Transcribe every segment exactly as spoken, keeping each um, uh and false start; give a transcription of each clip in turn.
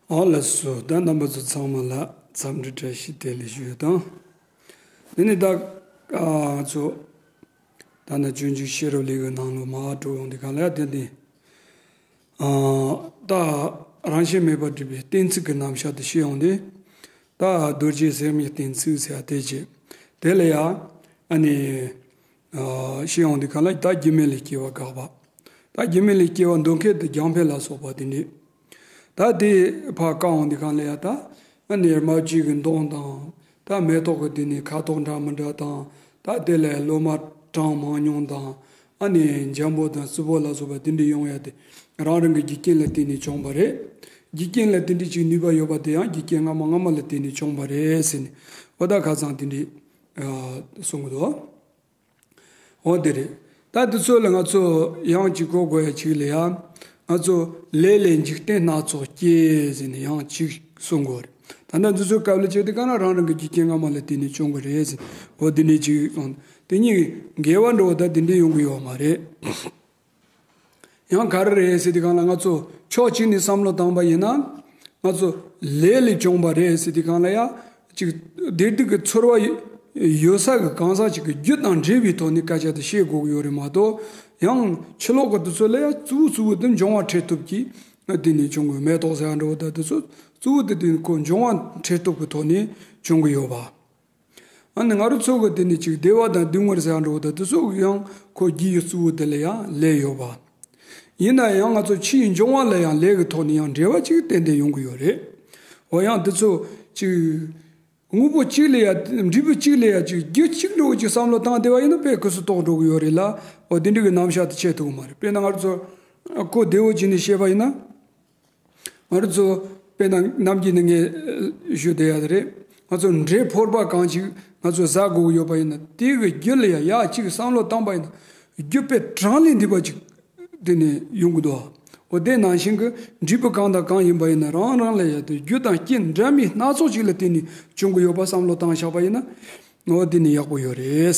ཨོ་ལགས་སོ། ད་རྣམ་པ་ཚོ་ཚང་མ་ལ་འཚམས་འདྲི་བཀྲ་ཤིས་བདེ་ལེགས་ཞུ་ཡ་དང་། དེ་ནས་ད་ཨ་ང་ཚོ་ད་ནི་སྤྱོད་འཇུག་ཤེས་རབ་ལེའུ་གི་ནང་ལོགས་མར་འགྲོ་ཡོང་དུས་སྒང་ལ་དེ་ནས་ཨ་ད་རང་བཞིན་མེད་པར་གྲུབ་པའི་གཏན་ཚིགས་ཀྱི་རྣམ་གཞག་དེ་ཤེས་ཡོང་དུས། ད་རྡོ་རྗེ་སེམས་དབྱིངས་གཏན་ཚིགས་ཟེར་ཡ་དེ་བྱས། དེ་ལ་ཡང་ཨ་ནི་ཨ་ཤེས་ཡོང་དུས་སྒང་ལ་ད་རྒྱུ་མེད་ལས་སྐྱེ་བ་དགག་པ། ད་རྒྱུ་མེད་ལས་སྐྱེ་བ་འདོད་མཁན་དེ་རྒྱང་འཕེན་ལ་སོགས་པ་དེ་འདྲས། ད་དེ་ཕར་བཀག་འོང་དུས་སྒང་ལ་ཡ་ད་ཨ་ནི་རྨ་བྱའི་གི་མདོངས་དང་། ད་མེ་ཏོག་གི་དེ་ནས་ཁ་དོག་འདྲ་མི་འདྲ་དང་། ད་དེ་ལས་ལོ་མ་གྲངས་མང་ཉུང་དང་། ཨ་ནི་འཇམ་པོ་དང་རྩུབ་པོ་ལ་སོགས་པ་དེ་འདྲས་ཡོང་ཡ་དེ་རང་རང་གི་རྒྱུ་རྐྱེན་ལ་བརྟེན་ནས་བྱུང་བ་རེད། རྒྱུ་རྐྱེན་ལ་དེ་འདྲས་ཅིག་ནུས་པ་ཡོད་པ་དེ་ཡང་རྒྱུ་རྐྱེན་སྔ་མ་སྔ་མ་ལ་བརྟེན་ནས་བྱུང་བ་རེད་ཟེར་ནས། འོ་ད་ཁ་སང་དེ་འདྲས་ཨ་གསུང་གི་འདུག་འོ་དེ་རེད། ད་དེ་ཚོ་ལ་ང་ཚོ་ཡང་གཅིག་གོ་དགོས་ཡ་གཅིག་ལ་ཡ། ང་ཚོ་ལས་ལས་འཇིག་རྟེན་སྣ་ཚོགས་སྐྱེ་ཟེར་ནས་ཡང་གཅིག་གསུང་དགོས་རེད། ད་ལྟ་འདི་ཚོའི་སྐབས་ལ་བྱས་ཏེ་ག་ན་རང་རང་གི་རྒྱུ་རྐྱེན་སྔ་མ་ལ་བརྟེན་ནས་བྱུང་གི་རེད་ཟེར། འོ་དེ་འདྲས་གཅིག་གསུངས། དེ་གཉིས་འགལ་བ་འགྲོ་བ་ད་དེ་འདྲས་ཡོང་གི་ཡོད་མ་རེད། ཡང་ག་རེ་རེད་ཟེར་དུས་སྒང་ལ་ང་ཚོ་ཕྱོགས་གཅིག་ནས་བསམ་བློ་བཏང་པ་ཡིན་ན། ང་ཚོ་ལས་ལས་བྱུང་བ་རེད་ཟེར་དུས་སྒང་ལ་ཡ། ཅིག་བདེ་སྡུག་གི་ཚོར་བ་ཡོད་ས་གི་གང་ཟག་ཅིག་གི་རྒྱུ་དང་འབྲེལ་བའི་ཐོག་ནས་སྐད་ཆ་དེ་བཤད་དགོས་ཀྱི་ཡོད་རེད་མ་གཏོགས། ཡང་ཕྱི་ལོགས་གི་དེ་ཚོ་ལ་ཡ་གཙོ་བོ་གཙོ་བོ་དེ་འབྱུང་བ་འཕྲལ་ཐུབ་ཀྱིས་དེ་ནས་བྱུང་དགོས། མེ་ཏོག་ཟེར་ཡ་འདྲ་བོ་ད་དེ་ཚོ་གཙོ་བོ་དེ་དེ་ཁོ་འབྱུང་བ་འཕྲལ་ཐུབ་ཀྱི་ཐོག་ནས་བྱུང་གི་ཡོད་པ། ཨ་ནི་ང་རང་ཚོ་གི་དེ་ནི་ཅིག་བདེ་བ་དང་སྡུག་བསྔལ་ཟེར་ཡ་འགྲོ་བ་དང་དེ་ཚོ་ཡང་ཁོ་རྒྱུ་ཡི་གཙོ་བོ་དེ་ལ་ཡང་ལས་ཡོད་པ། ཡིན་ན་ཡང་ང་ཚོ་ཕྱིའི་འབྱུང་བ་ལ་ཡང་ལས་ཀྱི་ཐོག་ནས་ཡང་འབྲེལ་བ་ཅིག་ཏན་ཏན་ཡོང་གི་ཡོད་རེད། འོ་ཡང་དེ་ཚོ་ཅིག་དངོས་པོ་གཅིག་ལ་ཡ་འབྲས་བུ་གཅིག་ལ་ཡ་ཅིག་རྒྱུ་གཅིག་འགྲོ་བ་ཅིག་བསམ་བློ་བཏང་བསྡད་པ་ཡིན་ན་དཔེ་གུ་སུ་དོག་འགྲོ་གི་ཡོད་རེད་ལ། འོ་དེ་འདྲ་གི་རྣམ་གཞག་དེ་བྱེད་ཐུབ་ཀྱི་མ་རེད། དཔེར་ན་ང་རང་ཚོ་ཨ་ཁོ་བདེ་བོ་བྱས་ནས་བཤད་པ་ཡིན་ན། ང་རང་ཚོ་དཔེར་ན་ནམ་རྒྱུན་ནས་ངས་ཞུ་བསྡད་ཡ་དེ་རེད། ང་ཚོ་འབྲས་ཕོར་པ་གང་ཅིག་ང་ཚོ་ཟ་དགོས་ཀྱི་ཡོད་པ་ཡིན་ན་དེ་གི་རྒྱུ་ལ་ཡ་ཡག་ཅིག་བསམ་བློ་བཏང་པ་ཡིན་ན་རྒྱུ་དཔེ་གྲངས་ལས་འདས་པ་ཅིག་དེ་ནས་ཡོང་གི་འདུག་འོ་དེ་ནང་བཞིན་གྱི་འབྲས་བུ་གང་དང་གང་ཡིན་པ་ཡིན་ན་རང་རང་ལ་ཡ་དེ་རྒྱུ་དང་རྐྱེན་འདྲ་མིན་སྣ་ཚོགས་ཅིག་ལ་བརྟེན་ནས་བྱུང་གི་ཡོད་པ་བསམ་བློ་བཏང་བཞག་པ་ཡིན་ན་འོ་དེ་ནི་ཡག་པོ་ཡོད་རེད།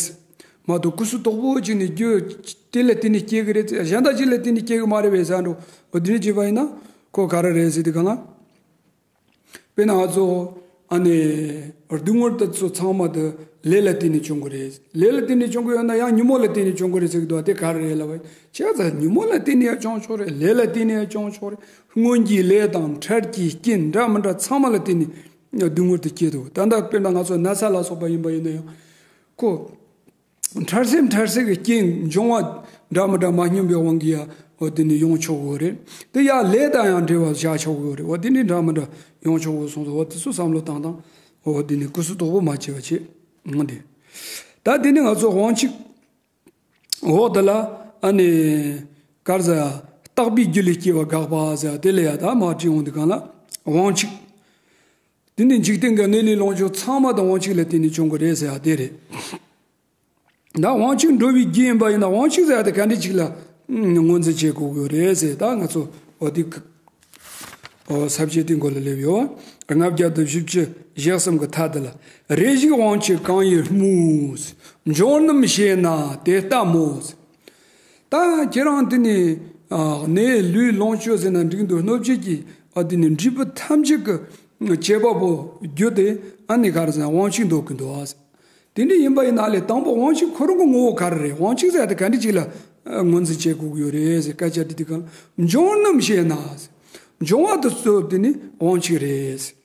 མ་གཏོགས་གུ་སུ་དོག་པོ་ཅིག་ནས་རྒྱུ་དེ་ལ་བརྟེན་ནས་སྐྱེ་གི་རེད། གཞན་དག་ཅིག་ལ་བརྟེན་ནས་སྐྱེ་གི་མ་རེད་པས་ཟེར་འགྲོ། འོ་དེ་འདྲ་བྱས་པ་ཡིན་ན་ཁོ་ག་རེ་རེད་ཟེར་དུས་སྒང་ལ། དཔེར་ན་ང་ཚོ་ཨ་ནི་སྡུག་བསྔལ་དེ་ཚོ་ཚང་མ་དེ་ལས་ལ་བརྟེན་ནས་བྱུང་གི་རེད། ལས་ལ་བརྟེན་ནས་བྱུང་གི་ཡོད་ན་ཡང་ཉོན་མོངས་ལ་བརྟེན་ནས་བྱུང་གི་རེད་ཟེར་གི་འདུག་བ། དེ་ག་རེ་རེད་ལབ་པ་ཡིན་ན། བྱས་ཙང་ཉོན་མོངས་ལ་བརྟེན་ནས་ཡང་བྱུང་ཆོག་རེད། ལས་ལ་བརྟེན་ནས་ཡང་བྱུང་ཆོག་རེད། སྔོན་གྱི་ལས་དང་འཕྲལ་གྱི་རྐྱེན་འདྲ་མི་འདྲ་ཚང་མ་ལ་བརྟེན་ནས་སྡུག་བསྔལ་དེ་སྐྱེས་འདུག་ད་ལྟ་དཔེར་ན་ང་ཚོ་ན་ཚ་ལ་སོགས་པ་ཡིན་པ་ཡིན་ན་ཡང་ཁོ། འཕྲལ་སེལ་འཕྲལ་སེལ་གྱི་རྐྱེན་འབྱུང་བ་འདྲ་མི་འདྲ་མ་སྙོམས་པའི་དབང་གིས་ཡང་འོ་དེ་ནི་ཡོང་ཆོག་གི་རེད། དེ་ཡང་ལས་དང་ཡང་འབྲེལ་བ་བཞག་ཆོག་གི་རེད། འོ་དེ་ནི་འདྲ་མི་འདྲ་ཡོང་ཆོག་གི་སོང་ཙང་འོ་དེ་ཚོ་བསམ་བློ་བཏང་དང་། འོ་དེ་ནི་གུ་སུ་དོག་པོ་མ་བྱེད་པ་བྱེད། འོ་དེ། ད་དེ་ནི་ང་ཚོ་དབང་ཕྱུག་འོག་དེ་ལ་ཨ་ནི་གར་ཟ་རྟག་པའི་རྒྱུ་ལས་སྐྱེ་བ་དགག་པ་ཟེར་དེ་ལ་ཡ་ད་མ་བྲིས་འོང་དུས་སྒང་ལ་དབང་ཕྱུག་དེ་ནི་འཇིག་རྟེན་གྱི་གནས་ལུས་ལོངས་སྤྱོད་ཚང་མ་དང་དབང་ཕྱུག་ལ་བརྟེན་ནས་བྱུང་གི་རེད་ཟེར་ཡ་དེ་རེད། ད་དབང་ཕྱུག་འགྲོ་བའི་རྒྱུ་ཡིན་པ་ཡིན་ན་དབང་ཕྱུག་ཟེར་ཡ་དེ་ག་འདྲ་ཅིག་ལ་ངོས་འཛིན་བྱེད་དགོས་ཀྱི་རེད་ཟེར། ད་ང་ཚོ་འོ་དེ་ཨོ་ས་བཅད་དེའི་མགོ་ལ་སླེབས་ཡོད། ལྔ་བརྒྱ་དང་བཞི་བཅུ་ཞེ་གསུམ་གྱི་མཐའ་དེ་ལ། རེ་ཞིག་དབང་ཕྱུག་གང་ཡིན་སྨྲས། འབྱུང་རྣམས་ཤེས་ན་དེ་ལྟ་མོ། ད་ཁྱེད་རང་དེ་ནི་ཨ་གནས་ལུས་ལོངས་སྤྱོད་ཟེར་ན་འགྲིག་འདུག་སྣོད་བཅུད་ཀྱི་ཨ་དེ་ནི་འབྲས་བུ་ཐམས་ཅད་ཀྱི་བྱེད་པ་པོ་རྒྱུ་དེ་ཨ་ནི་ག་རེ་ཟེར་ན་དབང་ཕྱུག་འདོགས་ཀྱི་འདུག་ཨ། དེ་འདྲ་ཡིན་པ་ཡིན་ན་ཨ་ལས་དང་པོ་དབང་ཕྱུག་ཁོ་རང་གི་ངོ་བོ་ག་རེ་རེད། དབང་ཕྱུག་ཟེར་ཡ་དེ་ག་འདྲ་ཅིག་ལ་ཨ་ངོས་འཛིན་བྱེད་དགོས་ཀྱི་ཡོད་རེད་ཟེར་སྐད་ཆ་དྲིས་དུས་སྒང་ལ། འབྱུང་རྣམས་ཤེས་ན་ཟེར། འབྱུང་བ་དེ་ཚོ་དེ་ནི་དབང་ཕྱུག་རེད་ཟེར།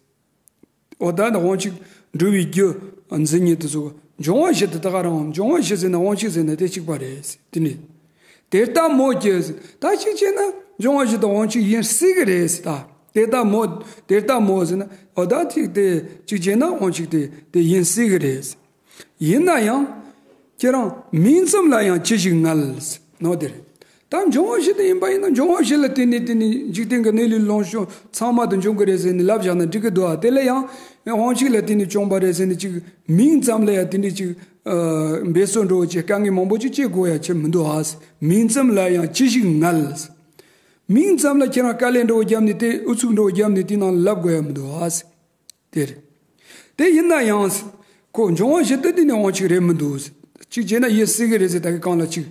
འོ་ད་ནི་དབང་ཕྱུག་འགྲོ་བའི་རྒྱུ་འཛིན་མཁན་དེ་ཚོ་འབྱུང་བ་བཞི་དེ་ད་ག་རང་འབྱུང་བ་བཞི་ཟེར་ན་དབང་ཕྱུག་ཟེར་ན་དེ་གཅིག་པ་རེད་ཟེར། དེ་ནི་དེ་ལྟ་མོ་ཀྱེ་ཟེར། ད་གཅིག་བྱས་ན་འབྱུང་བ་བཞི་དེ་དབང་ཕྱུག་ཡིན་སྲིད་གི་རེད་ཟེར། ད་དེ་ལྟ་མོ་དེ་ལྟ་མོ་ཟེར་ན་འོ་ད་ཅིག་དེ་གཅིག་བྱས་ན་དབང་ཕྱུག་དེ་དེ་ཡིན་སྲིད་གི་རེད་ཟེར། ཡིན་ན་ཡང་ཁྱེད་རང་མིང་ཙམ་ལ་ཡང་ཅི་ཞིག་ངལ་ཟེར་ནོ་དེ་རེད། ད་འབྱུང་བ་བཞི་དེ་ཡིན་པ་ཡིན་ན་འབྱུང་བ་བཞི་ལ་བརྟེན་ནས་བརྟེན་ནས་འཇིག་རྟེན་གྱི་གནས་ལུས་ལོངས་སྤྱོད་ཚང་མ་དེ་འབྱུང་གི་རེད་ཟེར་ནས་ལབ་བཞག་ན་འགྲིག་གི་འདུག་ཨ། དེ་ལ་ཡང་དབང་ཕྱུག་ལ་བརྟེན་ནས་བྱུང་བ་རེད་ཟེར་ནས་ཅིག་མིང་ཙམ་ལ་ཡང་དེ་འདྲས་ཅིག་འབད་རྩོལ་འགྲོ་བ་ཅིག་དཀའ་ངལ་མང་པོ་ཅིག་སྤྱད་དགོས་ཡ་ཅིག་མི་འདུག་ཨ། མིང་ཙམ་ལ་ཡང་ཅི་ཞིག་ངལ། མིང་ཙམ་ལ་ཁྱེད་རང་དཀའ་ལས་འགྲོ་བ་བརྒྱབ་ནས་དེ་ཨུ་ཚུགས་འགྲོ་བ་བརྒྱབ་ནས་དེ་ནང་ལབ་དགོས་ཡ་མི་འདུག་ཨ། དེ་རེད། དེ་ཡིན་ན་ཡང་ཁོ་འབྱུང་བ་བཞི་དེ་དེ་ནི་དབང་ཕྱུག་རེད་མི་འདུག་གཅིག་བྱས་ན་ཡིན་སྲིད་གི་རེད་ཟེར་ད་གི་གང་ལ་གཅིག་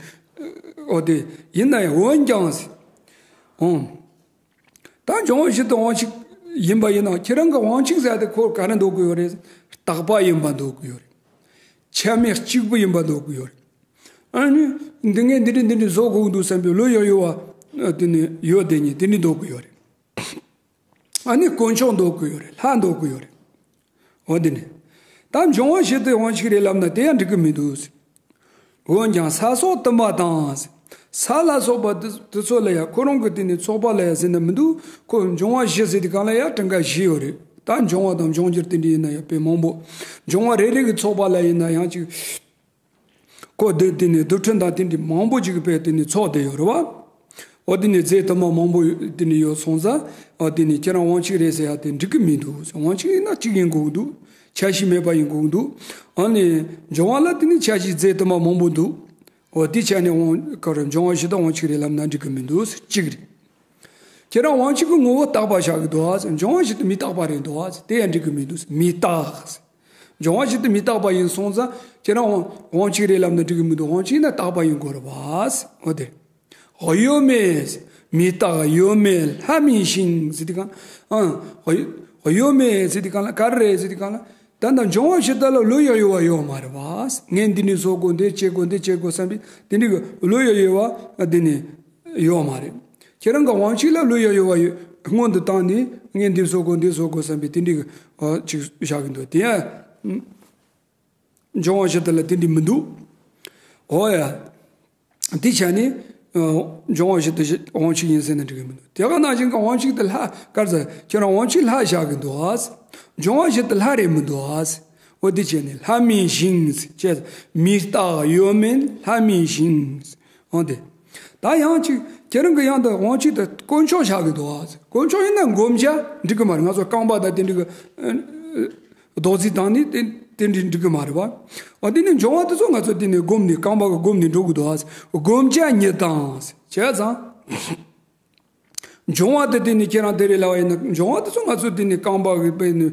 འོ་དེ་ཡིན་ན་ཡང་འོན་ཀྱང་ཨོ། ད་འབྱུང་བ་བཞི་དེ་དབང་ཕྱུག་ ཡིན་པ་ཡིན་ན་ཁྱེད་རང་གི་དབང་ཕྱུག་ཟེར་དེ་ཁོ་ག་རེ་འདོད་གི་ཡོད་རེད། རྟག་པ་ཡིན་པ་འདོད་གི་ཡོད་རེད། ཆ་མེད་གཅིག་པུ་ཡིན་པ་འདོད་གི་ཡོད་རེད། ཨ་ནི་འདི་ངས་འདི་འདྲ་འདི་འདྲ་བཟོ་དགོས་འདུག་བསམ་པའི་བློ་ཡག་ཡོད་པ་དེ་ནི་ཡོད་དེ་ཉིད་དེ་འདྲ་འདོད་གི་ཡོད་རེད། ཨ་ནི་དཀོན་མཆོག་འདོད་གི་ཡོད་རེད། ལྷ་འདོད་གི་ཡོད་རེད། འོ་དེ་ནི། ད་འབྱུང་བ་བཞི་དེ་དབང་ཕྱུག་རེད་ལབ་ན་དེ་ཡང་འགྲིག་གི་མི་འདུག་འོན་ཀྱང་ས་སོགས་དུ་མ་དང་། ས་ལ་སོགས་པ་དེ་དེ་ཚོ་ལ་ཡང་ཁོ་རང་གི་དེ་ནི་ཚོགས་པ་ལ་ཡང་ཟེར་ན་མི་འདུག་ཁོ་འབྱུང་བ་བཞི་ཟེར་དེ་གང་ལ་ཡང་གྲངས་ཀ་བཞི་ཡོད་རེད། ད་འབྱུང་བ་དང་འབྱུང་འགྱུར་དེ་འདྲ་ཡིན་ན་ཡང་དཔེ་མང་པོ། འབྱུང་བ་རེ་རེ་གི་ཚོགས་པ་ལ་ཡིན་ན་ཡང་ཅིག་ཁོ་དེ་དེ་ནི་རྡུལ་ཕྲན་དང་དེ་འདྲ་མང་པོ་ཅིག་གི་དཔེ་དེ་ནི་ཚོགས་དེ་ཡོད་རེད་བ། འོ་དེ་ནི་རྫས་དུ་མ་མང་པོ་དེ་ནི་ཡོད་སོང་ཙང་། འོ་དེ་ནི་ཁྱེད་རང་དབང་ཕྱུག་རེད་ཟེར་ཡ་དེ་འགྲིག་གི་མི་འདུག་དབང་ཕྱུག་ཡིན་ན་གཅིག་ཡིན་དགོས་ཀྱི་འདུག་ཆ་ཤས་མེད་པ་ཡིན་དགོས་ཀྱི་འདུག་ཨ་ནི་འབྱུང་བ་ལ་དེ་ནི་ཆ་ཤས་རྫས་དུ་མ་མང་པོ་འདུག་འོ་དེ་ཆ་ནས་དབང་ག་རེ་འབྱུང་བ་བཞི་དང་དབང་ཕྱུག་རེད་ལབ་ན་འགྲིག་གི་མི་འདུག་གཅིག་རེད། ཁྱེད་རང་དབང་ཕྱུག་གི་ངོ་བོ་རྟག་པ་བཞག་གི་འདུག་འབྱུང་བ་བཞི་དེ་མི་རྟག་པ་རེད་འདུག་དེ་ཡང་འགྲིག་གི་མི་འདུག་མི་རྟག་འབྱུང་བ་བཞི་དེ་མི་རྟག་པ་ཡིན་སོང་ཙང་ཁྱེད་རང་དབང་ཕྱུག་རེད་ལབ་ན་འགྲིག་གི་མི་འདུག་དབང་ཕྱུག་ཡིན་ན་རྟག་པ་ཡིན་དགོས་རེད་བ། འོ་དེ། གཡོ་མེད། མི་རྟག་གཡོ་མེད་ལྷ་མིན་ཞིང་ཟེར་དུས་གང་། ཨང་། གཡོ་གཡོ་མེད་ཟེར་དུས་གང་ལ་ག་རེ་རེད་ཟེར་དུས་གང་ལ། ད་ལྟ་འབྱུང་བ་བཞི་དག་ལ་བློ་ཡག་ཡོད་པ་ཡོད་མ་རེད་བ། ངས་འདི་ནས་བཟོ་དགོས་འདི་བྱེད་དགོས་འདི་བྱེད་དགོས་བསམ་པའི་དེ་འདྲའི་གི་བློ་ཡག་ཡོད་པ་འདི་ནས་ཡོད་མ་རེད། ཁྱེད་རང་གི་དབང་ཕྱུག་ལ་བློ་ཡག་ཡོད་པ་ཡོད་སྔོན་དུ་བཏང་ནས་ངས་འདི་བཟོ་དགོས་འདི་བཟོ་དགོས་བསམ་པའི་དེ་འདྲའི་གི་ཨ་ཅིག་བཞག་གི་འདུག་དེ་ཡང་འབྱུང་བ་བཞི་དག་ལ་དེ་འདྲའི་མི་འདུག་འོ་ཡ། དེ་བྱས་ནས་ཨ་འབྱུང་བ་བཞི་དེ་དབང་ཕྱུག་ཡིན་ཟེར་ན་འགྲིག་གི་མི་འདུག་དེ་ག་ནང་བཞིན་གྱི་དབང་ཕྱུག་དེ་ལྷ་ག་རེ་ཟེར་ཁྱེད་རང་དབང་ཕྱུག་ལྷ་བཞག་གི་འདུག་ཨ། འབྱུང་བ་བཞི་དེ་ལྷ་རེད་མི་འདུག་ཨ། འོ་དེ་བྱས་ནས་ལྷ་མིན་ཞིང་ཟེར་བྱས་མི་རྟག་གཡོ་མེད་ལྷ་མིན་ཞིང་ཟེར། འོ་དེ། ད་ཡང་ཅིག་ཁྱེད་རང་གི་ཡང་དུ་དབང་ཕྱུག་དེ་དཀོན་མཆོག་བཞག་གི་འདུག་ཨ། དཀོན་མཆོག་ཡིན་ན་བསྒོམ་བྱ་འགྲིག་གི་མ་རེད། ང་ཚོ་རྐང་པ་དང་དེ་འདྲ་གི་ཨ། རྡོག་རྫིས་བཏང་ནས་དེ་དེ་འདྲའི་འགྲིག་གི་མ་རེད་བ། འོ་དེ་ནི་འབྱུང་བ་དེ་ཚོ་ང་ཚོ་དེ་ནས་བསྒོམས་ནས་རྐང་པ་གི་བསྒོམས་ནས་འགྲོ་གི་འདུག་ཨ། བསྒོམ་བྱ་ཉིད་དང་བྱས་ཙང་། འབྱུང་བ་དེ་དེ་ནི་ཁྱེད་རང་དེ་རེད་ལབ་པ་ཡིན་ན་འབྱུང་བ་དེ་ཚོ་ང་ཚོ་དེ་ནི་རྐང་པ་གི་དཔེ་ནི་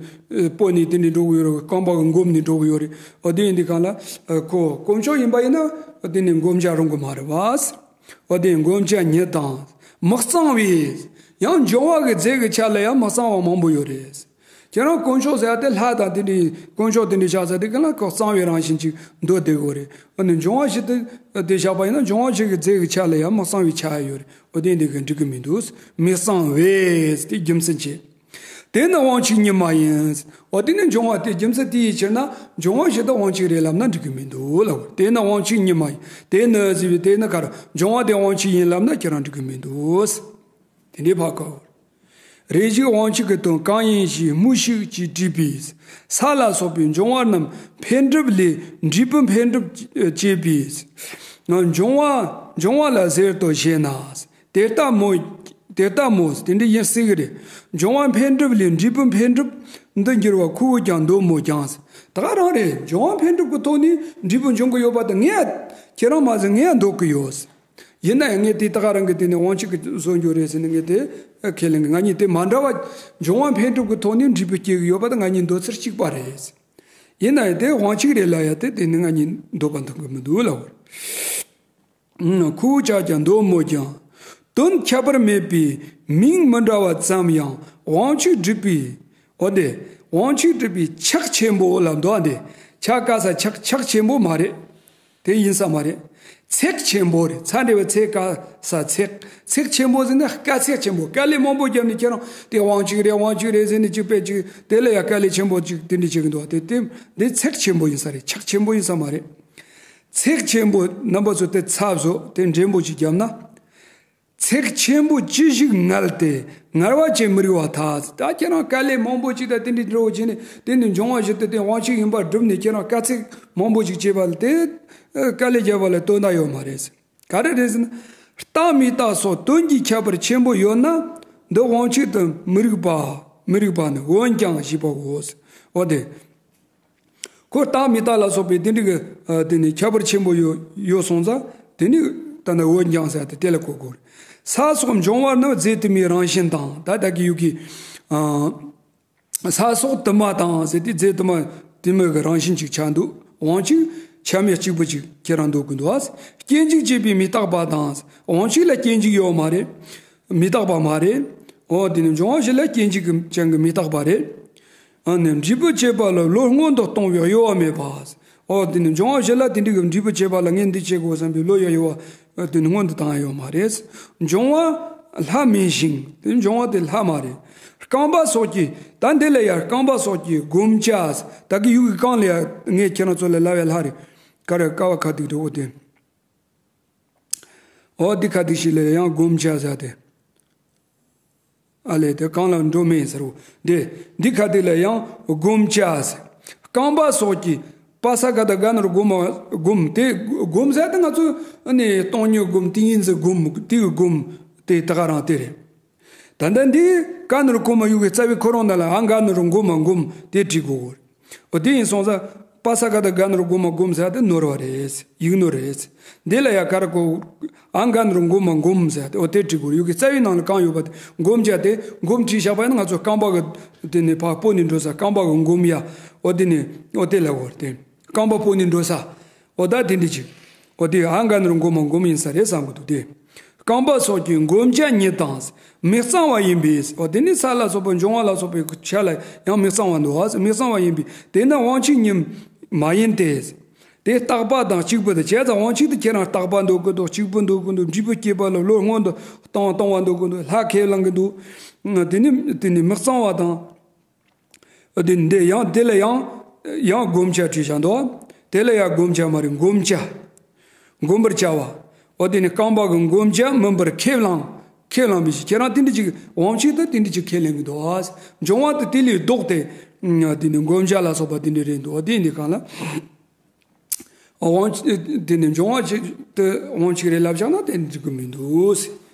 སྤོ་ནས་དེ་ནས་འགྲོ་གི་ཡོད་རེད། རྐང་པ་གི་བསྒོམས་ནས་འགྲོ་གི་ཡོད་རེད། འོ་དེ་ཡིན་དུས་གང་ལ་ཁོ་དཀོན་མཆོག་ཡིན་པ་ཡིན་ན་དེ་ནི་བསྒོམ་བྱ་རུང་གི་མ་རེད་བ། འོ་དེ་བསྒོམ་བྱ་ཉིད་དང་མི་གཙང་བས། ཡང་འབྱུང་བ་གི་རྫས་ཀྱི་ཆ་ལ་ཡང་མི་གཙང་བ་མང་པོ་ཡོད་རེད། ཁྱེད་རང་དཀོན་མཆོག་ཟེར་ཡ་དེ་ལྷ་དང་དེ་འདྲའི་དཀོན་མཆོག་དེ་འདྲའི་ཆགས་ས་དེ་ག་ལ་ཁོ་གཙང་བའི་རང་བཞིན་ཅིག་འདོད་བསྡད་དགོས་རེད། འོ་ནི་འབྱུང་བ་བཞི་དེ་དེ་བཞག་པ་ཡིན་ན་འབྱུང་བ་བཞི་གི་རྫས་ཀྱི་ཆ་ལ་ཡང་མི་གཙང་བའི་ཆ་ཡོད་རེད། འོ་དེ་འདི་ག་འགྲིག་གི་མི་འདུག་མི་གཙང་བས་དེ་རྒྱུ་མཚན་ཅི། དེ་ནི་དབང་ཕྱུག་ཉིད་མ་ཡིན། འོ་དེ་ནི་འབྱུང་བ་དེ་རྒྱུ་མཚན་དེ་ཡི་ཕྱིར་ན་འབྱུང་བ་བཞི་དེ་དབང་ཕྱུག་རེད་ལབ་ན་འགྲིག་གི་མི་འདུག་ལབ། དེ་ནི་དབང་ཕྱུག་ཉིད་མ་ཡིན། དེ་ནི་ཟེར་བའི་དེ་ནི་ག་རེ་འབྱུང་བ་དེ་དབང་ཕྱུག་ཡིན་ལབ་ན་ཁྱེད་རང་འགྲིག་གི་མི་འདུག་དེ་འདྲའི་ཕ་ཁ། རེ་ཞིག་དབང་ཕྱུག་གི་དོན་གང་ཡིན་ཞེས་མུ་ཞིག་ཅེས་དྲིས་པས། ས་ལ་སོགས་པའི་འབྱུང་བ་རྣམས་འཕེལ་འགྲིབ་ལས་འབྲས་བུ་འཕེལ་འགྲིབ་བྱེད་པས། འབྱུང་བ་འབྱུང་བ་ལ་ཟེར་དོ་ཞེ་ན། དེ་ལྟ་མོ། དེ་ལྟ་མོ། དེ་འདྲ་ཡིན་སྲིད་ཀྱི་རེད། འབྱུང་བ་འཕེལ་འགྲིབ་ལས་འབྲས་བུ་འཕེལ་འགྲིབ་འདི་འགྱུར་བ་ཁོ་བོས་ཀྱང་འདོད་མོད་ཀྱང་། ད་ག་རང་རེད། འབྱུང་བ་འཕེལ་འགྲིབ་ཀྱི་ཐོག་ནས་འབྲས་བུ་འབྱུང་གི་ཡོད་པ་དེ་ངས་ཁྱེད་རང་མ་ཟད་ངས་འདོད་ཀྱི་ཡོད། ཡིན་ན་ཡང་ངས་དེ་ད་ག་རང་གི་དེ་ནས་དབང་ཕྱུག་གི་བཟོ་རྒྱུ་རེད་ཟེར་ནས་ངས་དེ་ཁས་ལེན་གི། ང་གཉིས་དེ་མ་འདྲ་བ། འབྱུང་བ་འཕེལ་འགྲིབ་ཀྱི་ཐོག་ནས་འབྲས་བུ་སྐྱེ་གི་ཡོད་པ་དེ་ང་གཉིས་འདོད་ཚུལ་གཅིག་པ་རེད། ཡིན་ན་ཡང་དེ་དབང་ཕྱུག་རེད་ལབ་ཡ་དེ་དེ་ནི་ང་གཉིས་འདོད་པ་མཐུན་གི་མི་འདུག་ལབ། ཁོ་བོས་ཀྱང་འདོད་མོད་ཀྱང་། དོན་ཁྱད་པར་མེད་པའི་མིང་མི་འདྲ་བ་ཙམ་ཡང་དབང་ཕྱུག་སྒྲུབ་པའི། འོ་དེ། དབང་ཕྱུག་སྒྲུབ་པའི་ཕྱག་ཆེན་པོ་ལབ་འདུག་ཨ། དེ་ཕྱག་ག་ས་ཕྱག་ཕྱག་ཆེན་པོ་མ་རེད། དེ་ཡིན་ས་མ་རེད། ཚེགས་ཆེན་པོ་རེད། ཚ་འདྲ་བའི་ཚེགས་ག་ས་ཚེགས། ཚེགས་ཆེན་པོ་ཟེར་ན་དཀའ་ཚེགས་ཆེན་པོ། དཀའ་ལས་མང་པོ་བརྒྱབ་ནས་ཁྱེད་རང་དེ་དབང་ཕྱུག་རེད་དབང་ཕྱུག་རེད་ཟེར་ནས་ཅིག་དཔེ་ཅིག་དེ་ལ་ཡང་དཀའ་ལས་ཆེན་པོ་ཅིག་དེ་འདྲ་བྱེད་ཀྱི་འདུག་ཨ། དེ་དེ་འདི་ཚེགས་ཆེན་པོ་ཡིན་ས་རེད། ཕྱག་ཆེན་པོ་ཡིན་ས་མ་རེད། ཚེགས་ཆེན་པོ་རྣམ་པ་ཚོ་དེ་ཚ་བཟོ་དེ་འདྲེན་པོ་ཅིག་བརྒྱབ་ན། ཚེགས་ཆེན་པོ་ཅི་ཞིག་ངལ་ཏེ་ངལ་བ་ཅན་མི་རིགས་པ་དག། ད་ཁྱེད་རང་དཀའ་ལས་མང་པོ་ཅིག་དང་དེ་འདྲའི་འགྲོ་བྱས་ནས་དེ་ནི་འབྱུང་བ་བཞི་དེ་དེ་དབང་ཕྱུག་ཡིན་པར་བསྒྲུབས་ནས་ཁྱེད་རང་དཀའ་ཚེགས་མང་པོ་ཅིག་བྱས་པ་ལ་དེ་དཀའ་ལས་བརྒྱབ་པ་ལ་དོན་དག་ཡོད་མ་རེད། ག་རེ་རེད་ཟེར་ན། རྟག་མི་རྟག་སོགས་དོན་གྱི་ཁྱད་པར་ཆེན་པོ་ཡོད་ན་འདི་དབང་ཕྱུག་ཏུ་མི་རིགས་པ་མི་རིགས་པ་ནི་འོན་ཀྱང་ཞེས་པའོ། འོ་དེ། ཁོ་རྟག་མི་རྟག་ལ་སོགས་པའི་དེ་འདྲ་གི་ཨ་དེ་ནི་ཁྱད་པར་ཆེན་པོ་ཡོད་ཡོད་སོང་ཙང་དེ་ནི་ད་ནི་འོན་ཀྱང་ཟེར་ཏེ་དེ་ལ་གོ་དགོས་རེད། ས་སོགས་འབྱུང་བ་རྣམས་རྫས་དུ་མའི་རང་བཞིན་དང་ད་ལྟ་གི་ཡུལ་གྱི་ཨ་ས་སོགས་དུ་མ་དང་ཟེར་ཏེ་རྫས་དུ་མ་དུ་མའི་གི་རང་བཞིན་ཅིག་ཆགས་འདུག་དབང་ཕྱུག་ཆ་མེད་གཅིག་པུ་ཅིག་ཁྱེད་རང་འདོད་ཀྱི་འདུག་ཨ། སྐྱེ་འཇིག་བྱེད་པའི་མི་རྟག་པ་དང་། དབང་ཕྱུག་ལ་སྐྱེ་འཇིག་ཡོད་མ་རེད། མི་རྟག་པ་མ་རེད། འོ་དེ་ནི་འབྱུང་བ་བཞི་ལ་སྐྱེ་འཇིག་གི་ཅན་གྱི་མི་རྟག་པ་རེད། ཨ་ནི་འབྲས་བུ་སྐྱེད་པ་ལ་བློ་སྔོན་དུ་གཏོང་བའི་གཡོ་བ་མེད་པ། འོ་དེ་ནི་འབྱུང་བ་བཞི་ལ་དེ་འདྲའི་གི་འབྲས་བུ་སྐྱེད་པ་ལ་ངས་འདི་བྱེད་དགོས་བསམ་པའི་བློ་ཡི་གཡོ་བ་དེ་ནི་སྔོན་དུ་བཏང་ཡ་ཡོད་མ་རེད། འབྱུང་བ་ལྷ་མིན་ཞིང་དེ་འབྱུང་བ་དེ་ལྷ་མ་རེད། རྐང་པ་སོགས་ཀྱི་ད་འདི་ལ་ཡང་རྐང་པ་སོགས་ཀྱི་བསྒོམ་བྱ་ད་གི་ཡུལ་གྱི་རྐང་ལ་ཡང་ངས་ཁྱེད་རང་ཚོ་ལ་ལབ་ཡ་ལྷ་རེད། ཀ་ར་ཀ་བ་ཁ་ཐིག་འགྲོ་འོ་དེ། འོ་འདི་ཁ་ཐིག་ཞིག་ལ་ཡང་བསྒོམ་བྱ་ཟེར་ཏེ། ཨ་ལས་དེ་གང་ལ་འགྲོ་མེད་ཟེར་བོ། འདི་འདི་ཁ་ཐིག་ལ་ཡང་བསྒོམ་བྱ་ཟེར། རྐང་པ་སོགས་ཀྱི་པ་ས་ག་ད་ག་ན་རོ་བསྒོམ་བསྒོམ་དེ་བསྒོམ་ཟེར་ཏེ་ང་ཚོ་ཨ་ནི་སྟོང་ཉིད་བསྒོམ་ཏིང་ངེ་འཛིན་བསྒོམ་དེ་གི་བསྒོམ་དེ་ད་ག་རང་དེ་རེད། ད་ལྟ་འདི་ག་ན་རོ་གོ་མ་ཡུག་གི་རྩ་བའི་ཁོ་རང་ན་ལ་ཨང་ག་ན་རོ་བསྒོམ་མ་བསྒོམ་དེ་བྲིས་དགོས་གོ། འོ་དེ་ཡིན་སོང་ཙང་པ་ས་ག་ད་ག་ན་རོ་བསྒོམ་མ་བསྒོམ་ཟེར་ཏེ་ནོར་བ་རེད། ཡིག་ནོར་རེད། འདི་ལ་ཡ་ག་ར་གོ་ཨང་ག་ན་རོ་བསྒོམ་མ་བསྒོམ་ཟེར་ཏེ་འོ་དེ་བྲིས་དགོས། ཡུག་གི་རྩ་བའི་ནང་ལ་གང་ཡོད་པ་དེ་བསྒོམ་བྱ་དེ་བསྒོམ་བྲིས་བཞག་པ་ཡིན་ན་ང་ཚོ་རྐང་པ་གི་དེ་ནི་ཕར་སྤོ་ནས་འགྲོ་ས་རྐང་པ་གི་བསྒོམ་ཡ་འོ་དེ་ནི་འོ་དེ་ལ་འོ་དེ་རྐང་པ་སྤོ་ནས་འགྲོ་ས། འོ་ད་དེ་འདྲ་ཅིག་འོ་དེ་ཨང་ག་ན་རོ་བསྒོམ་མ་བསྒོམ་ཡིན་ས་རེད་བསམ་གི་འདུག་སྟེ། རྐང་པ་སོགས་ཀྱི་བསྒོམ་བྱ་ཉིད་དང་། མི་གཙང་བ་ཡིན་པས། འོ་དེ་ནི་ས་ལ་སོགས་པ་འབྱུང་བ་ལ་སོགས་པའི་ཆ་ལ་ཡང་མི་གཙང་བ་འདུག་ཨ། མི་གཙང་བ་ཡིན་པས་དེས་ན་དབང་ཕྱུག་ཉིད་མ་ཡིན་ཏེ། དེ་རྟག་པ་དང་གཅིག་པུ་དང་བྱས་ཙང་དབང་ཕྱུག་དེ་ཁྱེད་རང་རྟག་པ་འདོད་གི་འདུག་གཅིག་པུ་འདོད་གི་འདུག་འབྲས་བུ་སྐྱེད་པ་ལ་བློ་སྔོན་དུ་གཏོང་གཏོང་བ་འདོད་གི་འདུག་ལྷ་ཁས་བླངས་གི་འདུག་དེ་ནི་དེ་ནི་མི་གཙང་བ་དང་། འདི་འདི་ཡང་དེ་ལ་ཡང་ཡང་བསྒོམ་བྱ་བྲིས་བཞག་འདུག་དེ་ལ་ཡང་བསྒོམ་བྱ་མ་རེད། བསྒོམ་བྱ། བསྒོམ་པར་བྱ་བ། འོ་དེ་ནི་རྐང་པ་གི་བསྒོམ་བྱ་མིན་པར་ཁས་བླངས། ཁས་བླངས་པའི་ཕྱིར། ཁྱེད་རང་དེ་འདྲ་ཅིག་དབང་ཕྱུག་ཏུ་དེ་འདྲ་ཅིག་ཁས་ལེན་གི་འདུག་འབྱུང་བ་དེ་དེ་ལས་ལྡོག་སྟེ། དེ་ནི་བསྒོམ་བྱ་ལ་སོགས་པ་དེ་འདྲ་རེད་འདུག་འོ་དེ་འདི་གང་ལ། དབང་ཕྱུག་དེ་ནི་འབྱུང་བ་ཅིག་ཏུ་དབང་ཕྱུག་རེད་ལབ་བཞག་ན་དེ་འགྲིག་གི་མི་འདུག་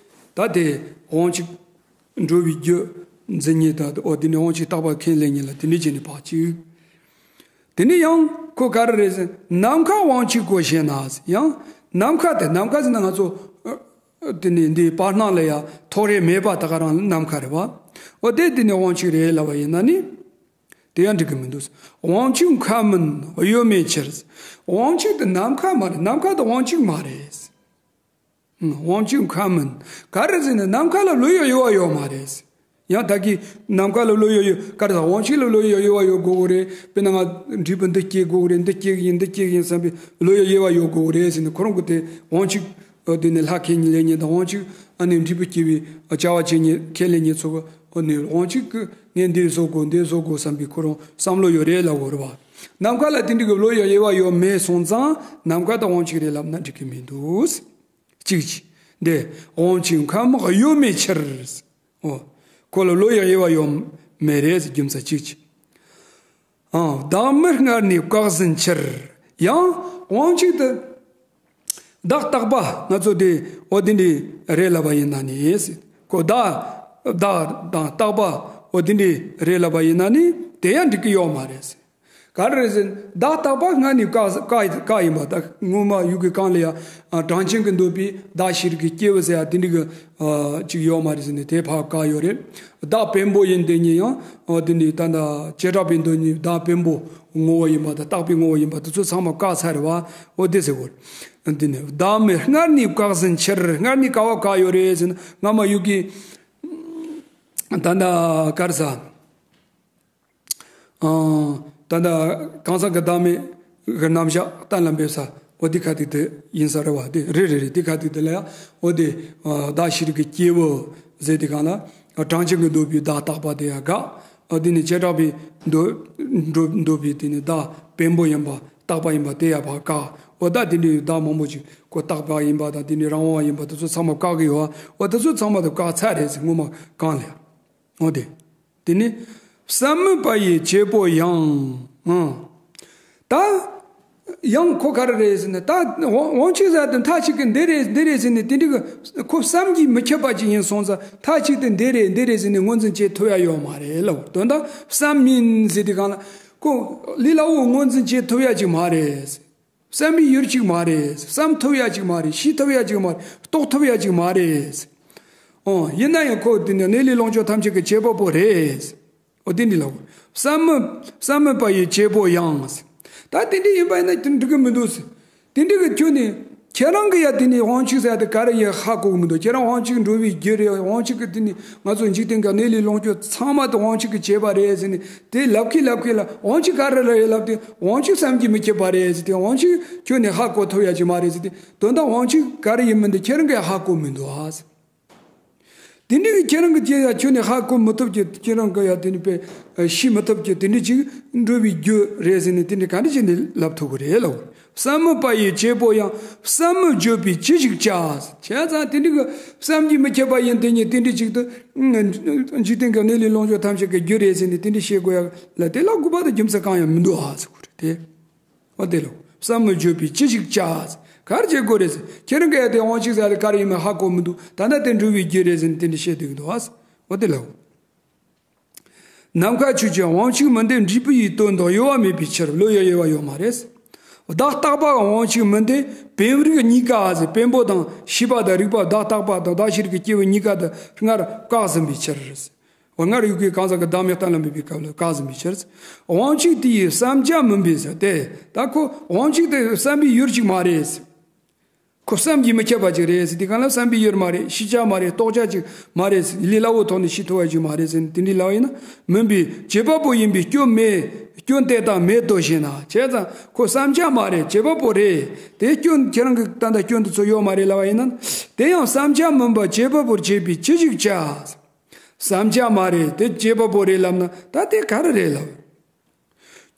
ད་དེ་དབང་ཕྱུག་འགྲོ་བའི་རྒྱུ་འཛིན་ཉིད་དང་འོ་དེ་ནི་དབང་ཕྱུག་རྟག་པ་ཁས་ལེན་ཉིད་ལ་དེ་འདྲ་བྱས་ནས་བག་ཅིག་དེ་ནི་ཡང་ཁོ་ག་རེ་རེད་ཟེར་ནམ་མཁའ་དབང་ཕྱུག་གོ་ཞེ་ན་ཡང་ནམ་མཁའ་དེ་ནམ་མཁའ་ཟེར་ན་ང་ཚོ་དེ་ནི་འདི་བར་སྣང་ལ་ཡང་ཐོགས་རེག་མེད་པ་ད་ག་རང་ནམ་མཁའ་རེད་བ། འོ་དེ་དེ་ནི་དབང་ཕྱུག་རེད་ལབ་པ་ཡིན་ན་ནི། དེ་ཡང་འགྲིག་གི་མི་འདུག་དབང་ཕྱུག་མཁའ་མིན་གཡོ་མེད་ཕྱིར། དབང་ཕྱུག་དེ་ནམ་མཁའ་མ་རེད། ནམ་མཁའ་དེ་དབང་ཕྱུག་མ་རེད། དབང་ཕྱུག་མཁའ་མིན། ག་རེ་ཟེར་ན་ནམ་མཁའ་ལ་བློ་ཡི་གཡོ་བ་ཡོད་མ་རེད། ཡང་ད་གི་ནམ་མཁའ་ལ་བློ་ཡི་གཡོ་ག་རེ་ཟེར་དབང་ཕྱུག་ལ་བློ་ཡི་གཡོ་བ་ཡོད་དགོས་གི་རེད། དཔེར་ན་ང་འབྲས་བུ་འདི་སྐྱེ་དགོས་གི་རེད། འདི་སྐྱེ་གི་ཡིན་འདི་སྐྱེ་གི་ཡིན་བསམ་པའི་བློ་ཡི་གཡོ་བ་ཡོད་དགོས་གི་རེད་ཟེར་ནས་ཁོ་རང་གི་དེ་དབང་ཕྱུག་འོ་དེ་ནི་ལྷ་ཁས་ལེན་ཉིད་དང་དབང་ཕྱུག་ཨ་ནི་འབྲས་བུ་སྐྱེ་བའི་བྱ་བ་བྱེད་ཉིད་ཁས་ལེན་ཉིད་ཚོ་གི་འོ་ནི་དབང་ཕྱུག་གི་ངས་འདི་བཟོ་དགོས་འདི་བཟོ་དགོས་བསམ་པའི་ཁོ་རང་བསམ་བློ་ཡོད་རེད་ལབ་དགོས་རེད་བ། ནམ་མཁའ་ལ་དེ་འདྲ་གི་བློ་ཡི་དབྱེ་བ་ཡོད་མེད་སོང་ཙང་ནམ་མཁའ་དང་དབང་ཕྱུག་རེད་ལབ་ན་འགྲིག་གི་མི་འདུག་གཅིག་གཅིག་འདི་དབང་ཕྱུག་མཁའ་མིན་གཡོ་མེད་ཕྱིར། འོ་ཁོ་ལ་བློ་ཡི་དབྱེ་བ་ཡོད་མེད་རེད་རྒྱུ་མཚན་གཅིག་གཅིག་ཨང་། བདག་མི་སྔར་ནས་བཀག་ཟིན་ཕྱིར། ཡང་དབང་ཕྱུག་ཏུ། བདག་རྟག་པ་ང་ཚོ་དེ་འོ་དེ་འདྲ་རེད་ལབ་པ་ཡིན་ན་ནི། ཁོ་བདག་བདག་དང་རྟག་པ་འོ་དེ་འདྲ་རེད་ལབ་པ་ཡིན་ན་ནི་དེ་ཡང་འགྲིག་གི་ཡོད་མ་རེད། ག་རེ་རེད་ཟེར་ན་བདག་རྟག་པ་སྔར་ནས་བཀག་བཀག་བཀག་ཡིན་པ་དང་སྔོན་མ་ཡུལ་གྱི་གང་ལ་ཡང་གྲངས་ཅན་གྱིས་འདོད་པའི་བདག་ཤེས་རིག་གི་སྐྱེས་བུ་ཟེར་ཡ་དེ་འདྲ་གི་ཅིག་ཡོད་མ་རེད་ཟེར་ནས་དེ་ཕར་བཀག་ཡོད་རེད། བདག་བེམ་པོ་ཡིན་དེ་ཉིད་ཡང་འོ་དེ་ནི་ད་ལྟ་བྱེ་བྲག་པའི་མདོ་ནི་བདག་བེམ་པོ་ངོ་བོ་ཡིན་པ་དང་རྟག་པའི་ངོ་བོ་ཡིན་པ་དེ་ཚོ་ཚང་མ་བཀག་ཚར་རེད་བ། འོ་དེ་ཟེར་གོ་རེད། དེ་ནི་བདག་མི་སྔར་ནས་བཀག་ཟིན་ཕྱིར། སྔར་ནས་ག་བ་བཀག་ཡོད་རེད་ཟེར་ན་སྔ་མ་ཡུལ་གྱི་ད་ལྟ་ག་རེ་ཟ། ཨང་། ད་ལྟ་གང་ཟག་གི་བདག་མེད་ཀྱི་རྣམ་གཞག་གཏན་ལ་འབེབས་ས་འོ་དེ་ཁ་ཐུག་དེ་ཡིན་ས་རེད་བ། དེ་རེད་རེད་རེད། དེ་ཁ་ཐུག་དེ་ལ་ཡང་འོ་དེ་བདག་ཤེས་རིག་གི་སྐྱེས་བུ་ཟེར་དེ་གང་ལ་གྲངས་ཅན་གྱིས་འདོད་པའི་བདག་རྟག་པ་དེ་ཡང་དགག་འོ་དེ་ནི་བྱེ་བྲག་པའི་འདོད་འདོད་འདོད་པའི་དེ་ནི་བདག་བེམ་པོ་ཡིན་པ་རྟག་པ་ཡིན་པ་དེ་ཡང་ཕར་དགག་འོ་ད་དེ་འདྲའི་བདག་མང་པོ་ཅིག་ཁོ་རྟག་པ་ཡིན་པ་དང་དེ་ནི་རང་དབང་ཡིན་པ་དེ་ཚོ་ཚང་མ་བཀག་གི་ཡོད་བ། འོ་དེ་ཚོ་ཚང་མ་དེ་བཀག་ཚར་རེད་ཟེར་སྔོན་མ་གང་ལ་ཡང་། འོ་དེ། དེ་ནི་བསམ་མི་པ་ཡི་བྱེད་པོ་ཡང་། ཨང་། ད། ཡང་ཁོ་ག་རེ་རེད་ཟེར་ན་ད་དབང་དབང་ཕྱུག་ཟེར་དེ་མཐའ་གཅིག་གི་འདི་རེད་འདི་རེད་ཟེར་ནས་དེ་འདྲ་གི་ཁོ་བསམ་གྱིས་མི་ཁྱབ་པ་ཅིག་ཡིན་སོང་ཙང་མཐའ་གཅིག་ཏུ་འདི་རེད་འདི་རེད་ཟེར་ནས་ངོས་འཛིན་བྱེད་ཐུབ་ཡ་ཡོད་མ་རེད་ལབ། དོན་དག་བསམ་མིན་ཟེར་དེ་གང་ལ་ཁོ་ལི་ལ་འོ་ངོས་འཛིན་བྱེད་ཐུབ་ཡ་ཅིག་མ་རེད། བསམ་པའི་ཡུལ་གཅིག་མ་རེད། བསམ་ཐུབ་ཡ་གཅིག་མ་རེད། ཤེས་ཐུབ་ཡ་གཅིག་མ་རེད། རྟོགས་ཐུབ་ཡ་གཅིག་མ་རེད། ཨོ། ཡིན་ན་ཡང་ཁོ་དེ་ནི་གནས་ལུགས་ལོངས་སྤྱོད་ཐམས་ཅད་ཀྱི་བྱེད་པ་པོ་རེད། ཨོ་དེ་འདི་ལ། བསམ་མི་བསམ་མི་པ་ཡི་བྱེད་པོ་ཡང་། ད་དེ་འདྲ་ཡིན་པ་ཡིན་ན་དེ་འགྲིག་གི་མི་འདུག་དེ་འདྲ་གི་ཁྱོད་ནི་ ཁྱེད་རང་གི་ཡ་དེ་ནས་དབང་ཕྱུག་ཟེར་ཡ་དེ་ག་རེ་ཡིན་ཧ་གོ་གི་མི་འདུག་ཁྱེད་རང་དབང་ཕྱུག་འགྲོ་བའི་རྒྱུ་རེད། དབང་ཕྱུག་གི་དེ་ནས་ང་ཚོ་འཇིག་རྟེན་གྱི་གནས་ལུས་ལོངས་སྤྱོད་ཚང་མ་དེ་དབང་ཕྱུག་གིས་བྱས་པ་རེད་ཟེར་ནས་དེ་ལབ་ཁི་ལབ་ཁི་ལ་དབང་ཕྱུག་ག་རེ་རེད་ལབ་དུས་དབང་ཕྱུག་བསམ་གྱིས་མི་ཁྱབ་པ་རེད་ཟེར་དུས་དབང་ཕྱུག་ཁྱོན་ནས་ཧ་གོ་ཐུབ་ཡ་ཅིག་མ་རེད་ཟེར་དུས་དོན་དག་དབང་ཕྱུག་ག་རེ་ཡིན་མིན་དེ་ཁྱེད་རང་གིས་ཧ་གོ་མི་འདུག་ཨ། དེ་འདྲའི་གི་ཁྱེད་རང་གི་ཅི་ཡ་ཁྱོན་ནས་ཧ་གོ་མི་ཐུབ་ཀྱི་ཁྱེད་རང་གི་ཡ་དེ་ནི་པས་ཤེས་མི་ཐུབ་ཀྱི་དེ་འདྲའི་ཅིག་འགྲོ་བའི་རྒྱུ་རེད་ཟེར་ནས་དེ་འདྲའི་ག་འདྲ་བྱས་ནས་ལབ་ཐུབ་གི་རེད་ལབ། བསམ་མི་པ་ཡི་བྱེད་པོ་ཡང་བསམ་མི་བརྗོད་པས་ཅི་ཞིག་བྱ། བྱས་ཙང་དེ་འདྲའི་གི་བསམ་གྱིས་མི་ཁྱབ་པ་ཡིན་དེ་ཉིད་དེ་འདྲའི་ཅིག་ཏུ་འཇིག་རྟེན་གྱི་གནས་ལུས་ལོངས་སྤྱོད་ཐམས་ཅད་ཀྱི་རྒྱུ་རེད་ཟེར་ནས་དེ་འདྲའི་བཤད་དགོས་ཡ་ལ་དེ་ལ་དགོས་པ་དང་རྒྱུ་མཚན་གང་ཡང་མི་འདུག་ཨ་ཟེར་དགོས་རེད་དེ། འོ་དེ་ལོ། བསམ་མི་བརྗོད་པས་ཅི་ཞིག་བྱ། གར་བྱེད་དགོས་རེད་ཟེར། ཁྱེད་རང་གིས་དེ་དབང་ཕྱུག་ཟེར་ལ་གར་ཡིན་མིན་ཧ་གོ་མི་འདུག་ད་ལྟ་དེ་འགྲོ་བའི་རྒྱུ་རེད་ཟེར་ནས་དེ་འདྲ་བཤད་དུས་འདུག་ཨ། འོ་དེ་ལོ། ནམ་མཁའ་ཆོས་ཅན། དབང་ཕྱུག་མིན་ཏེ་འབྲས་བུ་ཡི་དོན་དུ་གཡོ་བ་མེད་པའི་ཕྱིར། བློ་ཡི་གཡོ་བ་ཡོད་མ་རེད། བདག་རྟག་པའང་དབང་ཕྱུག་མིན་ཏེ། བེམ་རིག་གཉིས་ཀ་ཟེར། བེམ་པོ་དང་ཤེས་པ་དང་རིག་པ། བདག་རྟག་པ་དང་བདག་ཤེས་རིག་གི་སྐྱེས་བུ་གཉིས་ཀ་དེ་སྔར་བཀག་ཟིན་པའི་ཕྱིར། སྔར་ཡོད་དགུའི་གང་ཟག་གི་བདག་མེད་གཏན་ལ་འབེབས་པའི་སྐབས་ལ་བཀག་ཟིན་པའི་ཕྱིར། དབང་ཕྱུག་དེ་ཡི་བསམ་བྱ་མིན་པས་ཟེར་ཏེ། ད་ཁོ་དབང་ཕྱུག་དེ་བསམ་པའི་ཡུལ་ཅིག་མ་རེད། ཁོ་བསམ་གྱིས་མི་ཁྱབ་པ་ཅིག་རེད་ཟེར་དེ་གང་ལ་བསམ་པའི་ཡུལ་མ་རེད། ཤེས་བྱ་མ་རེད། རྟོགས་བྱ་ཅིག་མ་རེད། ལས་སླ་བོའི་ཐོག་ནས་ཤེས་ཐུབ་པ་ཅིག་མ་རེད་ཟེར་ནས་དེ་འདྲའི་ལབ་ཡིན་ན་མིན་པས། བྱེད་པ་པོ་ཡིན་པས་སྐྱོན་མེད། སྐྱོན་དེ་དག་མེད་དོ་ཞེ་ན། བྱས་ཙང་ཁོ་བསམ་བྱ་མ་རེད། བྱེད་པ་པོ་རེད། དེ་སྐྱོན་ཁྱེད་རང་གི་ད་ལྟ་སྐྱོན་དེ་ཚོ་ཡོད་མ་རེད་ལབ་པ་ཡིན་ན། དེ་ཡང་བསམ་བྱ་མིན་པ་བྱེད་པ་པོར་བྱེད་པས་ཅི་ཞིག་བྱ། བསམ་བྱ་མ་རེད། དེ་བྱེད་པ་པོ་རེད་ལབ་ན་ད་དེ་ག་རེ་རེད་ལབ།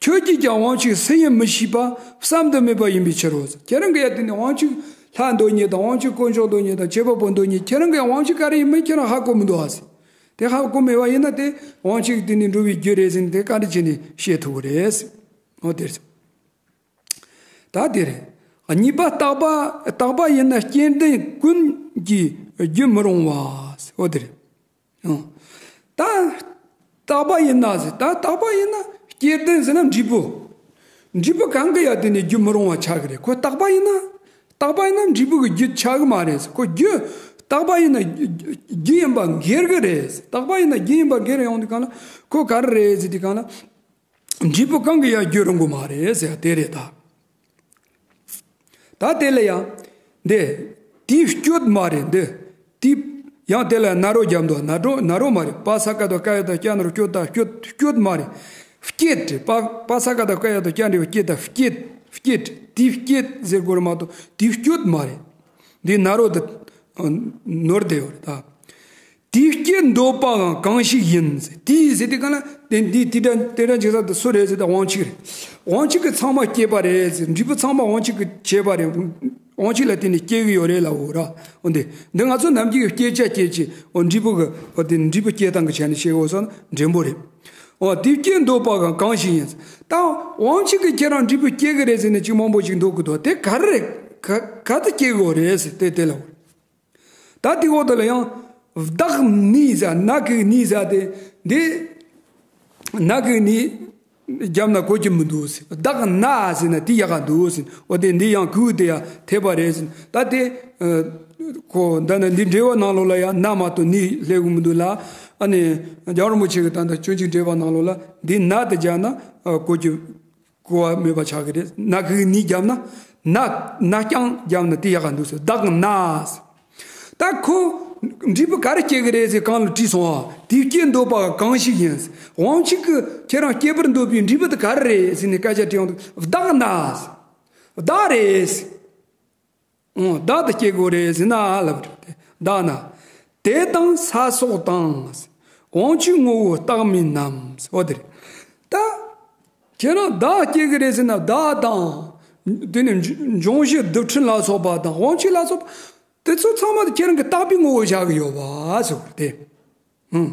ཁྱོད་ཀྱིས་ཀྱང་དབང་ཕྱུག་སུ་ཡིན་མི་ཤེས་པ་བསམ་དུ་མེད་པ་ཡིན་པའི་ཕྱིར་རོ། ཁྱེད་རང་གིས་ཡ་དེ་ནི་དབང་ཕྱུག་ལྷ་འདོད་མཁན་དང་དབང་ཕྱུག་དཀོན་མཆོག་འདོད་མཁན་དང་བྱེད་པ་པོ་འདོད་མཁན་ཁྱེད་རང་གིས་དབང་ཕྱུག་ག་རེ་ཡིན་མིན་ཁྱེད་རང་ཧ་གོ་མི་འདུག་ཨ་ཟེར། དེ་ཧ་གོ་མེད་པ་ཡིན་ན་དེ་དབང་ཕྱུག་དེ་ནི་འགྲོ་བའི་རྒྱུ་རེད་ཟེར་ནས་དེ་ག་འདྲ་བྱས་ནས་བཤད་ཐུབ་ཀྱི་རེད། འོ་དེ་རེད། ད་དེ་རེད། གཉིས་པ་རྟག་པ། རྟག་པ་ཡིན་ན་སྐྱེ་ལྡན་ཀུན་གྱི་རྒྱུ་མི་རུང་བ། འོ་དེ་རེད། ཨང་། ད་རྟག་པ་ཡིན་ན་ཟེར། ད་རྟག་པ་ཡིན་ན་སྐྱེ་ལྡན་ཟེར་ན་འབྲས་བུ། འབྲས་བུ་གང་གི་ཡ་དེ་ནི་རྒྱུ་མི་རུང་བ་ཆགས་ཀྱི་རེད། ཁོ་རྟག་པ་ཡིན་ན། རྟག་པ་ཡིན་ན་འབྲས་བུ་གི་རྒྱུ་ཆགས་ཀྱི་མ་རེད་ཟེར། ཁོ་རྒྱུ། རྟག་པ་ཡིན་ན་རྒྱུ་ཡིན་པ་འགལ་གྱི་རེད་ཟེར། རྟག་པ་ཡིན་ན་རྒྱུ་ཡིན་པ་འགལ་ཡོང་དུས་གང་ལ་ཁོ་ག་རེ་རེད་ཟེར་དུས་གང་ལ། འབྲས་བུ་གང་གི་ཡང་རྒྱུ་རུང་གི་མ་རེད་ཟེར་དེ་རེད་ད། ད་དེ་ལ་ཡང་། འདི། དེའི་སྐྱོད་མ་རེད་འདི། དེའི། ཡང་དེ་ལ་ན་རོ་རྒྱབ་འདུག་ན་རོ་ན་རོ་མ་རེད། པ་ས་ཀ་བཏགས་ཀ་ཡ་བཏགས་སྐྱ་ན་རོ་སྐྱོ་ད་སྐྱོད་སྐྱོད་མ་རེད། སྐྱེད་རེད། པ་པ་ས་ཀ་བཏགས་ཀ་ཡ་བཏགས་སྐྱ་ན་རོ་སྐྱེ་ད་སྐྱེད་སྐྱེད་དེའི་སྐྱེད་ཟེར་དགོས་རེད་མ་གཏོགས་དེའི་སྐྱོད་མ་རེད། འདི་ན་རོ་དེ། ནོར་བསྡད་ཡོད་རེད་ད། དེའི་སྐྱེད་འདོད་པའང་གང་ཞིག་ཡིན། དེའི་ཟེར་དུས་གང་ལ་དེ་འདི་དེ་འདྲ་དེ་འདྲ་བྱེད་ས་དེ་སུ་རེད་ཟེར་ཏེ་དབང་ཕྱུག་རེད། དབང་ཕྱུག་གི་ཚང་མ་སྐྱེད་པ་རེད་ཟེར། འབྲས་བུ་ཚང་མ་དབང་ཕྱུག་གིས་བྱས་པ་རེད། དབང་ཕྱུག་ལ་བརྟེན་ནས་སྐྱེ་གི་ཡོད་རེད་ལབ་འོ་ར། འོ་འདི་འདི་ང་ཚོ་ནམ་རྒྱུན་གྱི་སྐྱེད་བྱ་སྐྱེད་བྱེད་འོ་འབྲས་བུ་གི་འོ་དེ་འབྲས་བུ་སྐྱེད་སྟངས་ཀྱི་ཆ་ནས་བཤད་འོ་སོང་ན་འགྲེང་པོ་རེད། འོ་དེའི་སྐྱེད་འདོད་པའང་གང་ཞིག་ཡིན། ད་དབང་ཕྱུག་གིས་ཁྱེད་རང་འབྲས་བུ་སྐྱེ་གི་རེད་ཟེར་ནས་ཅིག་མང་པོ་ཞིག་འདོད་གི་འདུག་དེ་ག་རེ་རེད། ག་ག་དུ་སྐྱེ་གི་ཡོད་རེད་ཟེར་དེ་དེ་ལབ་འོ་ར། ད་དེ་འོག་དེ་ལ་ཡང་། བདག་ནི་ཟེར་ན་གི་ནི་ཟེར་དེ་འདི། ན་གི་ནི། རྒྱབ་ན་གོ་གི་མི་འདུག་ཟེར། བདག་ན་ཟེར་ན་དེ་ཡག་ག་འདུག་ཟེར། འོ་དེ་འདི་ཡང་གུ་དེ་ཡང་འཐད་པ་རེད་ཟེར། ད་དེ། ཁོ་འདི་ན་འདི་འགྲེལ་བ་ནང་ལོགས་ལ་ཡང་ན་མ་གཏོགས་ནི་སླེབས་གི་མི་འདུག་ལ། ཨ་ནི། རྒྱལ་བ་རིན་པོ་ཆེ་གི་ད་ལྟ་སྤྱོད་འཇུག་འགྲེལ་བ་ནང་ལོགས་ལ་འདི་ན་དེ་རྒྱབ་ན། གོ་གི་གོ་བ་མེད་པ་ཆགས་ཀྱི་རེད། ན་གི་ནི་བརྒྱབ་ན། ན་ན་རྐྱང་བརྒྱབ་ན་དེ་ཡག་ག་འདུག་ཟེར། བདག་ན་ཟེར། ད་ཁོ། འབྲས་བུ་ག་རེ་སྐྱེ་གི་རེད་ཟེར་གང་ལ་དྲིས་སོང་ཨ། དེའི་སྐྱེད་འདོད་པ་གང་ཞིག་ཡིན་ཟེར། དབང་ཕྱུག་གིས་ཁྱེད་རང་སྐྱེད་པར་འདོད་པའི་འབྲས་བུ་དེ་ག་རེ་རེད་ཟེར་ནས་སྐད་ཆ་དྲིས་ཡོང་དུས་བདག་ན་ཟེར། བདག་རེད་ཟེར། ཨོ་བདག་ཏུ་སྐྱེ་དགོས་རེད་ཟེར་ན་ལབ་རེད། བདག་ན། དེ་དང་ས་སོགས་དང་། དབང་ཕྱུག་ངོ་བོ་རྟག་མིན་ནམ། འོ་དེ་རེད། ད། ཁྱེད་རང་བདག་སྐྱེ་གི་རེད་ཟེར་ན་བདག་དང་། དེ་ནི་འབྱུང་བཞི་རྡུལ་ཕྲན་ལ་སོགས་པ་དང་དབང་ཕྱུག་ལ་སོགས་པ། དེ་ཚོ་ཚང་མ་དེ་ཁྱེད་རང་གི་རྟག་པའི་ངོ་བོ་བཞག་གི་ཡོད་པ་ཟེར་བ་རེད། ཧུམ།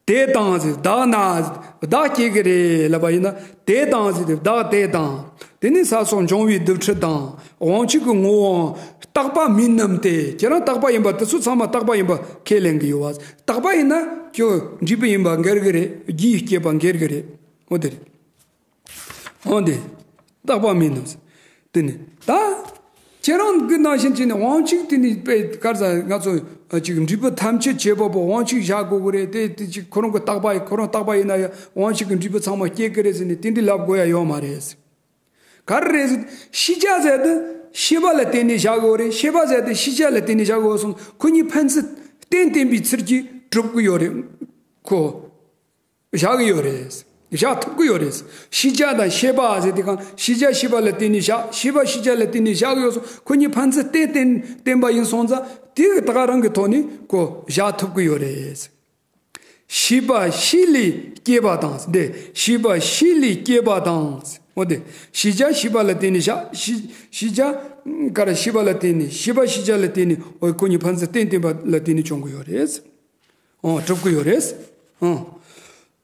དེ་དང་ཟེར་བདག་ན་ཟེར་བདག་སྐྱེ་གི་རེད་ལབ་པ་ཡིན་ན་དེ་དང་ཟེར་ཏེ་བདག་དེ་དང་། དེ་ནི་ས་སོགས་འབྱུང་བའི་རྡུལ་ཕྲན་དང་དབང་ཕྱུག་གི་ངོ་བོའང་རྟག་པ་མིན་ནམ་སྟེ། ཁྱེད་རང་རྟག་པ་ཡིན་པ་དེ་ཚོ་ཚང་མ་རྟག་པ་ཡིན་པ་ཁས་ལེན་གི་ཡོད་པ། རྟག་པ་ཡིན་ན་ཁྱོད་འབྲས་བུ་ཡིན་པ་འགལ་གི་རེད། རྒྱུ་ཡིས་སྐྱེད་པ་འགལ་གི་རེད། འོ་དེ་རེད། འོ་དེ། རྟག་པ་མིན་ནམ། དེ་ནི་ད། ཁྱེད་རང་གི་ནང་བཞིན་བྱས་ནས་དབང་ཕྱུག་དེ་ནི་དཔེ་གར་ས་ང་ཚོ་ཅིག་འབྲས་བུ་ཐམས་ཅད་བྱེད་པ་པོ་དབང་ཕྱུག་བཞག་དགོས་ཀྱི་རེད་དེ་དེ་ཅིག་ཁོ་རང་གི་རྟག་པ་ཡིན་ཁོ་རང་རྟག་པ་ཡིན་ན་ཡང་དབང་ཕྱུག་གི་འབྲས་བུ་ཚང་མ་སྐྱེ་གི་རེད་ཟེར་ནས་དེ་འདྲའི་ལབ་དགོས་ཡ་ཡོད་མ་རེད། ག་རེ་རེད་ཟེར། ཤེས་བྱ་ཟེར་དེ་ཤེས་པ་ལ་བརྟེན་ནས་བཞག་གི་ཡོད་རེད། ཤེས་པ་ཟེར་དེ་ཤེས་བྱ་ལ་བརྟེན་ནས་བཞག་གི་ཡོད་སོང་། ཁོ་གཉིས་ཕན་ཚུན་རྟེན་བརྟེན་པའི་ཚུལ་གྱིས་གྲུབ་ཀྱི་ཡོད་རེད། ཁོ་བཞག་གི་ཡོད་རེད། བཞག་ཐུབ་ཀྱི་ཡོད་རེད། ཤེས་བྱ་དང་ཤེས་པ་ཟེར་དེ་གང་། ཤེས་བྱ་ཤེས་པ་ལ་བརྟེན་ནས་བཞག་ཤེས་པ་ཤེས་བྱ་ལ་བརྟེན་ནས་བཞག་གི་ཡོད་སོང་། ཁོ་གཉིས་ཕན་ཚུན་རྟེན་བརྟེན་བརྟེན་པ་ཡིན་སོང་ཙང་། དེ་གི་ད་ག་རང་གི་ཐོག་ནས་ཁོ་བཞག་ཐུབ་ཀྱི་ཡོད་རེད། ཤེས་པ་ཤེས་ལས་སྐྱེས་པ་དང་། འདི་ཤེས་པ་ཤེས་ལས་སྐྱེས་པ་དང་། འོ་དེ། ཤེས་བྱ་ཤེས་པ་ལ་བརྟེན་ནས་བཞག་ཤེས་ཤེས་བྱ་ག་རེ་ཤེས་པ་ལ་བརྟེན་ནས། ཤེས་པ་ཤེས་བྱ་ལ་བརྟེན་ནས། འོ་ཁོ་གཉིས་ཕན་ཚུན་རྟེན་བརྟེན་པ་ལ་བརྟེན་ནས་བྱུང་གི་ཡོད་རེད། འོ་གྲུབ་ཀྱི་ཡོད་རེད། འོ།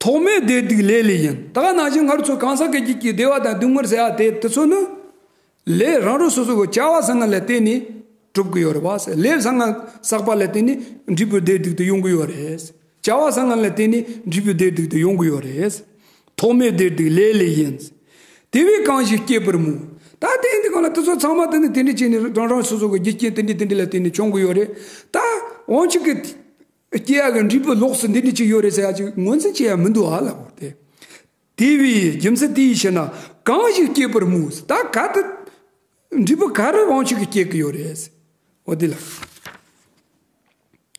ཐོག་མའི་བདེ་སྡུག་ལས་ལས་ཡིན། ད་ག་ནང་བཞིན་ང་ཚོ་གང་ཟག་གི་རྒྱུད་ཀྱི་བདེ་བ་དང་སྡུག་བསྔལ་ཟེར་ཡ་དེ་དེ་ཚོ་ནི། ལས་རང་རང་སོ་སོ་གི་བྱ་བ་བཟང་ངན་ལ་བརྟེན་ནས་གྲུབ་ཀྱི་ཡོད་རེད་བ། ལས་བཟང་ངན་བསགས་པ་ལ་བརྟེན་ནས་འབྲས་བུ་བདེ་སྡུག་དེ་ཡོང་གི་ཡོད་རེད། བྱ་བ་བཟང་ངན་ལ་བརྟེན་ནས་འབྲས་བུ་བདེ་སྡུག་དེ་ཡོང་གི་ཡོད་རེད། ཐོག་མའི་བདེ་སྡུག་ལས་ལས་ཡིན། དེ་བས་གང་ཞིག་སྐྱེས་པར་སྨོས། ད་དེ་འདི་གང་ལ་དེ་ཚོ་ཚང་མ་དེ་ནི་དེ་འདྲ་བྱས་ནས་རང་རང་སོ་སོ་གི་རྒྱུ་རྐྱེན་དེ་འདྲ་དེ་འདྲ་ལ་བརྟེན་ནས་བྱུང་གི་ཡོད་རེད། ད་དབང་ཕྱུག་གི་སྐྱེ་ཡག་གི་འབྲས་བུ་ལོགས་སུ་འདི་འདྲ་ཅིག་ཡོད་རེད་ཟེར་ཡ་ཅིག་ངོས་འཛིན་བྱེད་ཡ་མི་འདུག་ཨ་ལབ་དགོས་ཏེ། དེ་བས་རྒྱུ་མཚན་དེ་ཡིས་ཤེ་ན། གང་ཞིག་སྐྱེས་པར་སྨོས། ད་ག་དེ་འབྲས་བུ་ག་རེ་དབང་ཕྱུག་གིས་སྐྱེ་གི་ཡོད་རེད། འོ་དེ་ལ་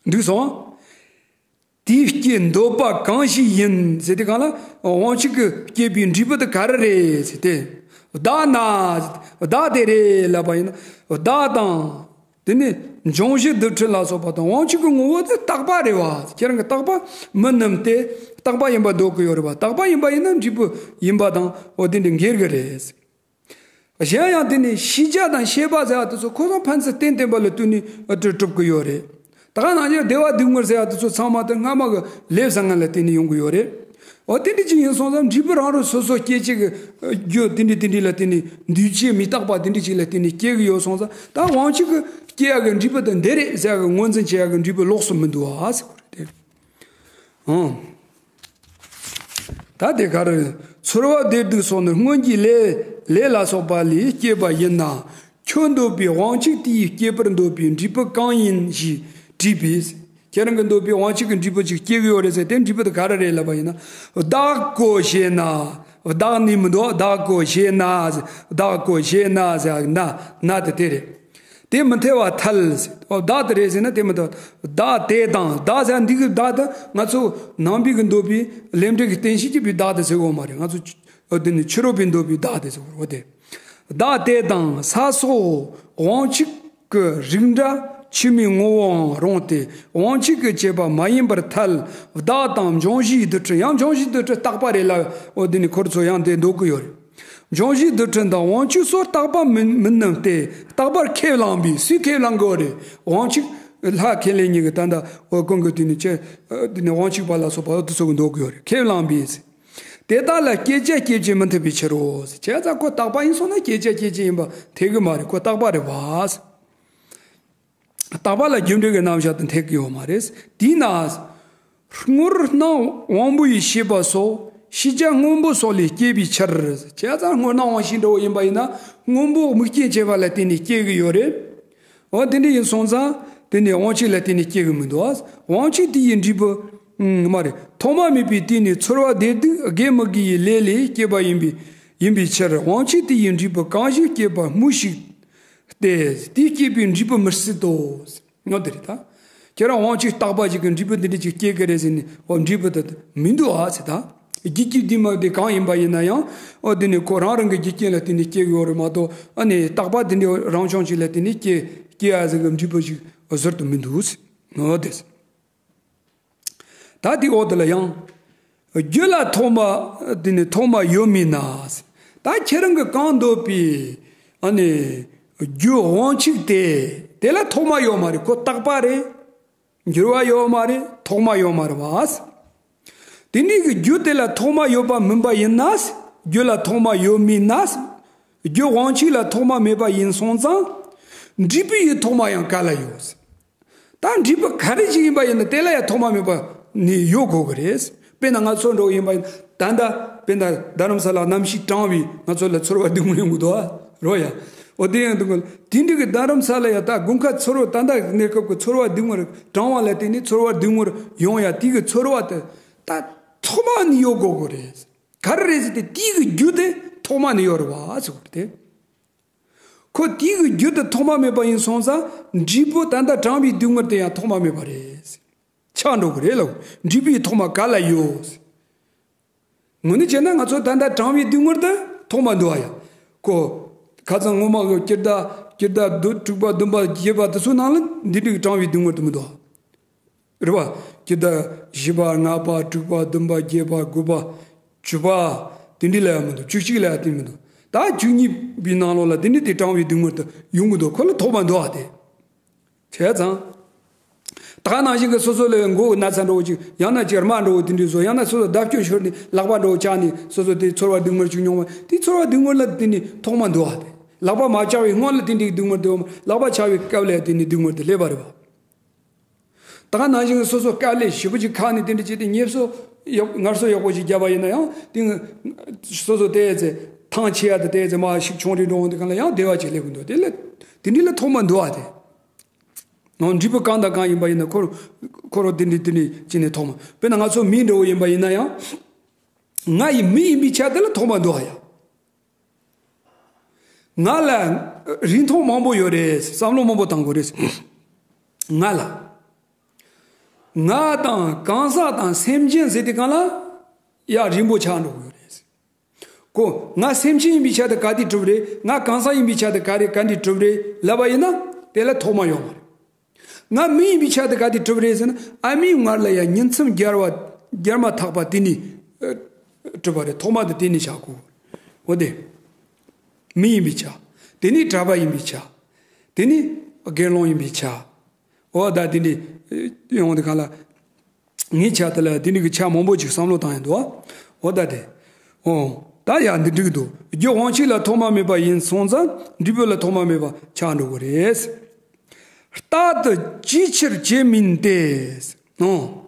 འདུག་སོང་། དེའི་སྐྱེ་འདོད་པ་གང་ཞིག་ཡིན་ཟེར་དེ་གང་ལ། དབང་ཕྱུག་གིས་སྐྱེས་པའི་འབྲས་བུ་དེ་ག་རེ་རེད་ཟེར་ཏེ། བདག་ན། བདག་དེ་རེད་ལབ་པ་ཡིན་ན། བདག་དང་། དེ་ནས་འབྱུང་བཞི་རྡུལ་ཕྲན་ལ་སོགས་པ་དང་། དབང་ཕྱུག་གི་ངོ་བོ་དེ་རྟག་པ་རེད་བ། ཁྱེད་རང་གི་རྟག་པ་མི་རྣམས་ཏེ། རྟག་པ་ཡིན་པར་འདོད་ཀྱི་ཡོད་རེད་བ། རྟག་པ་ཡིན་པ་ཡིན་ན་འབྲས་བུ་ཡིན་པ་དང་འོ་དེ་འདྲ་འགལ་གྱི་རེད། གཞན་ཡང་དེ་ནི་ཤེས་བྱ་དང་ཤེས་པ་ཟེར་བ་དེ་ཚོ་ཁོ་རང་ཕན་ཚུན་རྟེན་བརྟེན་པ་ལ་བརྟེན་ནས་ཨ་གྲུབ་གྲུབ་ཀྱི་ཡོད་རེད། ད་ག་ནང་བཞིན་བདེ་བ་སྡུག་བསྔལ་ཟེར་བ་དེ་ཚོ་ཚང་མ་དེ་སྔ་མ་གི་ལས་བཟང་ངན་ལ་བརྟེན་ནས་ཡོང་གི་ཡོད་རེད། འོ་དེ་འདྲ་ཅིག་ཡིན་སོང་ཙང་འབྲས་བུ་རང་རང་སོ་སོ་སྐྱེད་བྱེད་ཀྱི་རྒྱུ་དེ་འདྲ་དེ་འདྲ་ལ་བརྟེན་ནས། འདུས་བྱས་མི་རྟག་པ་དེ་འདྲ་ཅིག་ལ་བརྟེན་ནས་སྐྱེ་གི་ཡོད་སོང་ཙང་། ད་དབང་ཕྱུག་གི་སྐྱེ་ཡག་གི་འབྲས་བུ་དེ་འདི་རེད་ཟེར་ཡག་གི་ངོས་འཛིན་བྱེད་ཡག་གི་འབྲས་བུ་ལོགས་སུ་མི་འདུག་ཨ་ཟེར་བ་རེད་དེ། ཨང་། ད་དེ་ག་རེ། ཚོར་བ་བདེ་སྡུག་སོགས་ནི་སྔོན་གྱི་ལས་ལས་ལ་སོགས་པ་ལས་སྐྱེས་པ་ཡིན་ན། ཁྱོད་འདོད་པའི་དབང་ཕྱུག་དེ་ཡིས་སྐྱེད་པར་འདོད་པའི་འབྲས་བུ་གང་ཡིན་ཞེས་དྲིས་པས། ཁྱེད་རང་གི་འདོད་པའི་དབང་ཕྱུག་གི་འབྲས་བུ་ཅིག་སྐྱེ་གི་ཡོད་རེད་ཟེར་ཏེ། འབྲས་བུ་དེ་ག་རེ་རེད་ལབ་པ་ཡིན་ན། བདག་གོ་ཞེ་ན། བདག་ནི་མི་འདུག་བདག་གོ་ཞེ་ན། བདག་གོ་ཞེ་ན་ཟེར་ན་ན་དེ་དེ་རེད། དེ་མི་འཐད་པར་ཐལ། བདག་དེ་རེད་ཟེར་ན་དེ་མི་འཐད། བདག་དེ་དང་། བདག་ཟེར་འདི་གི་བདག་དེ་ང་ཚོ་ནང་པའི་གི་འདོད་པའི་ལས་འབྲས་ཀྱི་རྟེན་གཞི་སྐྱེད་པའི་བདག་དེ་ཟེར་གོ་མ་རེད། ང་ཚོ་འདི་ནི་ཕྱི་རོལ་པའི་འདོད་པའི་བདག་དེ་ཟེར་གོ་རེད་དེ། བདག་དེ་དང་ས་སོགས་དབང་ཕྱུག་གི་རིགས་འདྲ་ཕྱི་མའི་ངོ་བོའང་རུང་སྟེ། དབང་ཕྱུག་གི་བྱེད་པ་མ་ཡིན་པར་ཐལ། བདག་དང་འབྱུང་བཞིའི་རྡུལ་ཕྲན། ཡང་འབྱུང་བཞིའི་རྡུལ་ཕྲན་རྟག་པ་རེད་ལ། འོ་འདི་ནི་ཁོ་ར་ཚོ་ཡང་དེ་འདོད་ཀྱི་ཡོད་རེད། འབྱུང་བཞིའི་རྡུལ་ཕྲན་དང་དབང་ཕྱུག་སོགས་རྟག་པ་མིན་མིན་ནམ་སྟེ། རྟག་པར་ཁས་བླངས་པས། སུས་ཁས་བླངས་དགོས་རེད། དབང་ཕྱུག་ལྷ་ཁས་ལེན་མཁན་གྱི་ད་ལྟ་འོ་ཀུན་གྱི་དུས་ནས་ཅི་དེ་ནས་དབང་ཕྱུག་པ་ལ་སོགས་པ་འོ་དེ་ཚོ་གི་འདོད་ཀྱི་ཡོད་རེད། ཁས་བླངས་པས། དེ་དག་ལ་སྐྱེད་བྱ་སྐྱེད་བྱེད་མི་འཐད་པའི་ཕྱིར་རོ། བྱས་ཙང་ཁོ་རྟག་པ་ཡིན་སོང་ན་སྐྱེད་བྱ་སྐྱེད་བྱེད་ཡིན་པ་འཐད་གི་མ་རེད། ཁོ་རྟག་པ་རེད་བ། རྟག་པ་ལ་རྒྱུ་འབྲས་ཀྱི་རྣམ་གཞག་དེ་འཐད་ཀྱི་ཡོད་མ་རེད། དེས་ན། སྔོར་སྣང་དབང་པོ་ཡི་ཤེས་པ་སོགས་ཤེས་བྱ་སྔོན་པོ་སོགས་ལས་སྐྱེས་པའི་ཕྱིར། བྱས་ཙང་སྔོར་སྣང་དབང་ཤེས་འདྲ་བོ་ཡིན་པ་ཡིན་ན། སྔོན་པོ་དམིགས་རྐྱེན་བྱས་པ་ལ་བརྟེན་ནས་སྐྱེ་གི་ཡོད་རེད། འོ་དེ་འདྲ་ཡིན་སོང་ཙང་དེ་ནི་དབང་ཕྱུག་ལ་བརྟེན་ནས་སྐྱེ་གི་མི་འདུག་དབང་ཕྱུག་དེ་ཡི་འབྲས་བུ་ཨང་མ་རེད། ཐོག་མ་མེད་པའི་དུས་ནས་ཚོར་བ་བདེ་སྡུག་དགེ་མི་དགེ་ཡི་ལས་ལས་སྐྱེས་པ་ཡིན་པའི་ཡིན་པའི་ཕྱིར། དབང་ཕྱུག་དེ་ཡི་འབྲས་བུ་གང་ཞིག་སྐྱེས་པ་སྨོས་ཤིག་སྟེ། དེས་སྐྱེས་པའི་འབྲས་བུ་མི་སྲིད་དོ། ངོ་དེ་རེད་ད། ཁྱེད་རང་དབང་ཕྱུག་རྟག་པ་ཞིག་གི་འབྲས་བུ་འདི་འདྲ་ཅིག་སྐྱེ་གི་རེད་ཟེར་ནས་འོ་འབྲས་བུ་དེ་མི་འདུག་ཨ་ཟེར་ད། རྒྱུ་རྐྱེན་དེ་མ་དེ་གང་ཡིན་པ་ཡིན་ན་ཡང་འོ་དེ་ནི་ཁོ་རང་རང་གི་རྒྱུ་རྐྱེན་ལ་བརྟེན་ནས་སྐྱེ་གི་ཡོད་རེད་མ་གཏོགས། ཨ་ནི་རྟག་པ་དེ་འདྲ་རང་བྱུང་ཅིག་ལ་བརྟེན་ནས་སྐྱེ་སྐྱེ་ཡ་ཟེར་གི་འབྲས་བུ་ཞིག་ཟུར་དུ་མི་འདུག་ཟེར། འོ་དེ། ད་དེ་འོག་དེ་ལ་ཡང་། རྒྱུ་ལ་ཐོག་མ་དེ་ནི་ཐོག་མ་ཡོད་མིན་ན། ད་ཁྱེད་རང་གི་གང་འདོད་པའི་ཨ་ནི་རྒྱུ་དབང་ཕྱུག་དེ་དེ་ལ་ཐོག་མ་ཡོད་མ་རེད། ཁོ་རྟག་པ་རེད། འགྱུར་བ་ཡོད་མ་རེད། ཐོག་མ་ཡོད་མ་རེད་བ། དེ་འདྲའི་གི་རྒྱུ་དེ་ལ་ཐོག་མ་ཡོད་པ་མིན་པ་ཡིན་ན། རྒྱུ་ལ་ཐོག་མ་ཡོད་མིན་ན། རྒྱུ་དབང་ཕྱུག་ལ་ཐོག་མ་མེད་པ་ཡིན་སོང་ཙང་། འབྲས་བུ་ཡི་ཐོག་མ་ཡང་ག་ལ་ཡོད། ད་འབྲས་བུ་ག་རེ་ཞིག་ཡིན་པ་ཡིན་ན་དེ་ལ་ཡང་ཐོག་མ་མེད་པ་ནི་ཡོད་དགོས་ཀྱི་རེད། དཔེར་ན་ང་ཚོ་འགྲོ་ཡིན་པ་ཡིན་ད་ལྟ་དཔེར་ན་རྡ་རམ་ས་ལ་གནམ་གཤིས་གྲང་བས་ང་ཚོ་ལ་ཚོར་བ་སྡུག་བསྔལ་ཡོང་གི་འདུག་ཨ། རོ་ཡ། འོ་དེ་ཡང་འདུག་གི། དེ་འདྲ་གི་རྡ་རམ་ས་ལ་ཡ་ད་དགུན་ཁ་ཚོར་བ་ད་ལྟ་གནས་སྐབས་ཀྱི་ཚོར་བ་སྡུག་བསྔལ་གྲང་བ་ལ་བརྟེན་ནས་ཚོར་བ་སྡུག་བསྔལ་ཡོང་ཡ་དེ་གི་ཚོར་བ་དེ་ད་ཐོག་མ་ནས་ཡོད་དགོས་ཀྱི་རེད། ག་རེ་རེད་ཟེར་ཏེ་དེའི་གི་རྒྱུ་དེ་ ཐོག་མ་ནས་ཡོད་རེད་བ་ཟེར་བ་དེ། ཁོ་དེའི་གི་རྒྱུ་དེ་ཐོག་མ་མེད་པ་ཡིན་སོང་ཙང་། འབྲས་བུ་ད་ལྟ་དྲངས་པའི་སྡུག་བསྔལ་དེ་ཡང་ཐོག་མ་མེད་པ་རེད། ཆགས་འགྲོ་གི་རེད་ལ། འབྲས་བུའི་ཐོག་མ་ག་ལ་ཡོད། དངོས་གནས་བྱས་ན་ང་ཚོ་ད་ལྟ་དྲངས་པའི་སྡུག་བསྔལ་དེ་ཐོག་མ་འདུག་ཨ་ཡ། ཁོ། ཁ་སང་སྔོན་མ་གི་སྤྱི་ཟླ་སྤྱི་ཟླ་བདུན་དྲུག་པ་བདུན་པ་བརྒྱད་པ་དེ་ཚོའི་ནང་ལ་འདི་འདྲའི་དྲངས་པའི་སྡུག་བསྔལ་དེ་མི་འདུག་ཨ། རེད་བ། སྤྱི་ཟླ་བཞི་པ་ལྔ་པ་དྲུག་པ་བདུན་པ་བརྒྱད་པ་དགུ་པ་བཅུ་པ། དེ་འདྲའི་ལ་ཡང་མི་འདུག་བཅུ་གཅིག་ལ་ཡང་དེ་མི་འདུག་ད་བཅུ་གཉིས་པའི་ནང་ལོགས་ལ་དེ་འདྲའི་དེ་དྲངས་པའི་སྡུག་བསྔལ་དེ་ཡོང་གི་འདུག་ཁོ་ལ་ཐོག་མ་འདུག་ཨ་དེ། བྱས་ཙང་། ད་ག་ནང་བཞིན་གྱི་སོ་སོ་ལ་མགོ་གི་ན་ཚ་འདྲ་བོ་ཅིག་ཡང་ན་ཅིག་རྨ་འདྲ་བོ་དེ་འདྲའི་བཟོ། ཡང་ན་སོ་སོ་བརྡབ་སྐྱོན་ཤོར་ནས་ལག་པ་འདྲ་བོ་བཅག་ནས་སོ་སོ་དེ་ཚོར་བ་སྡུག་བསྔལ་ཅིག་མྱོང་བ་དེ། ཚོར་བ་སྡུག་བསྔལ་ལ་དེ་ནི་ཐོག་མ་འདུག་ཨ་དེ། ལག་པ་མ་བཅག་པའི་སྔོན་ལ་དེ་འདྲའི་སྡུག་བསྔལ་འདུག་ལག་པ་བཅག་པའི་སྐབས་ལ་དེ་ནི་སྡུག་བསྔལ་དེ་སླེབས་པ་རེད་བ། ད་ག་ནང་བཞིན་སོ་སོ་དཀའ་ལས་ཞེ་པོ་ཅིག་ཁག་ནས་དེ་འདྲ་བྱས་ཏེ་ངལ་གསོ་ཡག་ངལ་གསོ་ཡག་པོ་ཅིག་བརྒྱབ་པ་ཡིན་ན་ཡང་དེ་སོ་སོ་དེ་ཚེ་ཐང་ཆད་ཡ་དེ་དེ་ཚེ་མ་ཤི་ཆུང་རིང་འགྲོ་འོང་དེ་གང་ལ་ཡང་བདེ་བ་ཅིག་སླེབས་ཀྱི་འདུག་དེ་ལ་དེ་འདྲ་ལ་ཐོག་མ་འདུག་ཨ་དེ། འོ། འབྲས་བུ་གང་དང་གང་ཡིན་པ་ཡིན་ན་ཁོ་རང་ཁོ་རང་དེ་འདྲའི་དེ་འདྲའི་ཅི་ནས་ཐོག་མ། དཔེར་ན་ང་ཚོ་མི་འདྲ་བོ་ཡིན་པ་ཡིན་ན་ཡང་། ང་ཡི་མི་ཡིན་པའི་ཆ་དེ་ལ་ཐོག་མ་འདུག་ཨ་ཡ། ང་ལ་རིན་ཐང་མང་པོ་ཡོད་རེད། བསམ་བློ་མང་པོ་བཏང་དགོས་རེད། ང་ལ། ང་དང་གང་ཟག་དང་སེམས་ཅན་ཟེར་དུས་སྒང་ལ་ཡ་རིན་པོ་ཆགས་འགྲོ་གི་ཡོད་རེད། ཁོ་ང་སེམས་ཅན་ཡིན་པའི་ཆ་དེ་ག་དེ་གྲུབ་རེད། ང་གང་ཟག་ཡིན་པའི་ཆ་དེ་ག་རེ་ག་འདྲས་གྲུབ་རེད་ལབ་པ་ཡིན་ན་དེ་ལ་ཐོག་མ་ཡོད་མ་རེད། ང་མི་ཡིན་པའི་ཆ་དེ་ག་དེ་གྲུབ་རེད་ཟེར་ན། ཨ་མའི་མངལ་ལ་ཡ་ཉིང་མཚམས་སྦྱར་བ་སྦྱར་མ་ཐག་པ་དེ་ནས་ཨ་གྲུབ་པ་རེད། ཐོག་མ་དེ་དེ་ནས་ཆགས་གོ། འོ་དེ། མི་ཡིན་པའི་ཆ། དེ་ནས་གྲྭ་པ་ཡིན་པའི་ཆ། དེ་ནས་དགེ་སློང་ཡིན་པའི་ཆ། འོ་ད་དེ་འདྲའི་ཡོང་དུས་སྒང་ལ། ངའི་ཆ་དེ་ལ་དེ་འདྲའི་གི་ཆ་མང་པོ་ཅིག་བསམ་བློ་བཏང་ཡ་འདུག་འོ་ད་དེ། འོ། ད་ཡ་འདི་འགྲིག་འདུག་རྒྱུ་དབང་ཕྱུག་ལ་ཐོག་མ་མེད་པ་ཡིན་སོང་ཙང་འབྲས་བུ་ལ་ཐོག་མ་མེད་པ་ཆགས་འགྲོ་གི་རེད། རྟག་ཏུ་ཅིའི་ཕྱིར་བྱེད་མིན་ཏེ། འོ།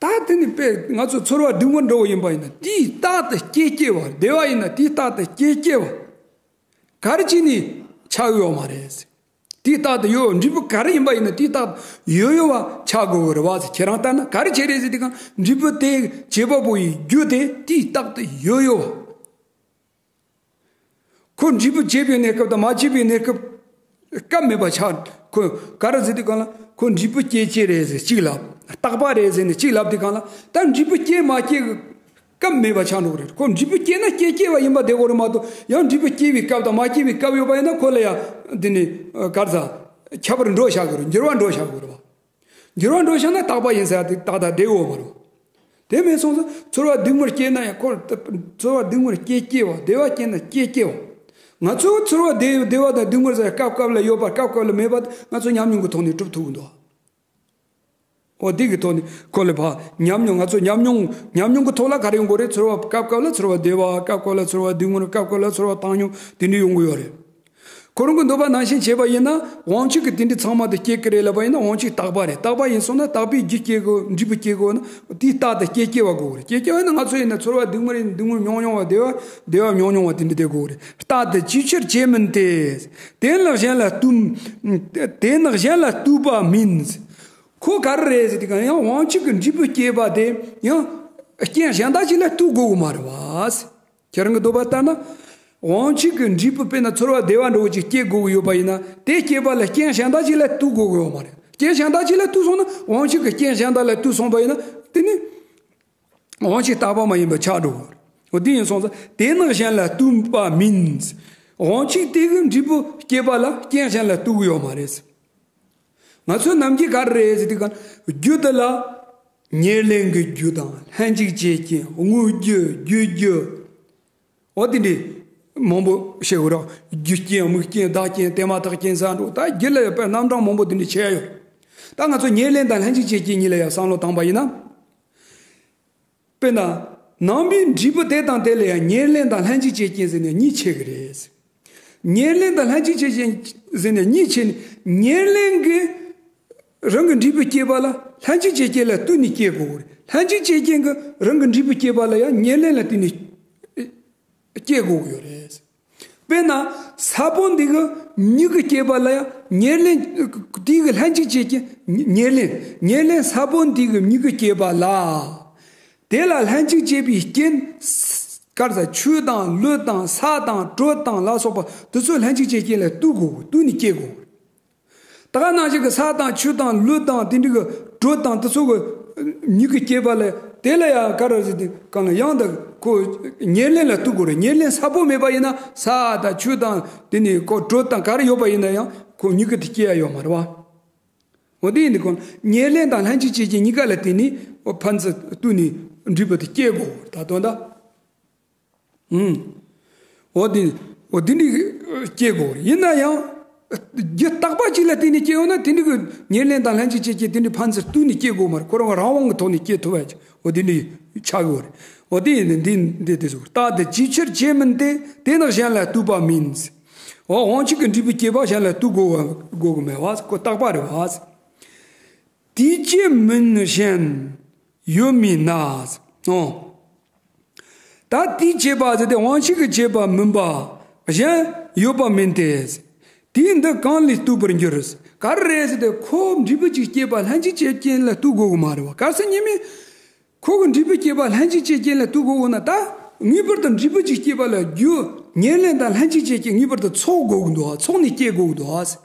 ད་དེ་ནི་དཔེ་ང་ཚོ་ཚོར་བ་སྡུག་བསྔལ་འདྲ་བོ་ཡིན་པ་ཡིན་ན་དེའི་རྟག་ཏུ་སྐྱེ་སྐྱེ་བ། བདེ་བ་ཡིན་ན་དེའི་རྟག་ཏུ་སྐྱེ་སྐྱེ་བ། ག་རེ་བྱས་ནས་ཆགས་ཡོད་མ་རེད། དེའི་རྟག་ཏུ་ཡོད། འབྲས་བུ་ག་རེ་ཡིན་པ་ཡིན་ན་དེའི་རྟག་ཏུ་ཡོད་ཡོད་པ་ཆགས་དགོས་ཀྱི་རེད་བ་ཟེར། ཁྱེད་རང་ལྟར་ན་ག་རེ་བྱས་རེད་ཟེར་དུས་སྒང་འབྲས་བུ་དེ་བྱེད་པ་པོ་ཡི་རྒྱུ་དེ་དེའི་རྟག་ཏུ་ཡོད་ཡོད་པ། ཁོ་འབྲས་བུ་བྱེད་པའི་གནས་སྐབས་དང་མ་བྱེད་པའི་གནས་སྐབས་སྐབས་མེད་པ་ཆགས། ཁོ་ག་རེ་ཟེར་དུས་སྒང་ལ་ཁོ་འབྲས་བུ་སྐྱེད་བྱེད་རེད་ཟེར་གཅིག་ལབ། རྟག་པ་རེད་ཟེར་ནས་གཅིག་ལབ་དུས་སྒང་ལ། ད་འབྲས་བུ་སྐྱེད་མ་སྐྱེད་ཀྱི་སྐབས་མེད་པ་ཆགས་འགྲོ་གི་རེད། ཁོ་འབྲས་བུ་སྐྱེས་ན་སྐྱེ་སྐྱེ་བ་ཡིན་པ་བདེ་གོ་རེད་མ་གཏོགས། ཡང་འབྲས་བུ་སྐྱེ་བའི་སྐབས་དང་མ་སྐྱེ་བའི་སྐབས་ཡོད་པ་ཡིན་ན་ཁོ་ལ་ཡང་འདི་ནི་གར་ས་ཁྱད་པར་འགྲོ་བཞག་གི་རེད། འགྱུར་བ་འགྲོ་བཞག་གི་རེད་བ། འགྱུར་བ་འགྲོ་བཞག་ན་རྟག་པ་ཡིན་ཟེར་ཏེ་ཏག་ཏག་བདེ་གོ་མ་རེད། དེ་མེད་སོང་ཙང་ཚོར་བ་སྡུག་བསྔལ་སྐྱེས་ན་ཡང་ཁོ་ཚོར་བ་སྡུག་བསྔལ་སྐྱེ་སྐྱེ་བ། བདེ་བ་སྐྱེས་ན་སྐྱེ་སྐྱེ་བ། ང་ཚོ་ཚོར་བ་བདེ་བདེ་བ་དང་སྡུག་བསྔལ་ཟེར་སྐབས་སྐབས་ལ་ཡོད་པ་སྐབས་སྐབས་ལ་མེད་པ་ང་ཚོ་ཉམས་མྱོང་གི་ཐོག་ནས་གྲུབ་ཐུབ་ཀྱི་འདུག་འོ་འདི་གི་ཐོག་ནས་ཁོ་ལ་ཕར་ཉམས་མྱོང་། ང་ཚོ་ཉམས་མྱོང་ཉམས་མྱོང་གི་ཐོག་ལ་ག་རེ་ཡོང་གི་རེད། ཚོར་བ་སྐབས་སྐབས་ལ་ཚོར་བ་བདེ་བ། སྐབས་སྐབས་ལ་ཚོར་བ་སྡུག་བསྔལ། སྐབས་སྐབས་ལ་ཚོར་བ་བཏང་སྙོམས། དེ་འདྲ་ཡོང་གི་ཡོད་རེད། ཁོ་རང་གི་འདོད་པ་ནང་བཞིན་བྱས་པ་ཡིན་ན་དབང་ཕྱུག་གིས་དེ་འདྲའི་ཚང་མ་དེ་སྐྱེད་ཀྱི་རེད་ལབ་པ་ཡིན་ན་དབང་ཕྱུག་རྟག་པ་རེད། རྟག་པ་ཡིན་སོང་ན་རྟག་པའི་རྒྱུ་སྐྱེ་དགོས། འབྲས་བུ་སྐྱེ་དགོས་ན་དེའི་རྟག་ཏུ་སྐྱེ་སྐྱེ་བ་དགོས་རེད། སྐྱེ་སྐྱེ་བ་ཡིན་ན་ང་ཚོ་ཡིན་ན་ཚོར་བ་སྡུག་བསྔལ་རེད། སྡུག་བསྔལ་མྱོང་མྱོང་བ། བདེ་བ་བདེ་བ་མྱོང་མྱོང་བ་དེ་འདྲ་དེ་དགོས་རེད། རྟག་ཏུ་ཅིའི་ཕྱིར་བྱེད་མིན་ཏེ། དེ་ནི་གཞན་ལ་ལྟོས། དེ་ནི་གཞན་ལ་ལྟོས་པ་མིན། ཁོ་ག་རེ་རེད་ཟེར་དུས་སྒང་ཡང་དབང་ཕྱུག་གི་འབྲས་བུ་སྐྱེས་པ་དེ་ཡང་རྐྱེན་གཞན་དག་ཅིག་ལ་ལྟོས་དགོས་ཀྱི་མ་རེད་བ། ཁྱེད་རང་གི་འདོད་པ་ལྟར་ན། དབང་ཕྱུག་གི་འབྲས་བུ་དཔེར་ན་ཚོར་བ་བདེ་བ་འདྲ་བོ་ཅིག་སྐྱེ་དགོས་ཀྱི་ཡོད་པ་ཡིན་ན་དེ་སྐྱེས་པ་ལ་རྐྱེན་གཞན་དག་ཅིག་ལ་ལྟོས་དགོས་ཀྱི་ཡོད་མ་རེད། རྐྱེན་གཞན་དག་ཅིག་ལ་ལྟོས་སོང་ན་དབང་ཕྱུག་གི་རྐྱེན་གཞན་དག་ལ་ལྟོས་སོང་བ་ཡིན་ན་དེ་ནི། དབང་ཕྱུག་རྟག་པ་མ་ཡིན་པ་ཆགས་འགྲོ་གི་རེད། འོ་དེ་ཡིན་སོང་ཙང་དེ་ནི་གཞན་ལ་ལྟོས་པ་མིན། དབང་ཕྱུག་དེ་གི་འབྲས་བུ་སྐྱེས་པ་ལ་རྐྱེན་གཞན་ལ་ལྟོས་ཀྱི་ཡོད་མ་རེད། ང་ཚོའི་ནམ་རྒྱུན་ག་རེ་རེད་ཟེར་དུས་སྒང་རྒྱུ་དེ་ལ་ཉེར་ལེན་གྱི་རྒྱུ་དང་ལྷན་ཅིག་བྱེད་རྐྱེན། དངོས་རྒྱུ། བརྒྱུད་རྒྱུ། འོ་དེ་འདྲའི་མང་པོ་བཤད་དགོས་རེད། རྒྱུ་རྐྱེན། དམིགས་རྐྱེན། བདག་རྐྱེན། དེ་མ་ཐག་རྐྱེན་ཟེར་འགྲོ། ད་རྒྱུ་ལ་ཡང་དཔེ་རྣམ་གྲངས་མང་པོ་དེ་འདྲ་བྱས་ཡོད། ད་ང་ཚོ་ཉེར་ལེན་དང་ལྷན་ཅིག་བྱེད་རྐྱེན་གཉིས་ལ་ཡང་བསམ་བློ་བཏང་པ་ཡིན་ན། དཔེར་ན། ནང་པའི་འབྲས་བུ་དེ་དང་དེ་ལ་ཡང་ཉེར་ལེན་དང་ལྷན་ཅིག་བྱེད་རྐྱེན་ཟེར་ནས་གཉིས་ཕྱེ་གི་རེད། ཉེར་ལེན་དང་ལྷན་ཅིག་བྱེད་རྐྱེན་ཟེར་ནས་གཉིས་ཕྱེ་ནས། ཉེར་ལེན་གྱི་རང་གི་འབྲས་བུ་སྐྱེས་པ་ལ་ལྷན་ཅིག་བྱེད་རྐྱེན་ལ་ལྟོས་ནས་སྐྱེ་དགོས་རེད། ལྷན་ཅིག་བྱེད་རྐྱེན་གྱི་རང་གི་འབྲས་བུ་སྐྱེས་པ་ལ་ཡང་ཉེར་ལེན་ལ་ལྟོས་ནས་སྐྱེ་དགོས་ཀྱི་ཡོད་རེད། དཔེར་ན། ས་བོན་འདི་གི་མྱུ་གུ་སྐྱེས་པ་ལ་ཡང་ཉེར་ལེན། དེའི་གི་ལྷན་ཅིག་བྱེད་རྐྱེན། ཉེར་ལེན། ཉེར་ལེན་ས་བོན་འདི་གི་མྱུ་གུ་སྐྱེས་པ་ལ། དེ་ལ་ལྷན་ཅིག་བྱེད་པའི་རྐྱེན། ག་རེ་ཟ། ཆུ་དང་ལུད་དང་ས་དང་དྲོད་དང་ལ་སོགས་པ་དེ་ཚོ་ལྷན་ཅིག་སྐྱེས་རྐྱེན་ལ་ལྟོས་དགོས། ལྟོས་ནས་སྐྱེ་དགོས། ད་ག་ནང་བཞིན་གྱི་ས་དང་ཆུ་དང་ལུད་དང་དེ་འདྲ་གི་དྲོད་དང་དེ་ཚོ་གི་མྱུ་གུ་སྐྱེས་པ་ལ་དེ་ལ་ཡང་ག་རེ་ཟེར། དེ་གང་ལ་ཡང་དག་ཁོ་ཉེར་ལེན་ལ་ལྟོས་དགོས་རེད། ཉེར་ལེན་ཟབ་པོ་མེད་པ་ཡིན་ན་ས་དང་ཆུ་དང་དེ་ནས་ཁོ་དྲོད་དང་ག་རེ་ཡོད་པ་ཡིན་ན་ཡང་ཁོ་མྱུ་གུ་དེ་སྐྱེ་ཡ་ཡོད་མ་རེད་བ། འོ་དེ་ཡིན་དུས་ཁོ་ཉེར་ལེན་དང་ལྷན་ཅིག་སྐྱེས་རྐྱེན་གཉིས་ཀ་ལ་བརྟེན་ནས་ཕན་ཚུན་ལྟོས་ནས་འབྲས་བུ་དེ་སྐྱེ་དགོས། ད་དོན་དག་ཨུམ། འོ་དེ། འོ་དེ་འདྲའི་སྐྱེ་དགོས། ཡིན་ན་ཡང་། རྒྱུ་རྟག་པ་གཅིག་ལ་བརྟེན་ནས་སྐྱེ་ཡོང་ན་དེ་འདྲའི་གི་ཉེར་ལེན་དང་ལྷན་ཅིག་སྐྱེས་རྐྱེན་དེ་འདྲའི་ཕན་ཚུན་ལྟོས་ནས་སྐྱེ་དགོས་མ་རེད། ཁོ་རང་རང་དབང་གི་ཐོག་ནས་སྐྱེ་ཐུབ་པ་ཅིག་འོ་དེ་འདྲའི་ཆགས་ཡོད་རེད། འོ་དེ་ཡིན་ནི་འདི་འདི་དེ་ཟུག་རྟག་ཏུ་ཅིའི་ཕྱིར་སྐྱེ་མིན་ཏེ། དེ་ནི་གཞན་ལ་ལྟོས་པ་མིན། འོ་དབང་ཕྱུག་གི་འབྲས་བུ་སྐྱེས་པ་གཞན་ལ་ལྟོས་དགོས་པ་དགོས་གི་མེད་པ་ཁོ་རྟག་པ་རེད་པ། དེའི་སྐྱེས་མིན་གཞན་ཡོད་མིན་ན། ཨོ། ད་དེའི་སྐྱེས་པ་ཟེར་ཏེ་དབང་ཕྱུག་གི་སྐྱེས་པ་མིན་པ་གཞན་ཡོད་པ་མིན་ཏེ། དེས་འདི་གང་ལས་ལྟོས་པར་འགྱུར། ག་རེ་རེད་ཟེར་ཏེ་ཁོ་འབྲས་བུ་གཅིག་སྐྱེས་པ་ལྷན་ཅིག་སྐྱེས་རྐྱེན་ལ་ལྟོས་དགོས་གི་མ་རེད་པ། གལ་སྲིད་ཉི་མས་ཁོ་གི་འབྲས་བུ་སྐྱེས་པ་ལྷན་ཅིག་སྐྱེས་རྐྱེན་ལ་ལྟོས་དགོས་གི་ན། ད་ངེས་པར་དུ་འབྲས་བུ་གཅིག་སྐྱེས་པ་ལ་རྒྱུ་ཉེར་ལེན་དང་ལྷན་ཅིག་སྐྱེས་རྐྱེན་ངེས་པར་དུ་ཚོགས་དགོས་གི་འདུག་ཚོགས་ནས་སྐྱེ་དགོས་གི་འདུག་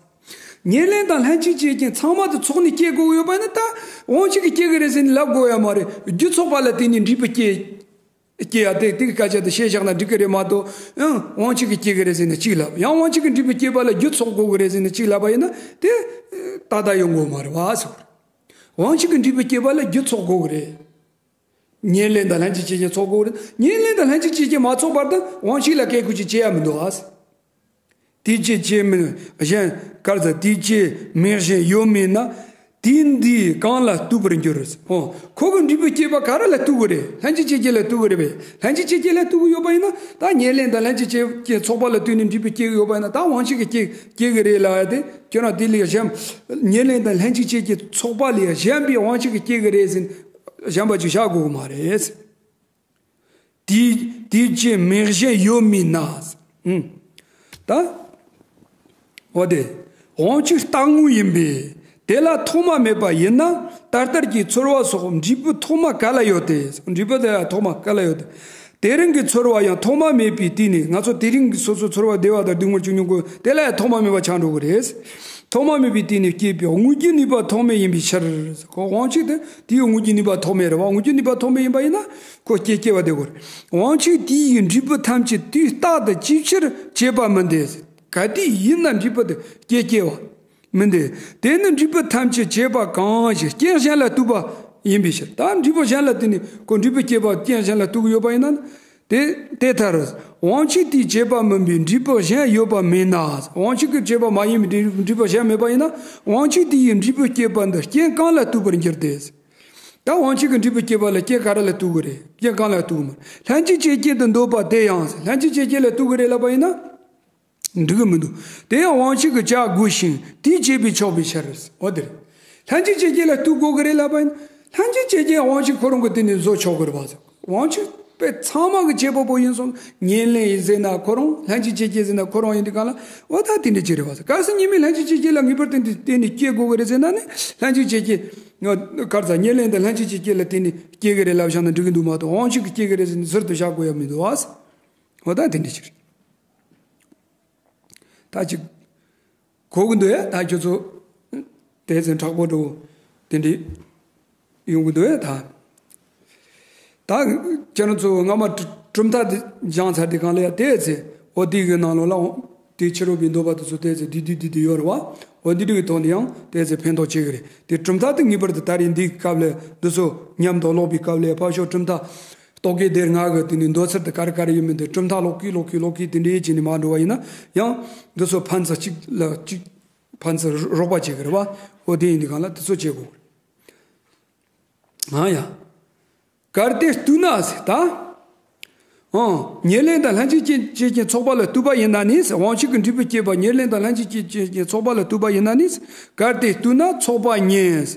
ཉེར་ལེན་དང་ལྷན་ཅིག་སྐྱེས་རྐྱེན་ཚང་མ་དེ་ཚོགས་ནས་སྐྱེ་དགོས་ཡོད་པ་ཡིན་ན། ད་དབང་ཕྱུག་གིས་སྐྱེ་གི་རེད་ཟེར་ནས་ལབ་དགོས་ཡ་མ་རེད། རྒྱུ་ཚོགས་པ་ལ་བརྟེན་ནས་འབྲས་བུ་སྐྱེ། སྐྱེ་ཡ་དེ་དེ་གི་སྐད་ཆ་དེ་བཤད་བཞག་ན་འགྲིག་གི་རེད་མ་གཏོགས། ཡང་དབང་ཕྱུག་གིས་སྐྱེ་གི་རེད་ཟེར་ནས་གཅིག་ལབ། ཡང་དབང་ཕྱུག་གི་འབྲས་བུ་སྐྱེས་པ་ལ་རྒྱུ་ཚོགས་དགོས་གི་རེད་ཟེར་ནས་གཅིག་ལབ་པ་ཡིན་ན་དེ་ཏག་ཏག་ཡོང་གི་མ་རེད་པ་ཟེར། དབང་ཕྱུག་གི་འབྲས་བུ་སྐྱེས་པ་ལ་རྒྱུ་ཚོགས་དགོས་གི་རེད། ཉེར་ལེན་དང་ལྷན་ཅིག་སྐྱེས་རྐྱེན་ཚོགས་དགོས་རེད། ཉེར་ལེན་དང་ལྷན་ཅིག་སྐྱེས་རྐྱེན་མ་ཚོགས་བར་དུ་དབང་ཕྱུག་ལ་སྐྱེ་དགོས་ཀྱི་བྱེད་ཡ་མི་འདུག་ཨ། དེའི་སྐྱེས་སྐྱེས་མིན་གཞན་ག་རེ་ཟ། དེའི་སྐྱེས་མིན་གཞན་ཡོད་མིན་ན། དེས་འདི་གང་ལ་ལྟོས་པར་འགྱུར། ཨོ། ཁོ་གི་འབྲས་བུ་སྐྱེས་པ་ག་རེ་ལ་ལྟོས་གི་རེད། ལྷན་ཅིག་སྐྱེས་རྐྱེན་ལ་ལྟོས་གི་རེད་པས། ལྷན་ཅིག་སྐྱེས་རྐྱེན་ལ་ལྟོས་གི་ཡོད་པ་ཡིན་ན། ད་ཉེར་ལེན་དང་ལྷན་ཅིག་སྐྱེས་རྐྱེན་ཚོགས་པ་ལ་ལྟོས་ནས་འབྲས་བུ་སྐྱེ་གི་ཡོད་པ་ཡིན་ན། ད་དབང་ཕྱུག་གིས་སྐྱེ་སྐྱེ་གི་རེད་ལབ་ཡ་དེ་ཁྱོད་རང་དེ་ལས་གཞན། ཉེར་ལེན་དང་ལྷན་ཅིག་སྐྱེས་རྐྱེན་ཚོགས་པ་ལས་གཞན་པའི་དབང་ཕྱུག་གིས་སྐྱེ་གི་རེད་ཟེར་གཞན་པ་ཅིག་བཞག་དགོས་གི་མ་རེད། དེའི་དེའི་སྐྱེས་མིན་གཞན་ཡོད་མིན་ན། ཨུམ། ད། འོ་དེ། དབང་ཕྱུག་རྟག་དངོས་ཡིན་པས་དེ་ལ་ཐོག་མ་མེད་པ་ཡིན་ན། ད་ལྟར་གྱི་ཚོར་བ་སོགས་འབྲས་བུ་ཐོག་མ་ག་ལ་ཡོད་དེ། འབྲས་བུ་དེ་ལ་ཐོག་མ་ག་ལ་ཡོད་དེ། དེ་རིང་གི་ཚོར་བ་ཡང་ཐོག་མ་མེད་པའི་དུས་ནས། ང་ཚོ་དེ་རིང་གི་སོ་སོའི་ཚོར་བ་བདེ་བ་དང་སྡུག་བསྔལ་བྱུང་མྱོང་གི་དེ་ལ་ཡང་ཐོག་མ་མེད་པ་ཆགས་འགྲོ་གི་རེད། ཐོག་མ་མེད་པའི་དུས་ནས་སྐྱེས་པའི་དངོས་རྒྱུ་ནུས་པ་ཐོག་མེད་ཡིན་པའི་ཕྱིར། ཁོ་དབང་ཕྱུག་དེ་དེའི་དངོས་རྒྱུ་ནུས་པ་ཐོག་མེད་རེད་བ། དངོས་རྒྱུ་ནུས་པ་ཐོག་མེད་ཡིན་པ་ཡིན་ན་ཁོ་སྐྱེ་སྐྱེ་བ་དེ་གོ་རེད། དབང་ཕྱུག་དེ་ཡི་འབྲས་བུ་ཐམས་ཅད་དུས་རྟག་ཏུ་ཅིའི་ཕྱིར་བྱེད་པ་མིན་ཏེ། ག་དུས་ཡིན་ན་འབྲས་བུ་དེ་སྐྱེ་སྐྱེ་བ་མིན་ཏེ། དེ་ནི་འབྲས་བུ་ཐམས་ཅད་བྱེད་པ་གང་ཞིག་རྐྱེན་གཞན་ལ་ལྟོས་པ་ཡིན་པའི་ཕྱིར། ད་འབྲས་བུ་གཞན་ལ་བརྟེན་ནས་ཁོ་འབྲས་བུ་སྐྱེས་པ་རྐྱེན་གཞན་ལ་ལྟོས་ཀྱི་ཡོད་པ་ཡིན་ན། དེ་དེ་ལྟར་དབང་ཕྱུག་དེས་བྱས་པ་མིན་པའི་འབྲས་བུ་གཞན་ཡོད་པ་མིན་ན། དབང་ཕྱུག་གིས་བྱས་པ་མ་ཡིན་པའི་འབྲས་བུ་གཞན་མེད་པ་ཡིན་ན། དབང་ཕྱུག་དེ་ཡི་འབྲས་བུ་སྐྱེས་པ་འདི་རྐྱེན་གང་ལ་ལྟོས་པར་འགྱུར་ཏེ། ད་དབང་ཕྱུག་གི་འབྲས་བུ་སྐྱེས་པ་ལ་རྐྱེན་ག་རེ་ལ་ལྟོས་ཀྱི་རེད། རྐྱེན་གང་ལ་ལྟོས་ཀྱི་མ་རེད། ལྷན་ཅིག་སྐྱེས་རྐྱེན་དུ་འདོད་པ་དེ་ཡང་། ལྷན་ཅིག་སྐྱེས་རྐྱེན་ལ་ལྟོས་ཀྱི་རེད་ལབ་པ་ཡིན་ན། འགྲིག་གི་མི་འདུག་དེ་ཡང་དབང་ཕྱུག་གིས་བྱ་དགོས་ཤིང་དེས་བྱས་པས་ཆོག་པའི་ཕྱིར། འོ་དེ་རེད། ལྷན་ཅིག་སྐྱེས་རྐྱེན་ལ་ལྟོས་དགོས་ཀྱི་རེད་ལབ་པ་ཡིན། ལྷན་ཅིག་སྐྱེས་རྐྱེན་དབང་ཕྱུག་ཁོ་རང་གིས་དེ་ནས་བཟོ་ཆོག་གི་རེད་པ། དབང་ཕྱུག་པས་ཚང་མ་གི་བྱེད་པ་པོ་ཡིན་སོང་། ཉེར་ལེན་ཡིན་ཟེར་ན་ཁོ་རང་། ལྷན་ཅིག་སྐྱེས་རྐྱེན་ཟེར་ན་ཁོ་རང་ཡིན་དུས་གང་ལ། འོ་ད་དེ་འདྲ་ཅིག་རེད་པ། གལ་སྲིད་ཉི་མས་ལྷན་ཅིག་སྐྱེས་རྐྱེན་ལ་ངེས་པར་དུ་དེ་ནས་སྐྱེ་དགོས་ཀྱི་རེད་ཟེར་ན་ནི། ལྷན་ཅིག་སྐྱེས་རྐྱེན་ག་རེ་ཟ། ཉེར་ལེན་དང་ལྷན་ཅིག་སྐྱེས་རྐྱེན་ལ་བརྟེན་ནས་སྐྱེ་གི་རེད་ལབ་བཞག་ན་འགྲིག་གི་འདུག་མ་གཏོགས། དབང་ཕྱུག་གིས་སྐྱེ་གི་རེད་ཟེར་ནས་ཟུར་དུ་བཞག་དགོས་ཡ་མི་འདུག་ཨ། འོ་ད་དེ་འདྲ་ཅིག་རེད། ད་ཅིག་གོ་གི་འདུག་ཨེ། ད་ཁྱོད་ཚོ་དེ་ཚོ་དྲག་པོ་འགྲོ་དེ་འདྲ་ཡོང་གི་འདུག་ཨེ། ད་ད་ཁྱེད་རང་ཚོ་སྔ་མ་གྲུ་གྲུབ་མཐའ་དེ་སྦྱངས་ཚར་དུས་གང་ལ་ཡ་དེ་ཚེ། འོ་དེ་གི་ནང་ལོགས་ལ་དེ་ཕྱི་རོལ་པའི་འདོད་པ་དེ་ཚོ་དེ་ཚེ་བསྡུས་བསྡུས་བསྡུས་བསྡུས་ཡོད་རེད་པ། འོ་འདི་འདྲ་གི་ཐོག་ནས་ཡང་དེ་ཚེ་ཕན་ཐོགས་ཆེ་གི་རེད། དེ་གྲུབ་མཐའ་དེ་ངེས་པར་དུ་ད་རེས་འདིའི་སྐབས་ལ་འདི་ཚོ་ཉམས་དང་ཀློག་པའི་སྐབས་ལ་ཕར་ཕྱོགས་གྲུབ་མཐའ། རྟོག་གེ་སྡེ་ལྔ་གི་དེ་ནས་མདོ་ཚུལ་དེ་ག་རེ་ག་རེ་ཡིན་མིན་དེ་གྲུབ་མཐའ་ཀློག་གིན་ཀློག་གིན་ཀློག་གིན་དེ་འདྲ་བྱས་ནས་མར་འགྲོ་བ་ཡིན་ན་ཡང་། འདི་ཚོ་ཕན་ཚུན་གཅིག་ལ་གཅིག་ཕན་ཚུན་རོགས་པ་བྱེད་ཀྱི་རེད་པ། འོ་དེ་ཡིན་དུས་གང་ལ་དེ་ཚོ་བྱེད་དགོས། ཨ་ཡ། གལ་ཏེ་ལྟོས་ན་ཟེར་ད། ཨང་། ཉེར་ལེན་དང་ལྷན་ཅིག་སྐྱེས་རྐྱེན་ཚོགས་པ་ལ་ལྟོས་པ་ཡིན་ན་ནི། དབང་ཕྱུག་གི་འབྲས་བུ་སྐྱེས་པ་ཉེར་ལེན་དང་ལྷན་ཅིག་སྐྱེས་རྐྱེན་ཚོགས་པ་ལ་ལྟོས་པ་ཡིན་ན་ནི། གལ་ཏེ་ལྟོས་ན་ཚོགས་པ་ཉིད་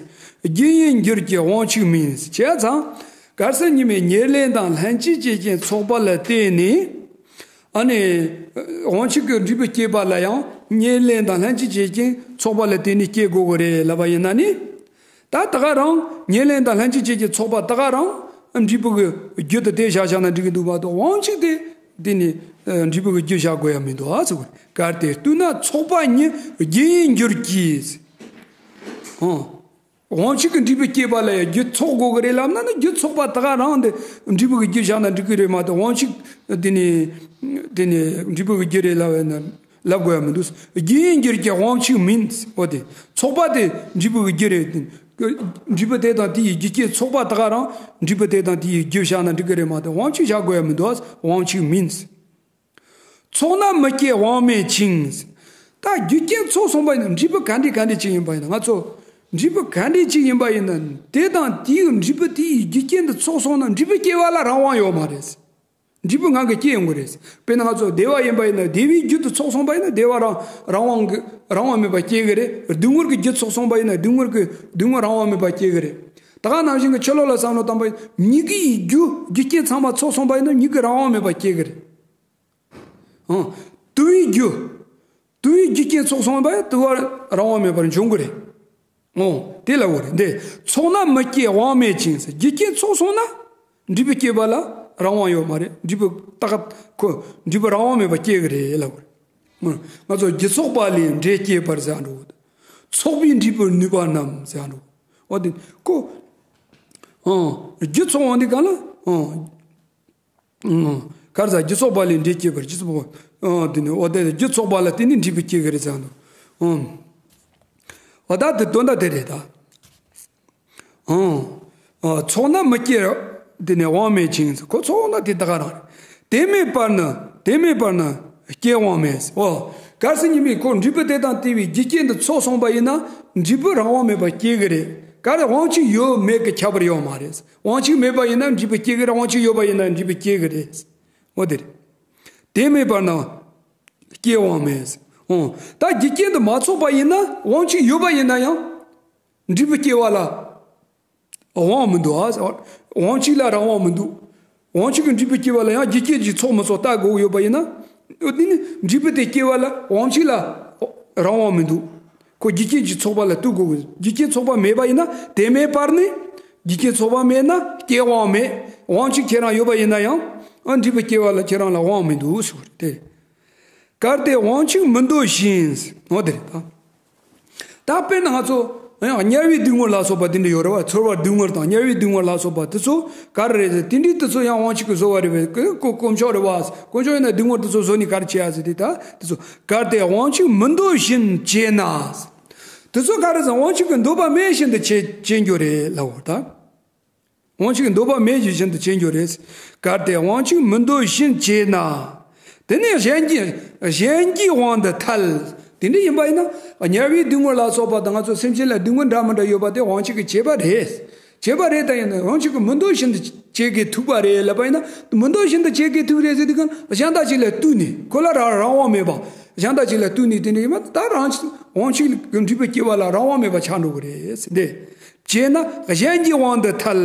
རྒྱུ་ཡིན་འགྱུར་གྱི་དབང་ཕྱུག་མིན། བྱས་ཙང་། གལ་སྲིད་ཉི་མས་ཉེར་ལེན་དང་ལྷན་ཅིག་སྐྱེས་རྐྱེན་ཚོགས་པ་ལ་བརྟེན་ནས། ཨ་ནི། དབང་ཕྱུག་གི་འབྲས་བུ་སྐྱེས་པ་ལ་ཡང་ཉེར་ལེན་དང་ལྷན་ཅིག་སྐྱེས་རྐྱེན་ཚོགས་པ་ལ་བརྟེན་ནས་སྐྱེ་དགོས་ཀྱི་རེད་ལབ་པ་ཡིན་ན་ནི། ད་ད་ག་རང་ཉེར་ལེན་དང་ལྷན་ཅིག་སྐྱེས་རྐྱེན་ཚོགས་པ་ད་ག་རང་ འབྲས་བུ་གི་རྒྱུ་དེ་དེ་བཞག་བཞག་ན་འགྲིག་གི་འདུག་མ་གཏོགས་དབང་ཕྱུག་དེ་དེ་ནི་འབྲས་བུ་གི་རྒྱུ་བཞག་དགོས་ཡ་མི་འདུག་ཨ་ཟེར་བ་རེད། གལ་ཏེ་བཏུལ་ན་ཚོགས་པ་ཉིད་རྒྱུ་ཡིན་འགྱུར་གྱི། ཨང་། དབང་ཕྱུག་གི་འབྲས་བུ་སྐྱེས་པ་ལ་ཡང་རྒྱུ་ཚོགས་དགོས་ཀྱི་རེད་ལབ་ན་ནི་རྒྱུ་ཚོགས་པ་དེ་ག་རང་དེ་འབྲས་བུ་གི་རྒྱུ་བཞག་ན་འགྲིག་གི་རེད་མ་གཏོགས་དབང་ཕྱུག་དེ་ནི་དེ་ནི་འབྲས་བུ་གི་རྒྱུ་རེད་ལབ་ན་ལབ་དགོས་ཡ་མི་འདུག་རྒྱུ་ཡིན་འགྱུར་གྱི་དབང་ཕྱུག་མིན། འོ་དེ་ཚོགས་པ་དེ་འབྲས་བུ་གི་རྒྱུ་རེད། འབྲས་བུ་དེ་དང་དེ་ཡི་རྒྱུ་རྐྱེན་ཚོགས་པ་དེ་ག་རང་འབྲས་བུ་དེ་དང་དེ་ཡི་རྒྱུ་བཞག་ན་འགྲིག་གི་རེད་མ་གཏོགས་དབང་ཕྱུག་བཞག་དགོས་ཡ་མི་འདུག་དབང་ཕྱུག་མིན། ཚོགས་ན་མི་སྐྱེ་དབང་མེད་ཅིང་། ད་རྒྱུ་རྐྱེན་ཚོགས་སོང་པ་ཡིན་ན་འབྲས་བུ་ག་འདྲ་ག་འདྲ་ཅིག་ཡིན་པ་ཡིན་ན་ང་ཚོ་འབྲས་བུ་ག་འདྲ་ཅིག་ཡིན་པ་ཡིན་ན་དེ་དང་དེའི་འབྲས་བུ་དེའི་རྒྱུ་རྐྱེན་དུ་ཚོགས་སོང་ན་འབྲས་བུ་སྐྱེ་བ་ལ་རང་དབང་ཡོད་མ་རེད། འབྲས་བུ་ངང་གིས་སྐྱེ་ཡོང་གི་རེད། དཔེར་ན་ང་ཚོ་བདེ་བ་ཡིན་པ་ཡིན་ན་བདེ་བའི་རྒྱུ་དུ་ཚོགས་སོང་པ་ཡིན་ན་བདེ་བ་རང་རང་དབང་གི་རང་དབང་མེད་པ་སྐྱེ་གི་རེད། སྡུག་བསྔལ་གྱི་རྒྱུ་ཚོགས་སོང་པ་ཡིན་ན་སྡུག་བསྔལ་གྱི་སྡུག་བསྔལ་རང་དབང་མེད་པ་སྐྱེ་གི་རེད། ད་ག་ནང་བཞིན་གྱི་ཕྱི་ལོགས་ལ་བསམ་བློ་བཏང་པ་ཡིན་ན་མྱིག་གི་རྒྱུ་རྒྱུ་རྐྱེན་ཚང་མ་ཚོགས་སོང་པ་ཡིན་ན་མྱིག་གི་རང་དབང་མེད་པ་སྐྱེ་གི་རེད། ཨང་། དུ་བའི་རྒྱུ། དུ་བའི་རྒྱུ་རྐྱེན་ཚོགས་སོང་བས་དུ་བ་རང་དབང་མེད་པར་འབྱུང་གི་རེད། ཨང་། དེ་ལ་འོ་རེད་འདི། ཚོགས་ན་མི་སྐྱེ་དབང་མེད་ཅིང་ཟེར། རྒྱུ་རྐྱེན་ཚོགས་སོང་ན་འབྲས་བུ་སྐྱེ་བ་ལ་རང་དབང་ཡོད་མ་རེད། འབྲས་བུ་ཏག་ཁོ་འབྲས་བུ་རང་དབང་མེད་པར་སྐྱེ་གི་རེད་ལབ་དགོས་རེད། ང་ཚོ་རྒྱུ་ཚོགས་པ་ལས་འབྲས་སྐྱེ་བར་ཟེར་འགྲོ། ཚོགས་པའི་འབྲས་བུར་ནུས་པ་རྣམས་ཟེར་འགྲོ། འོ་དེ་ཁོ། ཨང་། རྒྱུ་ཚོགས་འོང་དེ་གང་ལ། ཨང་། གར་ཟ་རྒྱུ་ཚོགས་པ་ལས་འབྲས་སྐྱེ་བར་རྒྱུ་ཚོགས་པ། ཨ་དེ་ནི་འོ་དེ་རྒྱུ་ཚོགས་པ་ལ་བརྟེན་ནས་འབྲས་བུ་སྐྱེ་གི་རེད་ཟེར་འདུག་ཨང་། འོ་ད་དེ་དོན་དག་དེ་རེད་ད། ཨང་། ཨ་ཚོགས་ན་མི་སྐྱེ་དེ་ནི་དབང་མེད་ཅིང་ཁོ་ཚོགས་ན་དེ་ད་ག་རང་རེད། དེ་མེད་པར་ནི་དེ་མེད་པར་ནི་སྐྱེ་དབང་མེད། འོ། གལ་སྲིད་ཉིད་མེད་ཁོ་འབྲས་བུ་དེ་དང་དེ་བའི་རྒྱུ་རྐྱེན་དུ་ཚོགས་སོང་པ་ཡིན་ན་འབྲས་བུ་རང་དབང་མེད་པར་སྐྱེ་གི་རེད། གལ་ཏེ་དབང་ཕྱུག་ཡོད་མེད་ཀྱི་ཁྱད་པར་ཡོད་མ་རེད། དབང་ཕྱུག་མེད་པ་ཡིན་ན་འབྲས་བུ་སྐྱེ་གི་རེད། དབང་ཕྱུག་ཡོད་པ་ཡིན་ན་འབྲས་བུ་སྐྱེ་གི་རེད། འོ་དེ་རེད། དེ་མེད་པར་ན་སྐྱེ་དབང་མེད། འོ། ད་རྒྱུ་རྐྱེན་དུ་མ་ཚོགས་པ་ཡིན་ན་དབང་ཕྱུག་ཡོད་པ་ཡིན་ན་ཡང་འབྲས་བུ་སྐྱེ་བ་ལ་དབང་མི་འདུག་ཨ། དབང་ཕྱུག་ལ་རང་དབང་མི་འདུག་དབང་ཕྱུག་གི་འབྲས་བུ་སྐྱེ་བ་ལ་ཡང་རྒྱུ་རྐྱེན་གྱིས་ཚོགས་མི་ཚོགས་ལྟ་དགོས་ཡོད་པ་ཡིན་ན། འོ་དེ་ནི་འབྲས་བུ་དེ་སྐྱེ་བ་ལ་དབང་ཕྱུག་ལ་རང་དབང་མི་འདུག་ཁོ་རྒྱུ་རྐྱེན་གྱིས་ཚོགས་པ་ལ་ལྟོས་དགོས། རྒྱུ་རྐྱེན་ཚོགས་པ་མེད་པ་ཡིན་ན་དེ་མེད་པར་ནི། རྒྱུ་རྐྱེན་ཚོགས་པ་མེད་ན་སྐྱེ་དབང་མེད། དབང་ཕྱུག་ཁྱེད་རང་ཡོད་པ་ཡིན་ན་ཡང་། ཨ་འབྲས་བུ་སྐྱེ་བ་ལ་ཁྱེད་རང་ལ་དབང་མི་འདུག་ཟེར་བ་རེད་དེ། གལ་ཏེ་དབང་ཕྱུག་མི་འདོད་བཞིན། འོ་དེ་རེད་ད། ད་དཔེར་ན་ང་ཚོ་ཡང་དམྱལ་བའི་སྡུག་བསྔལ་ལ་སོགས་པ་དེ་འདྲ་ཡོད་རེད་བ། ཚོར་བ་སྡུག་བསྔལ་དང་དམྱལ་བའི་སྡུག་བསྔལ་ལ་སོགས་པ་དེ་ཚོ་ག་རེ་རེད་ཟེར། དེ་འདྲའི་དེ་ཚོ་ཡང་དབང་ཕྱུག་གིས་བཟོ་བ་རེད་བས། དཀོན་མཆོག་རེད་བ། དཀོན་མཆོག་ཡིན་ན་སྡུག་བསྔལ་དེ་ཚོ་བཟོ་ནས་ག་རེ་བྱེད་ཡ་ཟེར་དེ་ད་དེ་ཚོ། གལ་ཏེ་དབང་ཕྱུག་མི་འདོད་བཞིན་བྱས་ན། དེ་ཚོ་ག་རེ་ཟེར། དབང་ཕྱུག་གི་འདོད་པ་མེད་བཞིན་དུ་བྱེད་བྱེད་རྒྱུ་རེད་ལབ་བ་ད། དབང་ཕྱུག་གི་འདོད་པ་མེད་བཞིན་དུ་བྱེད་རྒྱུ་རེད། གལ་ཏེ་དབང་ཕྱུག་མི་འདོད་བཞིན་བྱས་ན། དེ་ནས་གཞན་གྱི་གཞན་གྱི་དབང་དུ་ཐལ། དེ་འདྲ་ཡིན་པ་ཡིན་ན་དམྱལ་བའི་སྡུག་བསྔལ་ལ་སོགས་པ་དང་ང་ཚོ་སེམས་ཅན་ལ་སྡུག་བསྔལ་འདྲ་མི་འདྲ་ཡོད་པ་དེ་དབང་ཕྱུག་གིས་བྱས་པ་རེད། བྱས་པ་རེད་ད་ཡིན་ན་དབང་ཕྱུག་གིས་མི་འདོད་བཞིན་དུ་བྱེད་དགོས་ཐུག་པ་རེད་ལབ་པ་ཡིན་ན། མི་འདོད་བཞིན་དུ་བྱེད་དགོས་ཐུག་རེད་ཟེར་དུས་གང་གཞན་དག་ཅིག་ལ་ལྟོས་ནས་ཁོ་ལ་རང་རང་དབང་མེད་པ། གཞན་དག་ཅིག་ལ་ལྟོས་ནས་དེ་འདྲ་ཡིན་པ་ད་རང་དབང་ཕྱུག་གི་འབྲས་བུ་སྐྱེ་བ་ལ་རང་དབང་མེད་པ་ཆགས་འགྲོ་གི་རེད་ཟེར་འདི། བྱས་ན་གཞན་གྱི་དབང་དུ་ཐལ།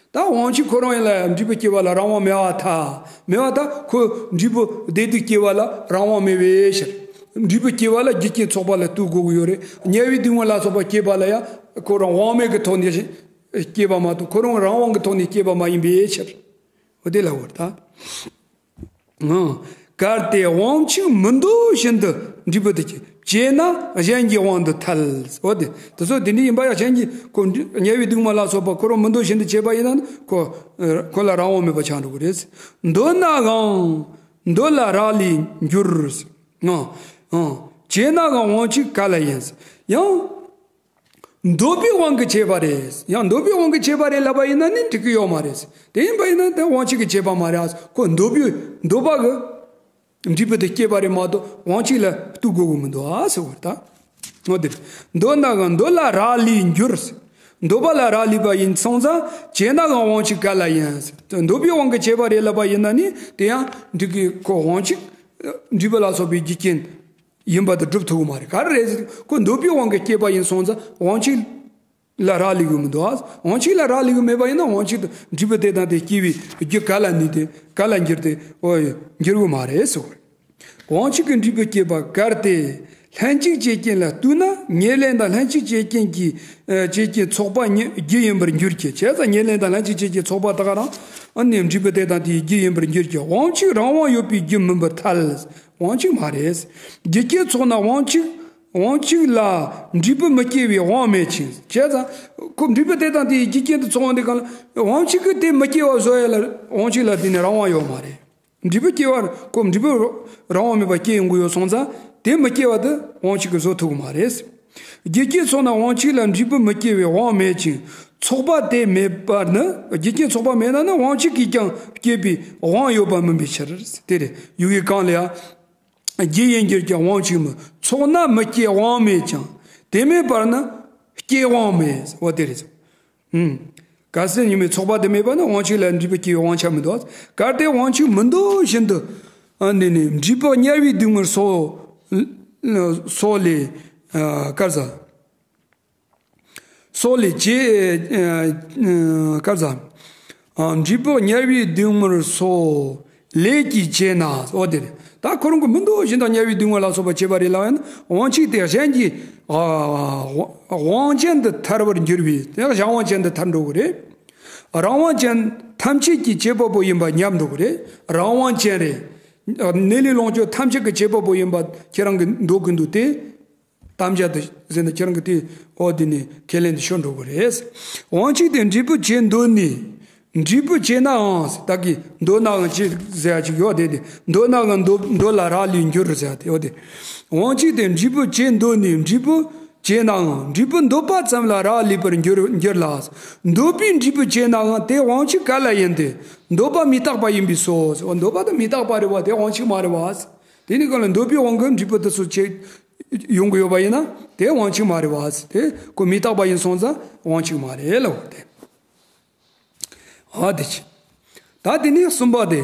ད་དབང་ཕྱུག་ཁོ་རང་ཡིན་ལ་འབྲས་བུ་སྐྱེ་བ་ལ་རང་དབང་མེད་པར་ཐལ། མེད་པར་ཐལ། ཁོ་འབྲས་བུ་བདེ་སྡུག་སྐྱེ་བ་ལ་རང་དབང་མེད་པའི་ཕྱིར། འབྲས་བུ་སྐྱེ་བ་ལ་རྒྱུ་རྐྱེན་ཚོགས་པ་ལ་ལྟོས་དགོས་ཀྱི་ཡོད་རེད། དམྱལ་བའི་སྡུག་བསྔལ་ལ་སོགས་པ་སྐྱེས་པ་ལ་ཡང་ཁོ་རང་དབང་མེད་ཀྱི་ཐོག་ནས་སྐྱེས་པ་མ་གཏོགས་ཁོ་རང་རང་དབང་གི་ཐོག་ནས་སྐྱེས་པ་མ་ཡིན་པའི་ཕྱིར། འོ་དེ་ལ་འོ་ད། ཨང་། གལ་ཏེ་དབང་ཕྱུག་མི་འདོད་བཞིན་དུ་འབྲས་བུ་དེ་སྐྱེ་བྱས་ན་གཞན་གྱི་དབང་དུ་ཐལ། འོ་དེ་དེ་ཚོ་དེ་འདྲ་ཡིན་པ་ཡང་གཞན་གྱི་ཁོ་དམྱལ་བའི་སྡུག་བསྔལ་ལ་སོགས་པ་ཁོ་རང་མི་འདོད་བཞིན་དུ་བྱས་པ་ཡིན་ན་ཁོ་ཁོ་ལ་རང་དབང་མེད་པ་ཆགས་འགྲོ་གི་རེད། འདོད་ནའང་འདོད་ལ་རག་ལས་འགྱུར། ཨང་། ཨང་། བྱས་ནའང་དབང་ཕྱུག་ག་ལ་ཡིན། ཡང་། འདོད་པའི་དབང་གིས་བྱས་པ་རེད། ཡང་འདོད་པའི་དབང་གིས་བྱས་པ་རེད་ལབ་པ་ཡིན་ན་ནི་འགྲིག་གི་ཡོད་མ་རེད། དེ་ཡིན་པ་ཡིན་ན་དེ་དབང་ཕྱུག་གིས་བྱས་པ་མ་རེད། ཁོ་འདོད་པའི་འདོད་པ་གི་འབྲས་བུ་དེ་སྐྱེས་པ་རེད་མ་གཏོགས་དབང་ཕྱུག་ལ་ལྟོས་དགོས་ཀྱི་མི་འདུག་ཨ་ཟེར་བ་ད། འོ་དེ་འདོད་ནའང་འདོད་ལ་རག་ལས་འགྱུར། འདོད་པ་ལ་རག་ལས་པ་ཡིན་སོང་ཙང་བྱས་ནའང་དབང་ཕྱུག་ག་ལ་ཡིན། འདོད་པའི་དབང་གིས་བྱས་པ་རེད་ལབ་པ་ཡིན་ན་ནི་དེ་ཡང་འགྲིག་གི། ཁོ་དབང་ཕྱུག་འབྲས་བུ་ལ་སོགས་པའི་རྒྱུ་རྐྱེན། ཡིན་པ་དེ་སྒྲུབ་ཐུབ་ཀྱི་མ་རེད། ག་རེ་རེད་ཟེར་ཁོ་འདོད་པའི་དབང་གིས་སྐྱེས་པ་ཡིན་སོང་ཙང་དབང་ཕྱུག་ལ་རག་ལས་ཀྱི་མི་འདུག་ཨ། དབང་ཕྱུག་ལ་རག་ལས་ཀྱི་མེད་པ་ཡིན་ན་དབང་ཕྱུག་དང་འབྲས་བུ་དེ་དང་དེ་སྐྱེ་བའི་རྒྱུ་ག་ལ་ནུས་ཏེ་ག་ལ་འགྱུར་ཏེ་འོ་འགྱུར་གྱི་མ་རེད་ཟེར་བ་རེད། དབང་ཕྱུག་གི་འབྲས་བུ་སྐྱེས་པ་གལ་ཏེ་ ལྷན་ཅིག་བྱེད་རྐྱེན་ལ་ལྟོས་ན་ཉེར་ལེན་དང་ལྷན་ཅིག་བྱེད་རྐྱེན་གྱི་ཨ་བྱེད་རྐྱེན་ཚོགས་པ་ཉིད་རྒྱུ་ཡིན་པར་འགྱུར་གྱི། བྱས་ཙང་ཉེར་ལེན་དང་ལྷན་ཅིག་བྱེད་རྐྱེན་ཚོགས་པ་དག་རང་ཨ་ནི་འབྲས་བུ་དེ་དང་དེའི་རྒྱུ་ཡིན་པར་འགྱུར་གྱི། དབང་ཕྱུག་རང་དབང་ཡོད་པའི་རྒྱུ་མིན་པར་ཐལ། དབང་ཕྱུག་མ་རེད། རྒྱུ་རྐྱེན་ཚོགས་ན་དབང་ཕྱུག་དབང་ཕྱུག་ལ་འབྲས་བུ་མི་སྐྱེ་བའི་དབང་མེད་ཅིང་། བྱས་ཙང་ཁོ་འབྲས་བུ་དེ་དང་དེའི་རྒྱུ་རྐྱེན་དུ་ཚོགས་འོང་དུས་གང་ལ་དབང་ཕྱུག་གིས་དེ་མི་སྐྱེ་བ་བཟོ་ཡ་ལ་དབང་ཕྱུག་ལ་དེ་ནི་རང་དབང་ཡོད་མ་རེད། འབྲས་བུ་སྐྱེ་བར་ཁོ་འབྲས་བུ་རང་དབང་མེད་པར་སྐྱེ་ཡོང་གི་ཡོད་སོང་ཙང་དེ་མི་སྐྱེ་བ་དེ་དབང་ཕྱུག་གིས་བཟོ་ཐུབ་ཀྱི་མ་རེད། རྒྱུ་རྐྱེན་ཚོགས་ན་དབང་ཕྱུག་ལ་འབྲས་བུ་མི་སྐྱེ་བའི་དབང་མེད་ཅིང་། ཚོགས་པ་དེ་མེད་པར་ནི། རྒྱུ་རྐྱེན་ཚོགས་པ་མེད་ན་ནི་དབང་ཕྱུག་གིས་ཀྱང་སྐྱེད་པའི་དབང་ཡོད་པ་མིན་པའི་ཕྱིར། དེ་རེད། ཡུལ་གྱི་གང་ལ་ཡང་རྒྱུ་ཡིན་གྱུར་ཀྱང་དབང་ཕྱུག་མིན། ཚོགས་ན་མི་སྐྱེ་དབང་མེད་ཀྱང་། དེ་མེད་པར་ནི་སྐྱེ་དབང་མེད། འོ་དེ་རེད། ཨུམ། གལ་སྲིད་ཉོན་མོངས་ཚོགས་པ་དེ་མེད་པ་ན་དབང་ཕྱུག་ལ་འབྲས་བུ་སྐྱེ་བའི་དབང་ཆ་མི་འདུག། གལ་ཏེ་དབང་ཕྱུག་མི་འདོད་བཞིན་དུ་ཨ་ནི་ནི་འབྲས་བུ་དམྱལ་བའི་སྡུག་བསྔལ་སོགས་སོགས་ལས་ཨ་གར་ཟ། སོགས་ལས་བྱེད་ཨ་གར་ཟ། ཨ་འབྲས་བུ་དམྱལ་བའི་སྡུག་བསྔལ་སོགས་ལས་ཀྱིས་བྱས་ན། འོ་དེ་རེད། ད་ཁོ་རང་གི་མི་འདོད་བཞིན་དུ་དམྱལ་བའི་སྡུག་བསྔལ་ལ་སོགས་པ་བྱེད་པ་རེད་ལབ་ཡང་ན་དབང་ཕྱུག་དེ་གཞན་གྱི་ཨ་དབང་ཅན་དུ་ཐལ་བར་འགྱུར་བས། དེ་གཞན་དབང་ཅན་དུ་ཐལ་འགྲོ་གི་རེད། རང་དབང་ཅན་ཐམས་ཅད་ཀྱི་བྱེད་པ་པོ་ཡིན་པ་ཉམས་འགྲོ་གི་རེད། རང་དབང་ཅན་རེད། གནས་ལུགས་ལོངས་སྤྱོད་ཐམས་ཅད་ཀྱི་བྱེད་པ་པོ་ཡིན་པ་ཁྱེད་རང་གིས་འདོད་ཀྱི་འདུག་སྟེ། དམ་བཅའ་དུ་ཟེར་ན་ཁྱེད་རང་གིས་དེ་འོ་དེ་ནི་ཁས་ལེན་དུ་ཤོར་འགྲོ་གི་རེད། དབང་ཕྱུག་དེ་འབྲས་བུ་བྱེད་འདོད་ནས། འབྲས་བུ་བྱེད་ནའང་ཟེར། ད་གི་འདོད་ནའང་ཅི་ཟེར་ཡ་ཅིག་ཡོད་དེ། དེ་འདོད་ནའང་འདོད་འདོད་ལ་རག་ལས་འགྱུར་ཟེར་ཡ་དེ་ཡོད་དེ། དབང་ཕྱུག་དེ་འབྲས་བུ་བྱེད་འདོད་ནས་འབྲས་བུ་བྱེད་ནའང་འབྲས་བུ་འདོད་པ་ཙམ་ལ་རག་ལས་པར་འགྱུར་འགྱུར་ལ། འདོད་པའི་འབྲས་བུ་བྱེད་ནའང་དེ་དབང་ཕྱུག་ག་ལ་ཡིན་ཏེ། འདོད་པ་མི་རྟག་པ་ཡིན་པས་སོ། འདོད་པ་དེ་མི་རྟག་པ་རེད་བ། དེ་དབང་ཕྱུག་མ་རེད་བ། དེ་ནི་གང་ལ་འདོད་པའི་དབང་གིས་འབྲས་བུ་དེ་ཚོ་བྱེད་ཡོང་གི་ཡོད་པ་ཡིན་ན་དེ་དབང་ཕྱུག་མ་རེད་བ། དེ་ཁོ་མི་རྟག་པ་ཡིན་སོང་ཙང་དབང་ཕྱུག་མ་རེད་ལབ་དེ། ཨ་དེ་ཅི། ད་དེ་ནས་གསུམ་པ་དེ།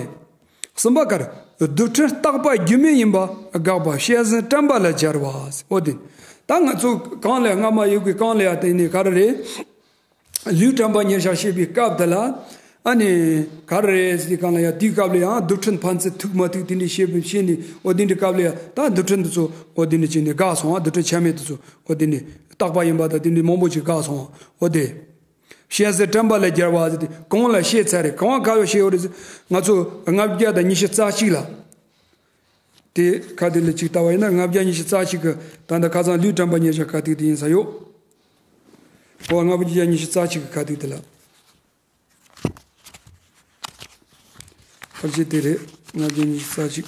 གསུམ་པ་གར། རྡུལ་ཕྲན་རྟག་པ་རྒྱུ་མེད་ཡིན་པ་དགག་པ་བཤད་ཟིན་དྲན་པ་ལ་སྦྱར་བ། འོ་དེ། ད་ང་ཚོ་གང་ལས་སྔ་མ་ཡོད་གི་གང་ལས་ཡ་དེ་ནས་ག་རེ་རེད། ལུས་དྲན་པ་ཉེར་བཞག་བཤད་པའི་སྐབས་དེ་ལ། ཨ་ནི་ག་རེ་རེད་ཟེར་གང་ལ་ཡ་དེའི་སྐབས་ལ་ཡང་རྡུལ་ཕྲན་ཕན་ཚུན་མཐུག་མ་མཐུག་དེ་འདྲ་བཤད་པའི་བཤད་ནས། འོ་དེ་འདྲའི་སྐབས་ལ་ཡ་ད་རྡུལ་ཕྲན་དེ་ཚོ་འོ་དེ་འདྲ་བྱས་ནས་དགག་སོང་བ། རྡུལ་ཕྲན་ཆ་མེད་དེ་ཚོ་འོ་དེ་འདྲ་རྟག་པ་ཡིན་པ་དང་དེ་འདྲའི་མང་པོ་ཅིག་དགག་སོང་བ། འོ་དེ། བཤད་ཟིན་དྲན་པ་ལ་སྦྱར་བ་ཟེར་ཏེ་གོང་ལ་བཤད་ཚར་རེད། གོང་ག་བ་བཤད་ཡོད་རེད་ཟེར། ང་ཚོ་ལྔ་བརྒྱ་དང་ཉི་ཤུ་རྩ་གཅིག་ལ། དེ་ཁ་ཐུག་ལ་ཅིག་ལྟ་བ་ཡིན་ན་ལྔ་བརྒྱ་ཉི་ཤུ་རྩ་གཅིག་གི་ད་ལྟ་ཁ་སང་ལུས་དྲན་པ་ཉེར་བཞག་ཁ་ཐུག་དེ་ཡིན་ས་ཡོད། ཨོ་ལྔ་བརྒྱ་ཉི་ཤུ་རྩ་གཅིག་གི་ཁ་ཐུག་དེ་ལ། ཕལ་ཆེར་དེ་རེད། ལྔ་བརྒྱ་ཉི་ཤུ་རྩ་གཅིག་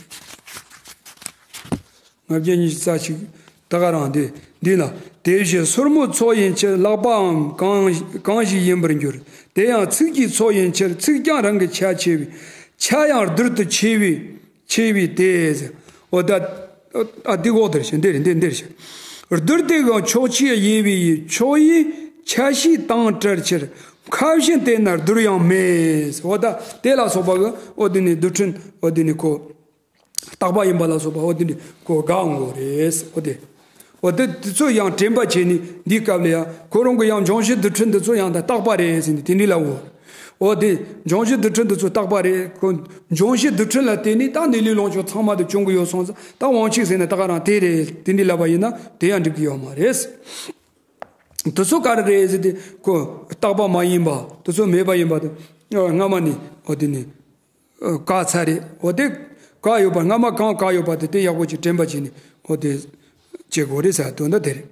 ལྔ་བརྒྱ་ཉི་ཤུ་རྩ་གཅིག་ད་ག་རང་དེ་འདི་ན། དེ་བཞིན་སོར་མོའི་ཚོགས་ཡིན་ཕྱིར་ལག་པའང་གང་གང་ཞིག་ཡིན་པར་འགྱུར། དེ་ཡང་ཚིགས་ཀྱི་ཚོགས་ཡིན་ཕྱིར་ཚིགས་ཀྱང་རང་གི་ཆ་ཆེ་བས་ཆ་ཡང་རྡུལ་དུ་ཆེ་བས་ཆེ་བས་ཏེ། འོ་ད་ཨ་འདི་འོག་དེར་ཞེས་འདིར་འདིར་འདིར་ཞེས། རྡུལ་དེ་གང་ཕྱོགས་ཆའི་དབྱེ་བས་ཕྱོགས་དབྱེ་ཆ་ཤས་དང་བྲལ་ཕྱིར་ཁ་བཞིན་དེ་ན་རྡུལ་ཡང་མེད། འོ་ད་དེ་ལ་སོགས་པ་གི་འོ་འདི་ནི་རྡུལ་ཕྲན་འོ་འདི་ནི་ཁོ། རྟག་པ་ཡིན་པ་ལ་སོགས་པ་འོ་དེ་འདྲ་གོ་དགག་འོང་གི་རེད། འོ་དེ། འོ་དེ་དེ་ཚོ་ཡང་དྲན་པ་བྱས་ནས་འདིའི་སྐབས་ལ་ཡང་ཁོ་རང་གི་ཡང་འབྱུང་བཞི་རྡུལ་ཕྲན་འདི་ཚོ་ཡང་ད་རྟག་པ་རེད་ཟེར་ནས་དེ་འདྲ་ལབ་འོ། འོ་དེ་འབྱུང་བཞི་རྡུལ་ཕྲན་འདི་ཚོ་རྟག་པ་རེད། ཁོ་འབྱུང་བཞི་རྡུལ་ཕྲན་ལ་བརྟེན་ནས་ད་གནས་ལུགས་ལོངས་སྤྱོད་ཚང་མ་དེ་བྱུང་གི་ཡོད་སོང་ཙང་ད་དབང་ཕྱུག་ཟེར་ན་ད་ག་རང་དེ་རེད། དེ་འདྲ་ལབ་པ་ཡིན་ན་དེ་ཡང་འགྲིག་གི་ཡོད་མ་རེད། དེ་ཚོ་ག་རེ་རེད་ཟེར་ཏེ་ཁོ་རྟག་པ་མ་ཡིན་པ་དེ་ཚོ་མེད་པ་ཡིན་པ་དེ་སྔ་མ་ནས་འོ་དེ་ནས། བཀག་ཚར་རེད། འོ་དེ་བཀག་ཡོད་པ་སྔ་མ་གང་བཀག་ཡོད་པ་དེ་དེ་ཡག་པོ་ཅིག་དྲན་པ་བྱས་ནས་འོ་དེ་བྱེད་དགོས་རེད་ཟེར་དོན་དག་དེ་རེད།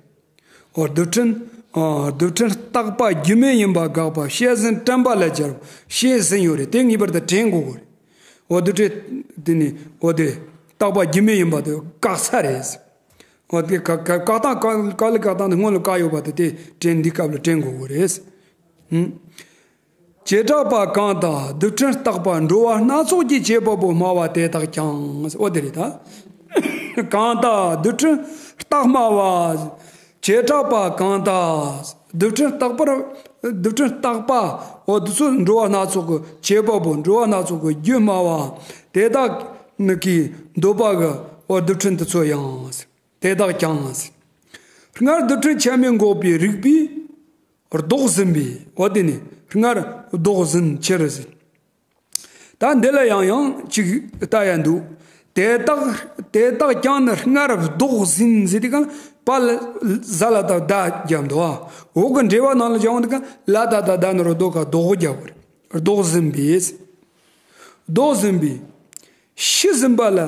འོ་རྡུལ་ཕྲན། ཨ་རྡུལ་ཕྲན་རྟག་པ་རྒྱུ་མེད་ཡིན་པ་དགག་པ་བཤད་ཟིན་དྲན་པ་ལ་སྦྱར་བ་བཤད་ཟིན་ཡོད་རེད། དེ་ངེས་པར་དུ་དྲན་དགོས་དགོས་རེད། འོ་རྡུལ་ཕྲན་དེ་ནི་འོ་དེ་རྟག་པ་རྒྱུ་མེད་ཡིན་པ་དེ་བཀག་ཚར་རེད། འོ་དེ་བཀག་བཀག་བཀག་སྟངས་བཀག་བཀག་ལས་བཀག་སྟངས་དེ་སྔོན་ལ་བཀག་ཡོད་པ་དེ་དེ་དྲན་འདི་སྐབས་ལ་དྲན་དགོས་དགོས་རེད། ཧུམ། བྱེ་བྲག་པ་གང་དག་རྡུལ་ཕྲན་རྟག་པ་འགྲོ་བ་སྣ་ཚོགས་ཀྱི་བྱེད་པ་པོ་སྨྲ་བ་དེ་དག་ཀྱང་། འོ་དེ་རེད་ད། གང་དག་རྡུལ་ཕྲན་རྟག་སྨྲ་བ། བྱེ་བྲག་པ་གང་དག་རྡུལ་ཕྲན་རྟག་པར་རྡུལ་ཕྲན་རྟག་པ་འོ་དེ་ཚོ་འགྲོ་བ་སྣ་ཚོགས་ཀྱི་བྱེད་པ་པོ་འགྲོ་བ་སྣ་ཚོགས་ཀྱི་རྒྱུ་སྨྲ་བ་དེ་དག་ནི་གིས་འདོད་པ་གི་འོ་རྡུལ་ཕྲན་དེ་ཚོ་ཡང་། དེ་དག་ཀྱང་། སྔར་རྡུལ་ཕྲན་ཆ་མེད་འགོག་པའི་རིགས་པས་ལྡོག་ཟིན་པས། འོ་དེ་ནི་སྔར་ལྡོག་ཟིན་ཕྱིར་ཟེར། ད་འདི་ལ་ཡང་ཡང་ཅིག་ལྟ་ཡ་འདུག། དེ་དག་དེ་དག་ཀྱང་ནི་སྔར་བཟློག་ཟིན་ཟེར་དུས་གང་ལ་པ་ལ་ཟ་ལ་ད་ད་རྒྱབ་འདུག་འོག་གི་འགྲེལ་པ་ནང་ལ་སྦྱང་བ་དུས་གང་ལ་ད་ད་ད་ནི་རོ་དོ་ག་བཟློག་རྒྱབ་དགོས་རེད། བཟློག་ཟིན་པས། བཟློག་ཟིན་པས། ཤི་ཟིན་པ་ལ་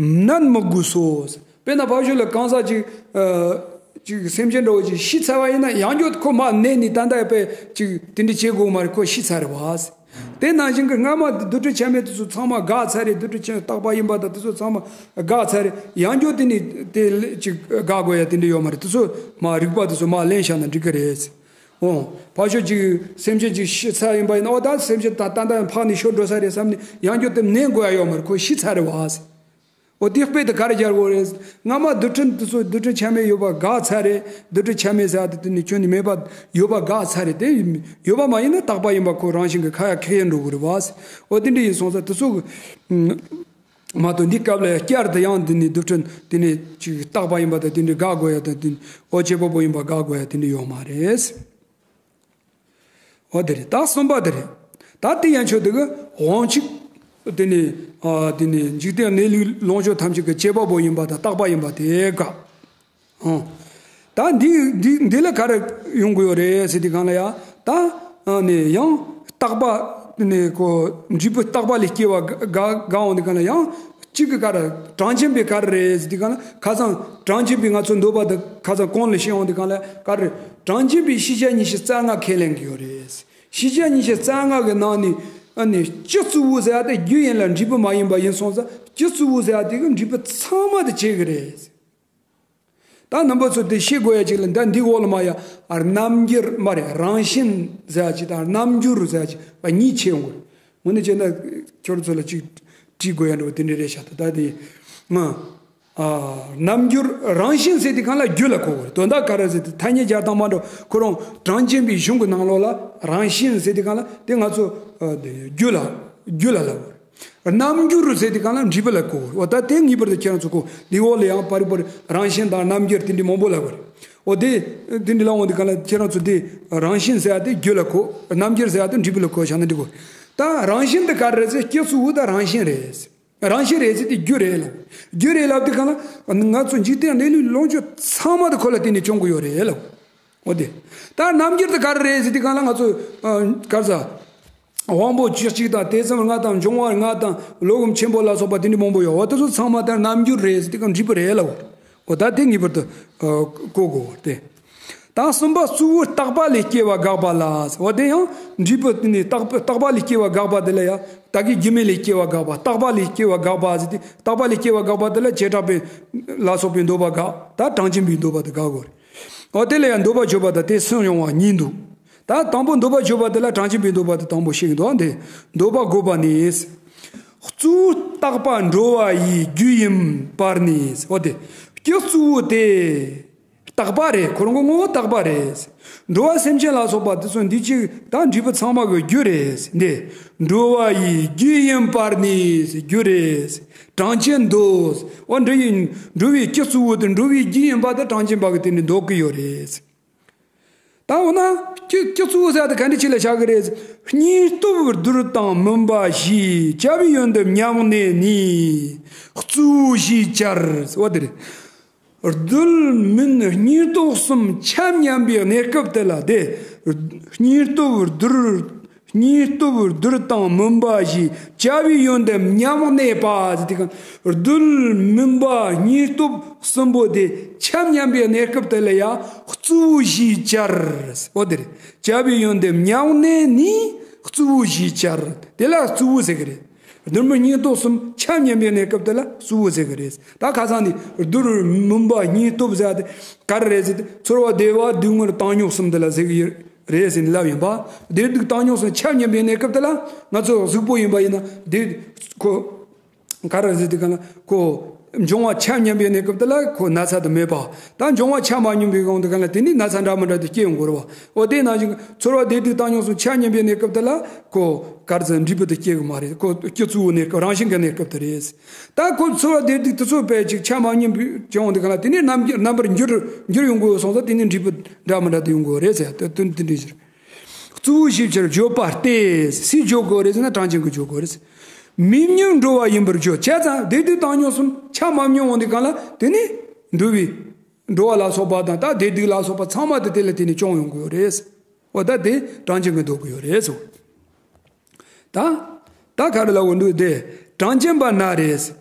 ནད་མི་དགོས་སོ། དཔེར་ན་ཕར་ཕྱོགས་ལ་གང་ཟག་ཅིག་ཨ་ཅིག་སེམས་ཅན་འདྲ་བོ་ཅིག་ཤི་ཚར་བ་ཡིན་ན་ཡང་བསྐྱར་ཁོ་མར་གནས་ནས་ད་ལྟ་ཡང་དཔེ་ཅིག་དེ་འདྲ་བྱེད་དགོས་མ་རེད། ཁོ་ཤི་ཚར་རེད་བ། དེ་ནང་བཞིན་གྱི་སྔ་མ་རྡུལ་ཕྲན་ཆ་མེད་དེ་ཚོ་ཚང་མ་འགག་ཚར་རེད། རྡུལ་ཕྲན་ཆ་རྟག་པ་ཡིན་པ་དང་དེ་ཚོ་ཚང་མ་འགག་ཚར་རེད། ཡང་བསྐྱར་དེ་ནས་དེ་ལས་ཅིག་འགག་དགོས་ཡ་དེ་འདྲ་ཡོད་མ་རེད། དེ་ཚོ་མར་རིགས་པ་དེ་ཚོ་མར་ལེན་བཞག་ན་འགྲིག་གི་རེད། འོ། ཕར་ཕྱོགས་ཅིག་སེམས་ཅན་ཅིག་ཤི་ཚར་ཡིན་པ་ཡིན་ན། འོ་ད་སེམས་ཅན་ད་ད་ལྟ་ཕར་ནས་ཤོར་འགྲོ་ས་རེད་བསམ་ནས་ཡང་བསྐྱར་དེ་གནས་དགོས་ཡ་ཡོད་མ་རེད། ཁོ་ཤི་ཚར་རེད་བ། འོ་དེ་དཔེ་དེ་ག་རེ་སྦྱར་དགོས་རེད། སྔ་མ་རྡུལ་ཕྲན་དེ་ཚོ་རྡུལ་ཕྲན་ཆ་མེད་ཡོད་པ་འགག་ཚར་རེད། རྡུལ་ཕྲན་ཆ་མེད་ཟེར་ཡ་དེ་དེ་ནས་ཁྱོན་ནས་མེད་པ་ཡོད་པ་འགག་ཚར་རེད། དེ་ཡོད་པ་མ་ཡིན་ན་རྟག་པ་ཡིན་པ་ཁོ་རང་བཞིན་གྱིས་ཁ་ཡ་ཁེ་ཡ་འགྲོ་དགོས་རེད་བ། འོ་དེ་འདྲ་ཡིན་སོང་ཙང་དེ་ཚོ་གི་མ་གཏོགས་འདི་སྐབས་ལ་ཡང་བསྐྱར་དུ་ཡང་འདི་ནས་རྡུལ་ཕྲན་དེ་ནས་ཅིག་རྟག་པ་ཡིན་པ་དང་དེ་འདྲའི་འགག་དགོས་ཡ་དང་། དེ་འོ་བྱེད་པ་པོ་ཡིན་པ་འགག་དགོས་ཡ་དེ་འདྲ་ཡོད་མ་རེད། འོ་དེ་རེད། ད་གསུམ་པ་དེ་རེད། ད་དེ་ཡན་ཆོད་དེ་གི་དབང་ཕྱུག་དེ་ནས་ཨ་དེ་ནས་འཇིག་རྟེན་གནས་ལུགས་ལོངས་སྤྱོད་ཐམས་ཅད་ཀྱི་བྱེད་པ་པོ་ཡིན་པ་དང་རྟག་པ་ཡིན་པ་དེ་དགག་ཨང་། ད་འདི་འདི་འདི་ལ་ག་རེ་ཡོང་གི་ཡོད་རེད་ཟེར་དུས་གང་ལ་ཡ། ད་ཨ་ནི་ཡང་རྟག་པ་ནི་ཁོ་འབྲས་བུ་རྟག་པ་ལས་སྐྱེ་བ་དགག་དགག་འོང་དུས་གང་ལ་ཡང་གཅིག་གི་ག་རེ་གྲངས་ཅན་པའི་ག་རེ་རེད་ཟེར་དུས་གང་ལ། ཁ་སང་གྲངས་ཅན་པའི་ང་ཚོ་འདོད་པ་དེ་ཁ་སང་གོང་ལ་བཤད་འོང་དུས་གང་ལ་ག་རེ། གྲངས་ཅན་པའི་ཤེས་བྱ་ཉི་ཤུ་རྩ་ལྔ་ཁས་ལེན་གྱི་ཡོད་རེད། ཤེས་བྱ་ཉི་ཤུ་རྩ་ལྔ་གི་ནང་ནས་ཨ་ནི་སྤྱི་གཙུག་བུ་ཟེར་ཡ་དེ་རྒྱུ་ཡིན་ལ་འབྲས་བུ་མ་ཡིན་པ་ཡིན་སོང་ཙང་། སྤྱི་གཙུག་བུ་ཟེར་ཡ་དེ་གི་འབྲས་བུ་ཚང་མ་དེ་བྱེད་ཀྱི་རེད། ད་རྣམ་པ་ཚོ་དེ་ཤེས་དགོས་ཡ་ཅིག་ལ། ད་འདི་འོག་ལ་མ་ཡ་རྣམ་འགྱུར་མ་རེད། རང་བཞིན་ཟེར་ཡ་ཅིག་དང་རྣམ་འགྱུར་ཟེར་ཡ་ཅིག་གཉིས་ཕྱེ་འོང་གི་རེད། དངོས་གནས་བྱས་ན་ཁྱོད་ཚོ་ལ་ཅིག་བྲིས་དགོས་ཡ་འདྲ་བོ་དེ་འདྲ་རེད་ཤག་ད་ད་དེ་ང་ཨ་རྣམ་འགྱུར་རང་བཞིན་ཟེར་དུས་གང་ལ་རྒྱུ་ལ་གོ་དགོས་རེད། དོན་དག་ག་རེ་ཟེར་དུས་ཐ་སྙད་སྦྱར་སྟངས་མ་འདྲ་བོ། ཁོ་རང་གྲངས་ཅན་པའི་གཞུང་གི་ནང་ལོགས་ལ་རང་བཞིན་ཟེར་དུས་གང་ལ་དེ་ང་ཚོ་ཨ་དེ་རྒྱུ་ལ་རྒྱུ་ལ་ལབ་དགོས་རེད། རྣམ་འགྱུར་ཟེར་དུས་གང་ལ་འབྲས་བུ་ལ་གོ་དགོས་རེད། འོ་ད་དེ་ངེས་པར་དུ་ཁྱེད་རང་ཚོ་གོ། འདི་འོག་ལ་ཡང་པར་རིས་པར་རིས་རང་བཞིན་དང་རྣམ་འགྱུར་དེ་འདྲའི་མང་པོ་ལབ་དགོས་རེད། འོ་དེ་དེ་འདྲའི་ལབ་འོང་དུས་གང་ལ་ཁྱེད་རང་ཚོ་དེ་རང་བཞིན་ཟེར་ཡ་དེ་རྒྱུ་ལ་གོ། རྣམ་འགྱུར་ཟེར་ཡ་དེ་འབྲས་བུ་ལ་གོ་བཞག་ན་འགྲིག་གོ། ད་རང་བཞིན་དེ་ག་རེ་རེད་ཟེར། སྤྱི་གཙུག་བུ་དེ་རང་བཞིན་རེད། རང་བཞིན་རེད་ཟེར་དེ་རྒྱུ་རེད་ལབ། རྒྱུ་རེད་ལབ་དུས་གང་ལ་ང་ཚོ་འཇིག་རྟེན་གནས་ལུགས་ལོངས་སྤྱོད་ཚང་མ་དེ་ཁོ་ལ་བརྟེན་ནས་བྱུང་གི་ཡོད་རེད་ལབ། འོ་དེ། ད་རྣམ་འགྱུར་དེ་ག་རེ་རེད་ཟེར་དུས་གང་ལ་ང་ཚོ་ཨ་ག་རེ་ཟ། དབང་པོ་བཅུ་གཅིག་དང་དེ་ཙམ་ལྔ་དང་འབྱུང་བ་ལྔ་དང་ཀློ་གོམས་ཆེན་པོ་ལ་སོགས་པ་དེ་འདྲ་མང་པོ་ཡོད། འོ་དེ་ཚོ་ཚང་མ་ད་རྣམ་འགྱུར་རེད་ཟེར་དུས་གང་འབྲས་བུ་རེད་ལབ། འོ་ད་དེ་ངེས་པར་དུ་ཨ་གོ་དགོས་དེ། ད་གསུམ་པ་གཙུག་བུ་རྟག་པ་ལས་སྐྱེ་བ་དགག་པ་ལ། འོ་དེ་ཡང་འབྲས་བུ་དེ་ནི་རྟག་པ་རྟག་པ་ལས་སྐྱེ་བ་དགག་པ་དེ་ལ་ཡང་ད་གིན་རྒྱུ་མེད་ལས་སྐྱེ་བ་དགག་པ། རྟག་པ་ལས་སྐྱེ་བ་དགག་པ་ཟེར་དུས། རྟག་པ་ལས་སྐྱེ་བ་དགག་པ་དེ་ལ་བྱེ་བྲག་པའི་ལ་སོགས་པའི་འདོད་པ་དགག། ད་གྲངས་ཅན་པའི་འདོད་པ་དེ་དགག་དགོས་རེད། འོ་དེ་ལ་ཡང་འདོད་པ་བརྗོད་པ་དང་དེ་སུན་དབྱུང་བ་གཉིས་འདུག། ད་དང་པོ་འདོད་པ་བརྗོད་པ་དེ་ལ་གྲངས་ཅན་པའི་འདོད་པ་དེ་དང་པོ་བཤད་ཀྱི་འདུག། འདི་འདོད་པ་འགོད་པ་ནི། གཙུག་རྟག་པ་འགྲོ་བ་ཡི་རྒྱུ་ཡིན་པར་ནི། འོ་དེ་སྤྱི་གཙུག་བུ་དེ་རྟག་པ་རེད། ཁོ་རང་གི་ངོ་བོ་རྟག་པ་རེད། འགྲོ་བ་སེམས་ཅན་ལ་སོགས་པ་དེ་ཚོ་འདི་གཅིག་ད་འབྲས་བུ་ཚང་མ་གི་རྒྱུ་རེད། འདི་འགྲོ་བ་ཡི་རྒྱུ་ཡིན་པར་ནི་རྒྱུ་རེད། གྲངས་ཅན་འདོད། འོ་འདི་ཡིན། འགྲོ་བའི་སྤྱི་གཙུག་བུ་དེ་འགྲོ་བའི་རྒྱུ་ཡིན་པ་དེ་གྲངས་ཅན་པ་གི་དེ་ནི་འདོད་ཀྱི་ཡོད་རེད། ད་འོ་ན་སྤྱི་སྤྱི་གཙུག་ཟེར་ཡ་དེ་ག་འདྲ་ཅིག་ལ་བཞག་གི་རེད། སྙིང་སྟོབས་རྡུལ་དང་མུན་པ་བཞིས་བྱ་བའི་ཡོན་ཏན་མྱ་ངན་ནི་གཙུག་བུ་ཞེས་བྱར། འོ་དེ་རེད། རྡུལ་མུན་སྙིང་སྟོབས་གསུམ་ཆ་མཉམ་པའི་གནས་སྐབས་དེ་ལ་དེ། སྙིང་སྟོབས་རྡུལ། སྙིང་སྟོབས་རྡུལ་དང་མུན་པ་བཞིས་བྱ་བའི་ཡོན་ཏན་མྱ་ངན་གནས་པ་ཟེར་དུས་གང་། རྡུལ་མུན་པ་སྙིང་སྟོབས་གསུམ་པོ་དེ་ཆ་མཉམ་པའི་གནས་སྐབས་དེ་ལ་ཡང་གཙུག་བུ་ཞེས་བྱར། འོ་དེ་རེད། བྱ་བའི་ཡོན་ཏན་མྱ་ངན་གནས་ནི་གཙུག་བུ་ཞེས་བྱར། དེ་ལ་གཙུག་བུ་ཟེར་གི་རེད། རྡུལ་མུན་སྙིང་སྟོབས་གསུམ་ཆ་མཉམ་པའི་གནས་སྐབས་དེ་ལ་གཙུག་བུ་ཟེར་གི་རེད། ད་ཁ་སང་ནི་རྡུལ་མུན་པ་སྙིང་སྟོབས་ཟེར་ཡ་དེ་ག་རེ་རེད་ཟེར་ཏེ། ཚོར་བ་བདེ་བ་སྡུག་བསྔལ་བཏང་སྙོམས་གསུམ་དེ་ལ་ཟེར་གི་ཡོད་རེད་ཟེར་ནས་ལབ་ཡིན་པ། བདེ་སྡུག་བཏང་སྙོམས་གསུམ་ཆ་མཉམ་པའི་གནས་སྐབས་དེ་ལ་ང་ཚོ་གཟུགས་པོ་ཡིན་པ་ཡིན་ན་དེ་ཁོ་ག་རེ་ཟེར་དུས་གང་ལ་ཁོ་འབྱུང་བ་ཆ་མཉམ་པའི་གནས་སྐབས་དེ་ལ་ཁོ་ན་ཚ་དེ་མེད་པ། ད་འབྱུང་བ་ཆ་མ་མཉམ་པའི་དབང་དུ་གང་ལ་དེ་ནི་ན་ཚ་འདྲ་མི་འདྲ་དེ་སྐྱེ་ཡོང་གི་རེད་བ། འོ་དེ་ནང་བཞིན་ཚོར་བ་བདེ་སྡུག་བཏང་སྙོམས་གསུམ་ཆ་མཉམ་པའི་གནས་སྐབས་དེ་ལ་ཁོ་ག་རེ་ཟེར་འབྲས་བུ་དེ་སྐྱེ་གི་མ་རེད། ཁོ་སྤྱི་གཙུག་བུ་གནས་སྐབས་རང་བཞིན་གྱི་གནས་སྐབས་དེ་རེད། ད་ཁོ་ཚོར་བ་བདེ་སྡུག་དེ་ཚོ་དཔེ་ཅིག་ཆ་མ་མཉམ་པའི་བྱུང་དུས་གང་ལ་དེ་ནས་རྣམ་འགྱུར་རྣམ་པར་འགྱུར་འགྱུར་ཡོང་དགོས་སོང་ཙང་དེ་ནས་འབྲས་བུ་འདྲ་མི་འདྲ་དེ་ཡོང་དགོས་རེད་ཟེར། དོན་དེ་འདྲ་ཟེར། གཙུག་བུ་ཞེས་བྱར་བརྗོད་པ་སྟེ། སུས་བརྗོད་དགོས་རེད་ཟེར་ན་གྲངས་ཅན་གྱིས་བརྗོད་དགོས་རེད། མི་མྱུར་འགྲོ་བ་ཡིན་པར་བརྗོད། བྱས་ཙང་བདེ་སྡུག་བཏང་སྙོམས་གསུམ་ཆ་མ་མཉམ་འོང་དུས་གང་ལ་དེ་ནི་འགྲོ་བའི་འགྲོ་བ་ལ་སོགས་པ་དང་ད་བདེ་སྡུག་ལ་སོགས་པ་ཚང་མ་དེ་དེ་ལ་དེ་ནི་བྱུང་ཡོང་གི་ཡོད་རེད། འོ་ད་དེ་གྲངས་ཅན་གྱིས་འདོད་ཀྱི་ཡོད་རེད་ཟེར། ད་ད་ག་རེ་ལབ་དགོས་འདུག་དེ་གྲངས་ཅན་པ་ན་རེ།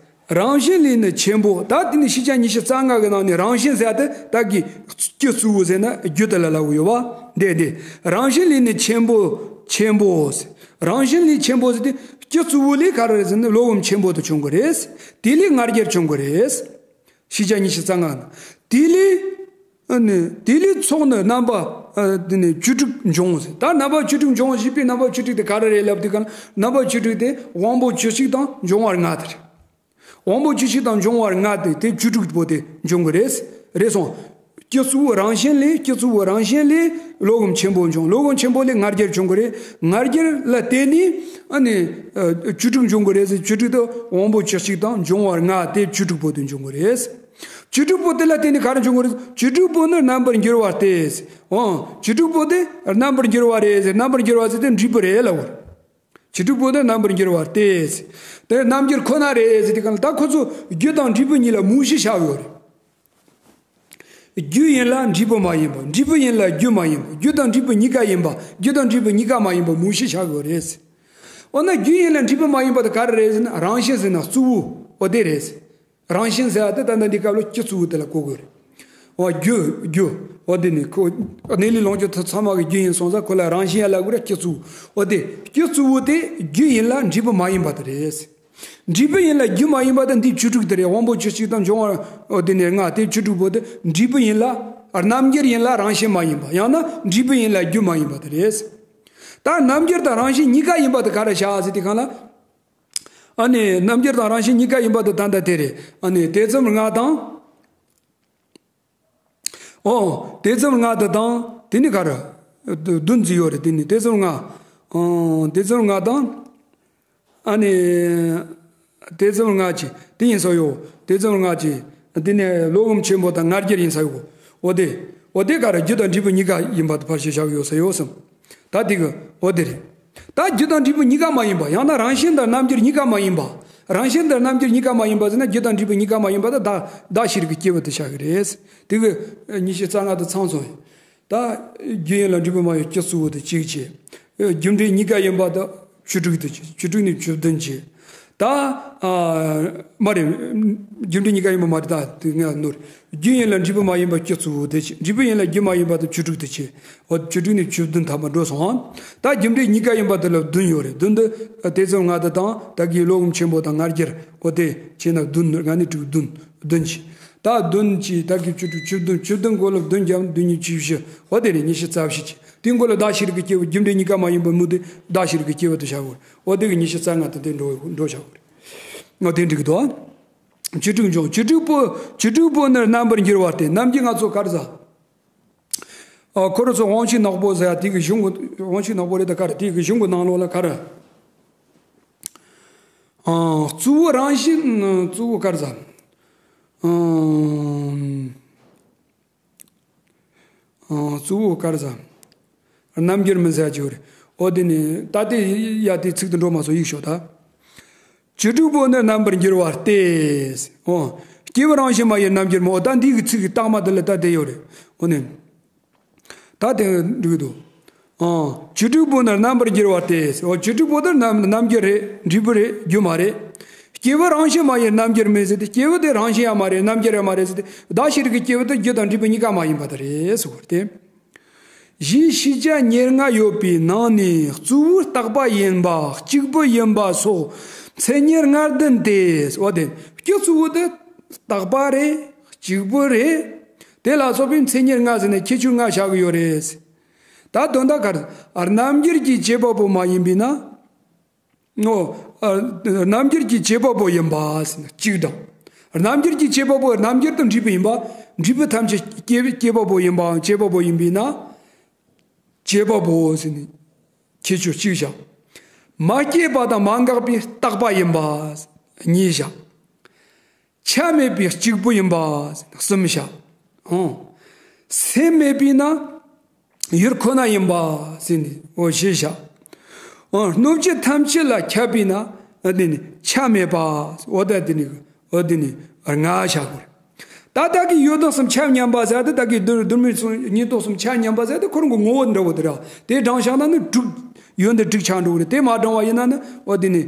རང་བཞིན་ལས་ནི་ཆེན་པོ། ད་དེ་ནི་ཤེས་བྱ་ཉི་ཤུ་རྩ་ལྔ་གི་ནང་ནས་རང་བཞིན་ཟེར་ཏེ་ད་གི་སྤྱི་གཙོ་བོ་ཟེར་ན་རྒྱུ་དེ་ལ་ལབ་ཡོད་པ་འདི་འདི། རང་བཞིན་ལས་ནི་ཆེན་པོ། ཆེན་པོ་ཟེར། རང་བཞིན་ལས་ཆེན་པོ་ཟེར་ཏེ་སྤྱི་གཙོ་བོ་ལས་ག་རེ་རེད་ཟེར་ན་བློ་སྒོམ་ཆེན་པོ་དེ་བྱུང་གི་རེད། དེ་ལས་ང་རྒྱལ་བྱུང་གི་རེད། ཤེས་བྱ་ཉི་ཤུ་རྩ་ལྔ་ན། དེ་ལས། ཨ་ནི། དེ་ལས་ཚོགས་ནི་རྣམ་པ། ཨ། དེ་ནས་བཅུ་དྲུག་འབྱུང་ཟེར། ད་རྣམ་པ་བཅུ་དྲུག་འབྱུང་ཞེས་པའི་རྣམ་པ་བཅུ་དྲུག་དེ་ག་རེ་རེད་ལབ་དུས་གང་རྣམ་པ་བཅུ་དྲུག་དེ་དབང་པོ་བཅུ་གཅིག་དང་འབྱུང་བ་ལྔ་དེ་རེད། དབང་པོ་བཅུ་གཅིག་དང་འབྱུང་བ་ལྔ་དེ་དེ་བཅུ་དྲུག་པོ་དེ་འབྱུང་གི་རེད། རེད་སོང་། སྤྱི་གཙོ་བོ་རང་བཞིན་ལས་སྤྱི་གཙོ་བོ་རང་བཞིན་ལས་བློ་སྒོམ་ཆེན་པོ་འབྱུང་། བློ་སྒོམ་ཆེན་པོ་ལས་ང་རྒྱལ་འབྱུང་གི་རེད། ང་རྒྱལ་ལ་བརྟེན་ནས་ཨ་ནི་བཅུ་དྲུག་འབྱུང་གི་རེད་ཟེར། བཅུ་དྲུག་དེ་དབང་པོ་བཅུ་གཅིག་དང་འབྱུང་བ་ལྔ་དེ་བཅུ་དྲུག་པོ་དེ་འབྱུང་གི་རེད། བཅུ་དྲུག་པོ་དེ་ལ་བརྟེན་ནས་ག་རེ་འབྱུང་གི་རེད། བཅུ་དྲུག་པོ་ནི་རྣམ་པར་འགྱུར་བ་སྟེ། འོ། བཅུ་དྲུག་པོ་དེ་རྣམ་པར་འགྱུར་བ་རེད་ཟེར། རྣམ་པར་འགྱུར་བ་ཟེར་དེ་འབྲས་བུ་རེད་ལབ་པ་རེད། བཅུ་དྲུག་པོ་དེ་རྣམ་པར་འགྱུར་བ་སྟེ། དེ་རྣམ་འགྱུར་ཁོ་ན་རེད་ཟེར་དུས་གང་ལ་ད་ཁོ་ཚོ་རྒྱུ་དང་འབྲས་བུ་གཉིས་ལ་མུ་བཞི་བཞག་ཡོད་རེད། རྒྱུ་ཡིན་ལ་འབྲས་བུ་མ་ཡིན་པ། འབྲས་བུ་ཡིན་ལ་རྒྱུ་མ་ཡིན་པ། རྒྱུ་དང་འབྲས་བུ་གཉིས་ཀ་ཡིན་པ། རྒྱུ་དང་འབྲས་བུ་གཉིས་ཀ་མ་ཡིན་པ་མུ་བཞི་བཞག་ཡོད་རེད། འོ་ན་རྒྱུ་ཡིན་ལ་འབྲས་བུ་མ་ཡིན་པ་དེ་ག་རེ་རེད་ཟེར་ན་རང་བཞིན་ཟེར་ན་གཙོ་བོ་འོ་དེ་རེད། རང་བཞིན་ཟེར་བ་དེ་ད་ལྟ་འདི་སྐབས་ལ་སྤྱི་གཙོ་བོ་དེ་ལ་གོ་དགོས་རེད། འོ་རྒྱུ་རྒྱུ་འོ་དེ་ནི་ཁོ་གནས་ལུགས་ལོངས་སྤྱོད་དེ་ཚང་མ་གི་རྒྱུ་ཡིན་སོང་ཙང་ཁོ་ལ་རང་བཞིན་ཡ་ལ་གོ་ར་སྤྱི་གཙོ་བོ། འོ་དེ་སྤྱི་གཙོ་བོ་དེ་རྒྱུ་ཡིན་ལ་འབྲས་བུ་མ་ཡིན་པ་དེ་རེད། འབྲས་བུ་ཡིན་ལ་རྒྱུ་མ་ཡིན་པ་དེ་འདི་བཅུ་དྲུག་དེ་རེད། དབང་པོ་བཅུ་གཅིག་དང་འབྱུང་བ་འོ་དེ་ནས་ལྔ་དེ་བཅུ་དྲུག་པོ་དེ་འབྲས་བུ་ཡིན་ལ་རྣམ་འགྱུར་ཡིན་ལ་རང་བཞིན་མ་ཡིན་པ། ཡང་ན་འབྲས་བུ་ཡིན་ལ་རྒྱུ་མ་ཡིན་པ་དེ་རེད། ད་རྣམ་འགྱུར་དང་རང་བཞིན་གཉིས་ཀ་ཡིན་པ་དེ་ག་རེ་བྱ་ཟེར་དུས་གང་ལ། ཨ་ནི་རྣམ་འགྱུར་དང་རང་བཞིན་གཉིས་ཀ་ཡིན་པ་དེ་ད་ལྟ་དེ་རེད། ཨ་ནི་དེ་ཙམ་ལྔ་དང་། ཨོ། དེ་ཙམ་ལྔ་དེ་དང་དེ་ནི་ག་རེ། བདུན་ཅིག་ཡོད་རེད། དེ་ནི་དེ་ཙམ་ལྔ། ཨོ། དེ་ཙམ་ལྔ་དང་། ཨ་ནི། དེ་ཙམ་ལྔ་ཅིག་དེ་ཡིན་ས་ཡོད། དེ་ཙམ་ལྔ་ཅིག་དེ་ནི་བློ་སྒོམ་ཆེན་པོ་དང་ང་རྒྱལ་ཡིན་ས་ཡོད། འོ་དེ། འོ་དེ་ག་རེ་རྒྱུ་དང་འབྲས་བུ་གཉིས་ཀ་ཡིན་པ་དེ་ཕར་ཞིག་བཞག་ཡོད་ས་ཡོད་བསམ། ད་དེ་གི་འོ་དེ་རེད། ད་རྒྱུ་དང་འབྲས་བུ་གཉིས་ཀ་མ་ཡིན་པ། ཡང་ན་རང་བཞིན་དང་རྣམ་འགྱུར་གཉིས་ཀ་མ་ཡིན་པ། རང་བཞིན་དང་རྣམ་འགྱུར་གཉིས་ཀ་མ་ཡིན་པ་ཟེར་ན་རྒྱུ་དང་འབྲས་བུ་གཉིས་ཀ་མ་ཡིན་པ་ད་བདག་བདག་གཞིར་གྱི་སྐྱེ་བོ་དེ་བཞག་གི་རེད། དེ་གི་ཉི་ཤུ་རྩ་ལྔ་དེ་ཚང་སོང་ཡིན། ད་རྒྱུ་ཡིན་ལ་འབྲས་བུ་མ་ཡིན་སྤྱི་གཙོ་བོ་དེ་གཅིག་བྱས། རྒྱུ་འབྲས་གཉིས་ཀ་ཡིན་པ་དང་བཅུ་དྲུག་དེ་བྱས། བཅུ་དྲུག་ནས་བཅུ་བདུན་བྱས། ད་ཨ་མ་རེད། རྒྱུ་འབྲས་གཉིས་ཀ་ཡིན་པ་མ་རེད། ད་དེ་ངས་ནོར། རྒྱུ་ཡིན་ལ་འབྲས་བུ་མ་ཡིན་པ་སྤྱི་གཙོ་བོ་དེ་བྱས། འབྲས་བུ་ཡིན་ལ་རྒྱུ་མ་ཡིན་པ་དང་བཅུ་དྲུག་དེ་བྱས། འོ་བཅུ་དྲུག་ནས་བཅུ་བདུན་ཐམ་པ་འགྲོ་སོང་ཨ། ད་རྒྱུ་འབྲས་གཉིས་ཀ་ཡིན་པ་དེ་ལ་བདུན་ཡོད་རེད། བདུན་དེ་དེ་ཙམ་ལྔ་དེ་དང་ད་གི་བློ་སྒོམ་ཆེན་པོ་དང་ང་རྒྱལ་འོ་དེ་བྱས་ན་བདུན། ལྔ་ནས་དྲུག་བདུན། བདུན་བྱས། ད་བདུན་གྱིས་ད་གི་བཅུ་དྲུག་བཅུ་བདུན། བཅུ་བདུན་གོ་ལ་བདུན་བརྒྱབ་བདུན་ཉིས་བཅུ་བཞི། འོ་དེ་ནས་ཉི་ཤུ་རྩ་བཞི་བྱས། དེ་གོ་ལ་བདག་གཞིར་གྱི་སྐྱེ་བོ། རྒྱུ་འབྲས་གཉིས་ཀ་མ་ཡིན་པ་མུ་སྟེགས་བདག་གཞིར་གྱི་སྐྱེ་བོ་དེ་བཞག་དགོས། འོ་དེ་གི་ཉི་ཤུ་རྩ་ལྔ་དེ་དེ་འགྲོ་འགྲོ་བཞག་དགོས། འོ་དེ་འགྲིག་གི་འདུག་བཅུ་དྲུག་འབྱུང་། བཅུ་དྲུག་པོ། བཅུ་དྲུག་པོ་ནི་རྣམ་པར་འགྱུར་བ་སྟེ། རྣམ་འགྱུར་ང་ཚོ་ག་རེ་ཟ། ཨ། ཁོ་རང་ཚོ་དབང་ཕྱུག་ནག་པོ་ཟེར་ཡ་དེ་གི་གཞུང་གི། དབང་ཕྱུག་ནག་པོ་རེད་ད་ག་རེ། དེ་གི་གཞུང་གི་ནང་ལོགས་ལ་ག་རེ། ཨ། གཙོ་བོ་རང་བཞིན། གཙོ་བོ་ག་རེ་ཟ། ཨ། ཨ། གཙོ་བོ་ག་རེ་ཟ། རྣམ་འགྱུར་མིན་ཟེར་གྱི་ཡོད་རེད། འོ་དེ་ནི་ད་དེ་ཡ་དེ་ཚིག་དེ་འགྲོ་མ་སོང་། ཡིག་ཤོག་ད། བཅུ་དྲུག་པོ་ནི་རྣམ་པར་འགྱུར་བ་སྟེ། འོ། སྐྱེས་བུ་རང་བཞིན་མ་ཡིན་རྣམ་འགྱུར་མ། འོ་ད་འདི་གི་ཚིག་གི་རྟགས་མ་དེ་ལ་ད་དེ་ཡོད་རེད། འོ་ནི། ད་དེ་འགྲིག་འདུག་ཨ། བཅུ་དྲུག་པོ་ནི་རྣམ་པར་འགྱུར་བ་སྟེ། འོ་བཅུ་དྲུག་པོ་དེ་རྣམ་རྣམ་འགྱུར་རེད། འབྲས་བུ་རེད། རྒྱུ་མ་རེད། སྐྱེས་བུ་རང་བཞིན་མ་ཡིན་རྣམ་འགྱུར་མིན་ཟེར་ཏེ། སྐྱེས་བུ་དེ་རང་བཞིན་ཡང་མ་རེད། རྣམ་འགྱུར་ཡང་མ་རེད་ཟེར་ཏེ། བདག་གཞིར་གྱི་སྐྱེས་བུ་དེ་རྒྱུ་དང་འབྲས་བུ་གཉིས་ཀ་མ་ཡིན་པ་དེ་རེད་ཟེར་བ་སྟེ། གཞི་ཤེས་བྱ་ཉེར་ལྔ་ཡོད་པའི་ནང་ནས་གཙོ་བོ་རྟག་པ་ཡིན་པ། གཅིག་པུ་ཡིན་པ་སོགས་མཚན་ཉིད་ལྔ་བདུན་ཏེ། འོ་དེ་སྤྱི་གཙོ་བོ་དེ་རྟག་པ་རེད། གཅིག་པུ་རེད། དེ་ལ་སོགས་པའི་མཚན་ཉིད་ལྔ་ཟེར་ནས་ཁྱད་ཆོས་ལྔ་བཞག་གི་ཡོད་རེད། ད་དོན་དག་ག་རེ། རྣམ་འགྱུར་གྱི་བྱེད་པ་པོ་མ་ཡིན་པས་ན། ཨོ། ཨ། རྣམ་འགྱུར་གྱི་བྱེད་པ་པོ་ཡིན་པ་ཟེར་ན་གཅིག་དང་། རྣམ་འགྱུར་གྱི་བྱེད་པ་པོ། རྣམ་འགྱུར་དང་འབྲས་བུ་ཡིན་པ། འབྲས་བུ་ཐམས་ཅད་སྐྱེ་སྐྱེད་པ་པོ་ཡིན་པའམ་བྱེད་པ་པོ་ཡིན་པས་ན། བྱེད་པ་པོ་ཟེར་ནས་ཁྱད་ཆོས་གཅིག་བཞག་མ་སྐྱེས་པ་དང་མ་འགགས་པའི་རྟག་པ་ཡིན་པ་གཉིས་བཞག་ཆ་མེད་པའི་གཅིག་པུ་ཡིན་པ་གསུམ་བཞག་ཨང་། སེམས་མེད་པས་ན་ཡུལ་ཁོ་ན་ཡིན་པ་ཟེར་ནས་འོ་བཞི་བཞག་ཨང་། སྣོད་བཅུད་ཐམས་ཅད་ལ་ཁྱབ་པས་ན་ ཨ་དེ་ནི་ཆ་མེད་པ། འོ་ད་དེ་ནི་འོ་དེ་ནི་ལྔ་བཞག་གོ་རེད། ད་ད་གི་ཡོད་དོ་གསུམ་ཆ་མཉམ་པ་ཟེར་ཏེ་ད་གི་རྡུལ་རྡུལ་མེད་གསུམ་ཉིད་དོ་གསུམ་ཆ་མཉམ་པ་ཟེར་ཏེ་ཁོ་རང་གི་ངོ་བོ་འདྲ་བོ་དེ་ར་དེ་བགྲང་བཞག་ན་ནི་དྲུག་ཡོན་ཏན་དྲུག་ཆགས་འགྲོ་གི་རེད། དེ་མ་བགྲང་བ་ཡིན་ན་ནི་འོ་དེ་ནི་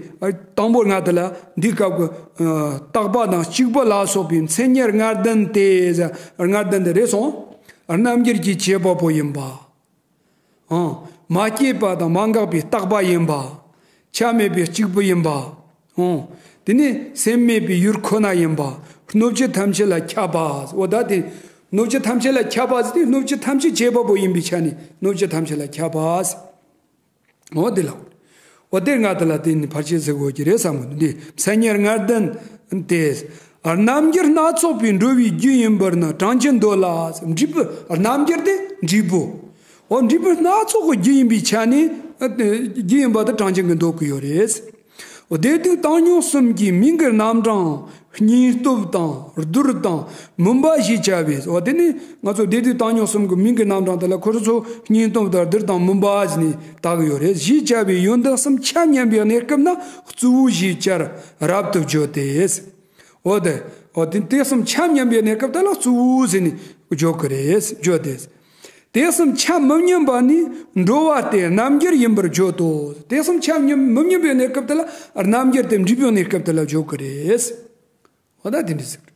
དང་པོ་ལྔ་དེ་ལ་འདི་སྐབས་ཀྱི་རྟག་པ་དང་གཅིག་པ་ལ་སོགས་པའི་མཚན་ཉིད་ལྔར་ལྡན་ཏེ་ཟེར། ལྔར་ལྡན་ཏེ་རེད་སོང་། རྣམ་འགྱུར་གྱི་བྱེད་པ་པོ་ཡིན་པ། ཨང་། མ་སྐྱེས་པ་དང་མ་འགགས་པའི་རྟག་པ་ཡིན་པ། ཆ་མེད་པའི་གཅིག་པུ་ཡིན་པ། ཨང་། དེ་ནི་སེམས་མེད་པའི་ཡུལ་ཁོ་ན་ཡིན་པ། སྣོད་བཅུད་ཐམས་ཅད་ལ་ཁྱབ་པ། འོ་ད་དེ་སྣོད་བཅུད་ཐམས་ཅད་ལ་ཁྱབ་པ་ཟེར་དུས་སྣོད་བཅུད་ཐམས་ཅད་བྱེད་པ་པོ་ཡིན་པའི་ཆ་ནས་སྣོད་བཅུད་ཐམས་ཅད་ལ་ཁྱབ་པ། འོ་དེ་ལ། འོ་དེ་ལྔ་དེ་ལ་བརྟེན་ནས་ཕལ་ཆེར་ཟེར་དགོས་ཀྱི་རེད་བསམ་གི་འདུག་འདི་མཚན་ཉིད་ལྔར་ལྡན་ཏེ། རྣམ་འགྱུར་སྣ་ཚོགས་པའི་འགྲོ་བའི་རྒྱུ་ཡིན་པར་ནི་གྲངས་ཀྱིས་འདོད་ལ། འབྲས་བུ་རྣམ་འགྱུར་དེ་འབྲས་བུ། འོ་འབྲས་བུ་སྣ་ཚོགས་ཀྱི་རྒྱུ་ཡིན་པའི་ཆ་ནས་རྒྱུ་ཡིན་པ་དེ་གྲངས་ཀྱིས་འདོད་ཀྱི་ཡོད་རེད། འོ་བདེ་སྡུག་བཏང་སྙོམས་གསུམ་གྱི་མིང་གི་རྣམ་གྲངས་སྙིང་སྟོབས་དང་རྡུལ་དང་མུན་པ་ཞེས་བྱ་བས། འོ་དེ་ནི་ང་ཚོ་བདེ་སྡུག་བཏང་སྙོམས་གསུམ་གྱི་མིང་གི་རྣམ་གྲངས་དེ་ལ་ཁོ་རང་ཚོ་སྙིང་སྟོབས་དང་རྡུལ་དང་མུན་པ་ཟེར་ནས་བཏགས་ཡོད་རེད། ཞེས་བྱ་བའི་ཡོན་ཏན་གསུམ་ཆ་མཉམ་པའི་གནས་སྐབས་ན་གཙོ་བོ་ཞེས་བྱར་རབ་ཏུ་བརྗོད་དེ། འོ་དེ། འོ་དེ་དེ་གསུམ་ཆ་མཉམ་པའི་གནས་སྐབས་དེ་ལ་གཙོ་བོ་ཟེར་ནས་བརྗོད་ཀྱི་རེད། བརྗོད་དེ། དེ་གསུམ་ཆ་མི་མཉམ་པ་ནི་འགྲོ་བ་སྟེ་རྣམ་འགྱུར་ཡིན་པར་བརྗོད་དོ། དེ་གསུམ་ཆ་མཉམ་མི་མཉམ་པའི་གནས་སྐབས་དེ་ལ་རྣམ་འགྱུར་དེ་འབྲས་བུའི་གནས་སྐབས་དེ་ལ་བརྗོད་ཀྱི་རེད། འོ་ད་དེ་འདྲ་ཟེར།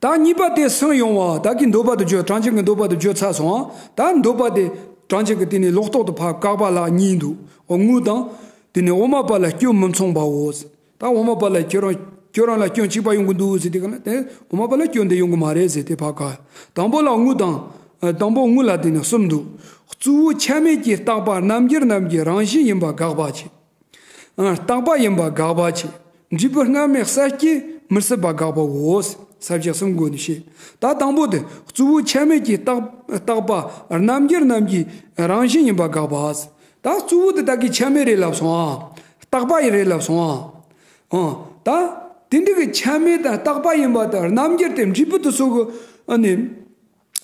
ད་གཉིས་པ་དེ་སུན་དབྱུང་བ། ད་གི་འདོད་པ་དེ་བརྗོད། གྲངས་ཅན་གྱི་འདོད་པ་དེ་བརྗོད་ཚར་སོང་། ད་འདོད་པ་དེ་གྲངས་ཅན་གྱི་དེ་ནི་ལོག་རྟོག་ཏུ་ཕར་བཀག་པ་ལ་གཉིས་འདུག་འོ་དངོས་དང་། དེ་ནི་དབུ་མ་པ་ལ་སྐྱོན་མི་མཚུངས་པའོ། ད་དབུ་མ་པ་ལ་ཁྱོད་རང་ཁྱོད་རང་ལ་སྐྱོན་གཅིག་པ་ཡོང་གི་འདུག་ཟེར་དེ་ག་ན་དེ་དབུ་མ་པ་ལ་སྐྱོན་དེ་ཡོང་གི་མ་རེད་ཟེར་དེ་ཕར་བཀག་དང་པོ་ལ་དངོས་དང་། དང་པོ་དངོས་ལ་དེ་ནི་གསུམ་འདུག་གཙོ་བོ་ཆ་མེད་ཀྱི་རྟག་པ་རྣམ་འགྱུར་རྣམས་ཀྱི་རང་བཞིན་ཡིན་པ་དགག་པ་བྱེད། རྟག་པ་ཡིན་པ་དགག་པ་བྱེད། འབྲས་བུ་སྔ་མའི་གསལ་སྐྱེས་མི་སྲིད་པ་དགག་པའོ། ས་བཅད་གསུམ་སྒོ་ནས་བཤད། ད་དང་པོ་དེ་གཙོ་བོ་ཆ་མེད་ཀྱི་རྟག་རྟག་པ་རྣམ་འགྱུར་རྣམས་ཀྱི་རང་བཞིན་ཡིན་པ་དགག་པ། ད་གཙོ་བོ་དེ་ད་གི་ཆ་མེད་རེད་ལབ་སོང་ཨ། རྟག་པ་ཡིན་རེད་ལབ་སོང་ཨ། ཨང་། ད་དེ་འདྲ་གི་ཆ་མེད་དང་རྟག་པ་ཡིན་པ་དང་རྣམ་འགྱུར་དེ་འབྲས་བུ་དེ་ཚོ་གི་ཨ་ནི།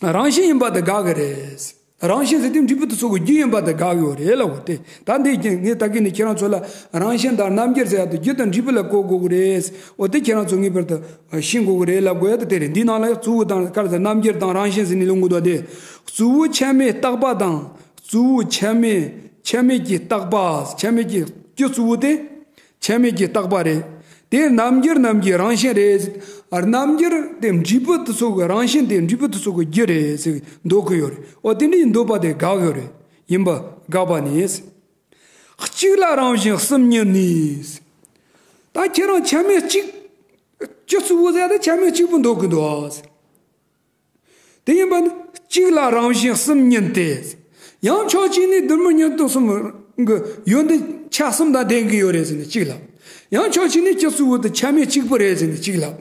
རང་བཞིན་ཡིན་པ་དེ་དགག་གི་རེད། རང་བཞིན་ཟེར་དུས་འབྲས་བུ་དེ་ཚོ་གི་རྒྱུ་ཡིན་པ་དེ་དགག་ཡོད་རེད་ལབ་དགོས་ཏེ། ད་འདི་ངས་ད་གིན་ནས་ཁྱེད་རང་ཚོ་ལ་རང་བཞིན་དང་རྣམ་འགྱུར་ཟེར་ཡ་དེ་རྒྱུ་དང་འབྲས་བུ་ལ་གོ་དགོས་ཀྱི་རེད། འོ་དེ་ཁྱེད་རང་ཚོ་ངེས་པར་དུ་ཤེས་དགོས་ཀྱི་རེད་ལབ་དགོས་ཡ་དེ་དེ་རེད། འདིའི་ནང་ལ་ཡང་གཙོ་བོ་དང་ག་རེ་ཟེར་རྣམ་འགྱུར་དང་རང་བཞིན་ཟེར་ནས་ལུང་གོ་དོ་དེ། གཙོ་བོ་ཆ་མེད་རྟག་པ་དང་། གཙོ་བོ་ཆ་མེད་ཆ་མེད་ཀྱི་རྟག་པ། ཆ་མེད་ཀྱི་རྒྱུ་གཙོ་བོ་དེ། ཆ་མེད་ཀྱི་རྟག་པ་རེད། དེ་རྣམ་འགྱུར་རྣམས་ཀྱི་རང་བཞིན་རེད། རྣམ་འགྱུར་དེ་འབྲས་བུ་དེ་ཚོ་གི་རང་བཞིན་དེ་འབྲས་བུ་དེ་ཚོ་གི་རྒྱུ་རེད་ཟེར་འདོད་ཀྱི་ཡོད་རེད། འོ་དེ་འདྲའི་འདོད་པ་དེ་དགག་ཡོད་རེད། ཡིན་པ་དགག་པ་ནི། གཅིག་ལ་རང་བཞིན་གསུམ་ཉིད་ནི། ད་ཁྱེད་རང་ཆ་མེད་གཅིག་སྤྱི་གཙོ་བོ་ཟེར་ད་ཆ་མེད་གཅིག་པུ་འདོད་ཀྱི་འདུག་དེ་ཡིན་པ་ནི་གཅིག་ལ་རང་བཞིན་གསུམ་ཉིད་དེ། ཡང་ཕྱོགས་གཅིག་ནས་རྡུལ་མུན་ཉིད་དོ་གསུམ་གྱི་ཡོན་ཏན་ཆ་གསུམ་དང་ལྡན་གྱི་ཡོད་རེད་ཟེར་ནས་གཅིག་ལབ། ཡང་ཕྱོགས་གཅིག་ནས་སྤྱི་གཙོ་བོ་དེ་ཆ་མེད་གཅིག་པུ་རེད་ཟེར་ནས་གཅིག་ལབ།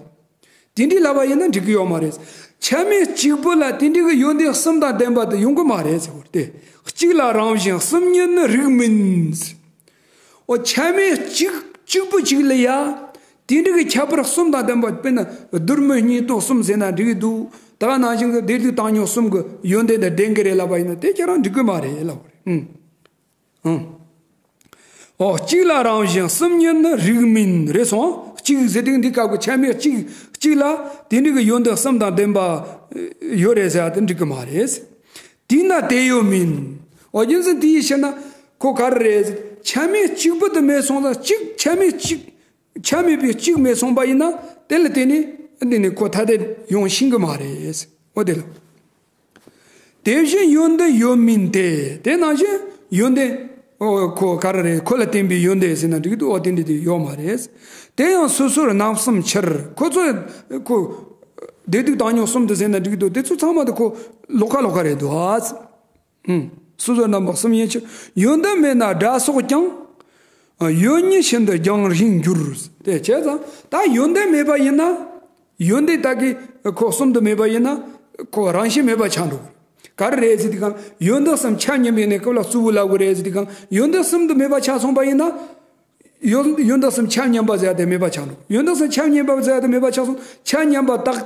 དེ་འདྲའི་ལབ་པ་ཡིན་ན་འགྲིག་གི་ཡོད་མ་རེད། ཆ་མེད་གཅིག་པུ་ལ་དེ་འདྲའི་གི་ཡོན་ཏན་གསུམ་དང་ལྡན་པ་དེ་ཡོང་གི་མ་རེད་ཟེར་བ་སྟེ། གཅིག་ལ་རང་བཞིན་གསུམ་ཉིད་ནི་རིགས་མིན། འོ་ཆ་མེད་གཅིག་གཅིག་པུ་གཅིག་ལ་ཡ། དེ་འདྲ་གི་ཁྱད་པར་གསུམ་དང་ལྡན་པ་དཔེར་ན་རྡུལ་མུན་ཉིད་དོ་གསུམ་ཟེར་ན་འགྲིག་གི་འདུག་ད་ག་ནང་བཞིན་གྱི་བདེ་སྡུག་བཏང་སྙོམས་གསུམ་གྱི་ཡོན་ཏན་དང་ལྡན་གྱི་རེད་ལབ་པ་ཡིན་ན་དེ་ཁྱེད་རང་འགྲིག་གི་མ་རེད་ལབ་པ་རེད། ཨང་། ཨང་། འོ་གཅིག་ལ་རང་བཞིན་གསུམ་ཉིད་ནི་རིགས་མིན་རེད་སོང་། གཅིག་ཟེར་དུས་འདི་སྐབས་ཀྱི་ཆ་མེད་གཅིག་གཅིག་ལ་དེ་འདྲ་གི་ཡོན་ཏན་གསུམ་དང་ལྡན་པ་ཡོད་རེད་ཟེར་ཡ་དེ་འགྲིག་གི་མ་རེད། དེས་ན་དེ་ཡོད་མིན། འོ་རྒྱུ་མཚན་དེ་ཡིས་ཕྱིར་ན་ཁོ་ག་རེ་རེད། ཆ་མེད་གཅིག་པུ་དེ་མེད་སོང་ཙང་གཅིག་ཆ་མེད་གཅིག་ཆ་མེད་པའི་གཅིག་མེད་སོང་པ་ཡིན་ན་དེ་ལ་བརྟེན་ནས་འདི་ནི་ཁོ་ཐ་དད་ཡོང་ཤེས་ཀྱི་མ་རེད། འོ་དེ་ལ། དེ་བཞིན་ཡོན་ཏན་ཡོད་མིན་ཏེ། དེ་ནང་བཞིན་ཡོན་ཏན་འོ་ཁོ་ག་རེ་རེད། ཁོ་ལ་བརྟེན་པའི་ཡོན་ཏན་ཟེར་ན་འགྲིག་འདུག་འོ་དེ་འདི་དེ་ཡོད་མ་རེད། དེ་ཡང་སོ་སོར་རྣམ་གསུམ་ཕྱིར་ཁོ་ཚོ་ཁོ་བདེ་སྡུག་བཏང་སྙོམས་གསུམ་དུ་ཟེར་ན་འགྲིག་འདུག་དེ་ཚོ་ཚང་མ་དེ་ཁོ་ལོགས་ཀ་ལོགས་ཀ་རེད་འདུག་ཨ། ཨུམ། སོ་སོར་རྣམ་པ་གསུམ་ཡིན་ཕྱིར། ཡོན་ཏན་མེད་ན་སྒྲ་སོགས་ཀྱང་། ཡོད་ཉིད་བཞིན་དུ་རྒྱང་རིང་འགྱུར། དེ་བྱས་ཙང་ད་ཡོན་ཏན་མེད་པ་ཡིན་ན། ཡོན་ཏན་དག་གི་ཁོ་གསུམ་དུ་མེད་པ་ཡིན་ན་ཁོ་རང་བཞིན་མེད་པ་ཆགས་འགྲོ། ག་རེ་རེད་ཟེར་དུས་གང་ཡོན་ཏན་གསུམ་ཆ་མཉམ་པའི་གནས་སྐབས་ལ་གཙོ་བོ་ལབ་དགོས་རེད་ཟེར་དུས་གང་ཡོན་ཏན་གསུམ་དུ་མེད་པ་ཆགས་སོང་པ་ཡིན་ན། ཡོན་ཡོན་ཏན་གསུམ་ཆ་མཉམ་པ་ཟེར་ཡ་དེ་མེད་པ་ཆགས་འགྲོ། ཡོན་ཏན་གསུམ་ཆ་མཉམ་པ་ཟེར་ཡ་དེ་མེད་པ་ཆགས་སོང་། ཆ་མཉམ་པ་དག་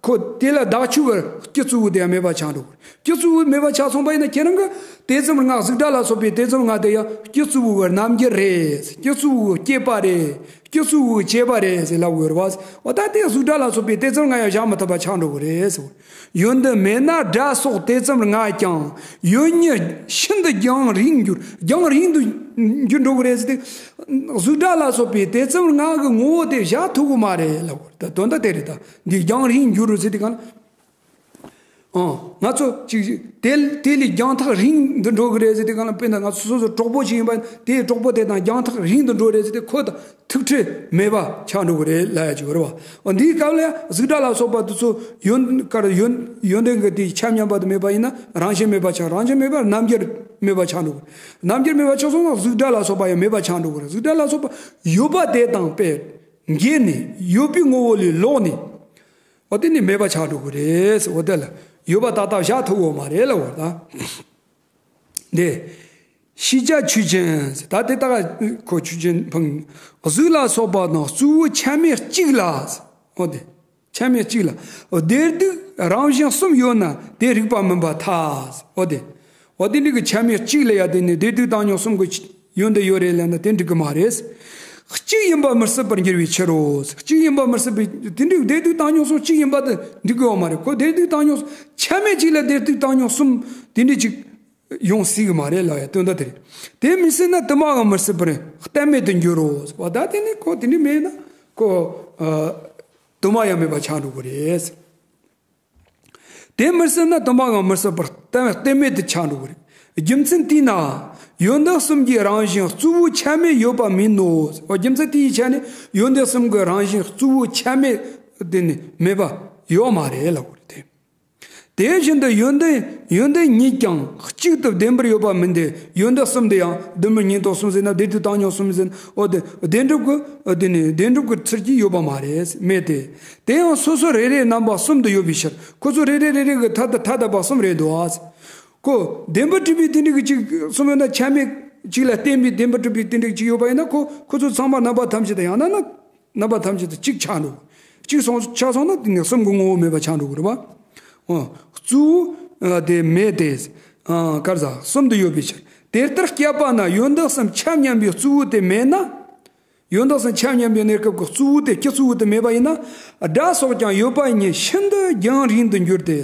ཁོ་དེ་ལ་བདག་ཆོས་ཀྱི་སྤྱི་གཙུག་བུ་དེ་ཡང་མེད་པ་ཆགས་འགྲོ་གི་རེད། སྤྱི་གཙུག་བུ་མེད་པ་ཆགས་སོང་པ་ཡིན་ན་ཁྱེད་རང་གི་དེ་ཙམ་ང་གཟུགས་སྒྲ་ལ་སོགས་པའི་དེ་ཙམ་ང་དེ་ཡང་སྤྱི་གཙུག་བུ་གི་རྣམ་འགྱུར་རེད། སྤྱི་གཙུག་བུ་གི་སྐྱེས་པ་རེད། སྤྱི་གཙུག་བུ་གི་བྱེད་པ་རེད་ཟེར་ལབ་དགོས་རེད་བ། འོ་ད་དེ་གཟུགས་སྒྲ་ལ་སོགས་པའི་དེ་ཙམ་ང་ཡང་བཞག་མི་ཐུབ་པ་ཆགས་འགྲོ་གི་རེད་ཟེར། ཡོན་ཏན་མེད་ན་སྒྲ་སོགས་དེ་ཙམ་ང་ཀྱང་། ཡོད་ཉིད་ཤིན་ཏུ་རྒྱང་རིང་འགྱུར། རྒྱང་རིང་དུ་འགྱུར་འགྲོ་གི་རེད་ཟེར་ཏེ། གཟུགས་སྒྲ་ལ་སོགས་པའི་དེ་ཙམ་ང་གི་ངོ་བོ་དེ་བཞག་ཐུབ་གི་མ་རེད་ལབ་དགོས་རེད། ད་དོན་དག་དེ་རེད། ད་འདི་རྒྱང་རིང་འགྱུར་ཟེར་དེ་གང་ལ། ཨང་། ང་ཚོ་ཅིག་དེ་དེ་ལས་རྒྱང་ཐག་རིང་དུ་འགྲོ་གི་རེད་ཟེར་དུས་གང་ལ། དཔེར་ན་ང་ཚོ་སོ་སོ་གྲོགས་པོ་ཞིག་ཡིན་པ་ཡིན་ན། དེའི་གྲོགས་པོ་དེ་དང་རྒྱང་ཐག་རིང་དུ་འགྲོ་རེད་ཟེར་ཏེ་ཁོ་དང་ཐུག་འཕྲད་མེད་པ་ཆགས་འགྲོ་གི་རེད་ལབ་ཡ་ཅིག་ཡོད་རེད་བ། འོ་འདིའི་སྐབས་ལ་ཡང་གཟུགས་སྒྲ་ལ་སོགས་པ་དེ་ཚོ་ཡོན་ཀར་ཡོན་ཡོན་ཏན་གྱི་དེའི་ཆ་མཉམ་པ་དེ་མེད་པ་ཡིན་ན་རང་བཞིན་མེད་པ་ཆགས། རང་བཞིན་མེད་པར་རྣམ་འགྱུར་མེད་པ་ཆགས་འགྲོ་གི་རེད། རྣམ་འགྱུར་མེད་པ་ཆགས་སོང་ན་གཟུགས་སྒྲ་ལ་སོགས་པ་ཡང་མེད་པ་ཆགས་འགྲོ་གི་རེད། གཟུགས་སྒྲ་ལ་སོགས་པ་ཡོད་པ་དེ་དང་དཔེ་འགལ་ནས་ཡོད་པའི་ངོ་བོ་ལས་ལོག་ནས། འོ་དེ་ནི་མེད་པ་ཆགས་འགྲོ་གི་རེད། འོ་དེ་ལ་ཡོད་པ་ཏག་ཏག་བཞག་ཐུབ་ཡོད་མ་རེད་ལབ་པ་དང་། འདི། ཤེས་བྱ་ཆོས་ཅན། ད་དེ་ལྟ་ག་ཁོ་ཆོས་ཅན་འཕངས། གཟུགས་ལ་སོགས་པ་དང་གཙོ་བོ་ཆ་མེད་གཅིག་ལ། འོ་དེ། ཆ་མེད་གཅིག་ལ། བདེ་སྡུག་རང་བཞིན་གསུམ་ཡོད་ན་དེ་རིགས་པ་མིན་པར་ཐལ། འོ་དེ། འོ་དེ་འདྲ་གི་ཆ་མེད་གཅིག་ལ་ཡ་དེ་ནི་བདེ་སྡུག་བཏང་སྙོམས་གསུམ་གྱི་ཡོན་ཏན་ཡོད་རེད་ལབ་ན་དེ་འགྲིག་གི་མ་རེད། གཅིག་ཡིན་པ་མི་སྲིད་པར་འགྱུར་བའི་ཕྱིར་རོ། གཅིག་ཡིན་པ་མི་སྲིད་པའི་དེ་འདྲའི་བདེ་སྡུག་བཏང་སྙོམས་གསུམ་གཅིག་ཡིན་པ་དེ་འགྲིག་གི་ཡོད་མ་རེད། ཁོ་བདེ་སྡུག་བཏང་སྙོམས་ཆ་མེད་གཅིག་ལ་བདེ་སྡུག་བཏང་སྙོམས་གསུམ་དེ་འདྲའི་ཅིག་ཡོང་སྲིད་གི་མ་རེད་ལབ་ཡ་དོན་དག་དེ་རེད། དེ་མི་སྲིད་ན་དུ་མའང་མི་སྲིད་པར་གཏན་མེད་དུ་འགྱུར་རོ། བ་ད་དེ་ནི་ཁོ་དེ་འདྲ་མེད་ན་ཁོ་ཨ་དུ་མ་ཡང་མེད་པ་ཆགས་འགྲོ་གི་རེད། དེ་མི་སྲིད་ན་དུ་མའང་མི་སྲིད་པར་གཏན་གཏན་མེད་དུ་ཆགས་འགྲོ་གི་རེད། རྒྱུ་མཚན་དེས་ན་ཡོན་ཏན་གསུམ་གྱི་རང་བཞིན་གཙོ་བོ་ཆ་མེད་ཡོད་པ་མིན་ནོ། རྒྱུ་མཚན་དེའི་ཆ་ནས་ཡོན་ཏན་གསུམ་གྱི་རང་བཞིན་གཙོ་བོ་ཆ་མེད་དེ་ནི་མེད་པ་ཡོད་མ་རེད་ལབ་དགོས་རེད་དེ། དེ་བཞིན་དུ་ཡོན་ཏན་ཡོན་ཏན་ཉིད་ཀྱང་གཅིག་ཏུ་བདེན་པར་ཡོད་པ་མིན་ཏེ། ཡོན་ཏན་གསུམ་དེ་ཡང་བདེན་པར་ཉིད་དུ་གསུམ་ཟེར་ན་བདེ་སྡུག་བཏང་སྙོམས་གསུམ་ཟེར་ན། འོ་དེ་བདེན་གྲུབ་ཀྱི་དེ་ནི་བདེན་གྲུབ་ཀྱི་ཚུལ་གྱིས་ཡོད་པ་མ་རེད། མེད་དེ། དེ་ཡང་སོ་སོ་རེ་རེའི་རྣམ་པ་གསུམ་དུ་ཡོད་པའི་ཕྱིར། ཁོ་ཚོ་རེ་རེ་རེ་རེ་གི་ཐ་དད་ཐ་དད་པ་གསུམ་རེད་འདུག་ཨ། ཁོ་བདེན་པར་གྲུབ་པའི་དེ་འདྲ་གི་གཅིག་གསུམ་ཡོད་ན་ཆ་མེད་གཅིག་ལ་བརྟེན་པའི་བདེན་པར་གྲུབ་པའི་དེ་འདྲ་གཅིག་ཡོད་པ་ཡིན་ན་ཁོ་ཁོ་ཚོ་ཚང་མ་རྣམ་པ་ཐམས་ཅད་དུ་ཡང་ན་ན། རྣམ་པ་ཐམས་ཅད་དུ་གཅིག་ཆགས་འགྲོ། གཅིག་སོང་ཆགས་སོང་ན་དེ་ནས་གསུམ་གྱི་ངོ་བོ་མེད་པ་ཆགས་འགྲོ་གི་རེད་པ། འོ། གཙོ་བོ་དེ་མེད་དེ། ཨ་གར་ཟ་གསུམ་དུ་ཡོད་པའི་ཕྱིར། དེ་ལྟར་སྐྱེས་པ་ན་ཡོན་ཏན་གསུམ་ཆ་མཉམ་པའི་གཙོ་བོ་དེ་མེད་ན། ཡོན་ཏན་གསུམ་ཆ་མཉམ་པའི་གནས་སྐབས་ཀྱི་གཙོ་བོ་དེ་སྤྱི་གཙོ་བོ་དེ་མེད་པ་ཡིན་ན། སྒྲ་སོགས་ཀྱང་ཡོད་པ་ཉིད་ཤིན་ཏུ་རྒྱང་རིང་དུ་འགྱུར་ཏེ།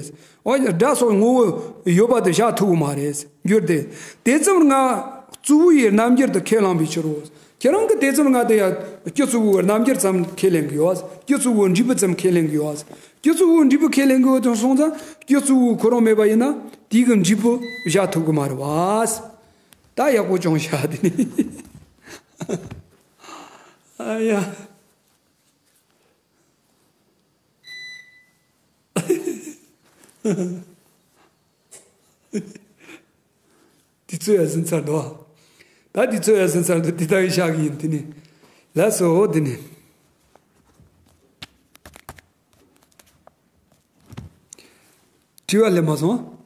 འོ་སྒྲ་སོགས་ངོ་བོ་ཡོད་པ་དེ་བཞག་ཐུབ་ཀྱི་མ་རེད། འགྱུར་ཏེ། དེ་ཙམ་ང་གཙོ་བོ་ཡི་རྣམ་འགྱུར་དུ་ཁས་བླངས་པའི་ཕྱིར་རོ། ཁྱེད་རང་གིས་དེ་ཙམ་ང་དེ་ཡང་སྤྱི་གཙོ་བོའི་རྣམ་འགྱུར་ཙམ་ཁས་ལེན་གི་ཡོད། སྤྱི་གཙོ་བོའི་འབྲས་བུ་ཙམ་ཁས་ལེན་གི་ཡོད། སྤྱི་གཙོ་བོའི་འབྲས་བུ་ཁས་ལེན་གི་ཡོད་དུ་སོང་ཙང་སྤྱི་གཙོ་བོ་ཁོ་རང་མེད་པ་ཡིན་ན་དེའི་གི་འབྲས་བུ་བཞག་ཐུབ་གི་མ་རེད་བ། ད་ཡག་པོ་ཅུང་བཞག་དེ་ནི། ཨ་ཡ། འདི་ཚོ་ཡང་ཟིན་ཚར་འདུག་ད་འདི་ཚོ་ཡང་ཟིན་ཚར་འདུག་འདི་ལྟ་བུའི་ཤག་ཡིན་དེ་ནི། ལགས་སོ་དེ་ནི། དྲི་བ་སླེབས་མ་སོང་།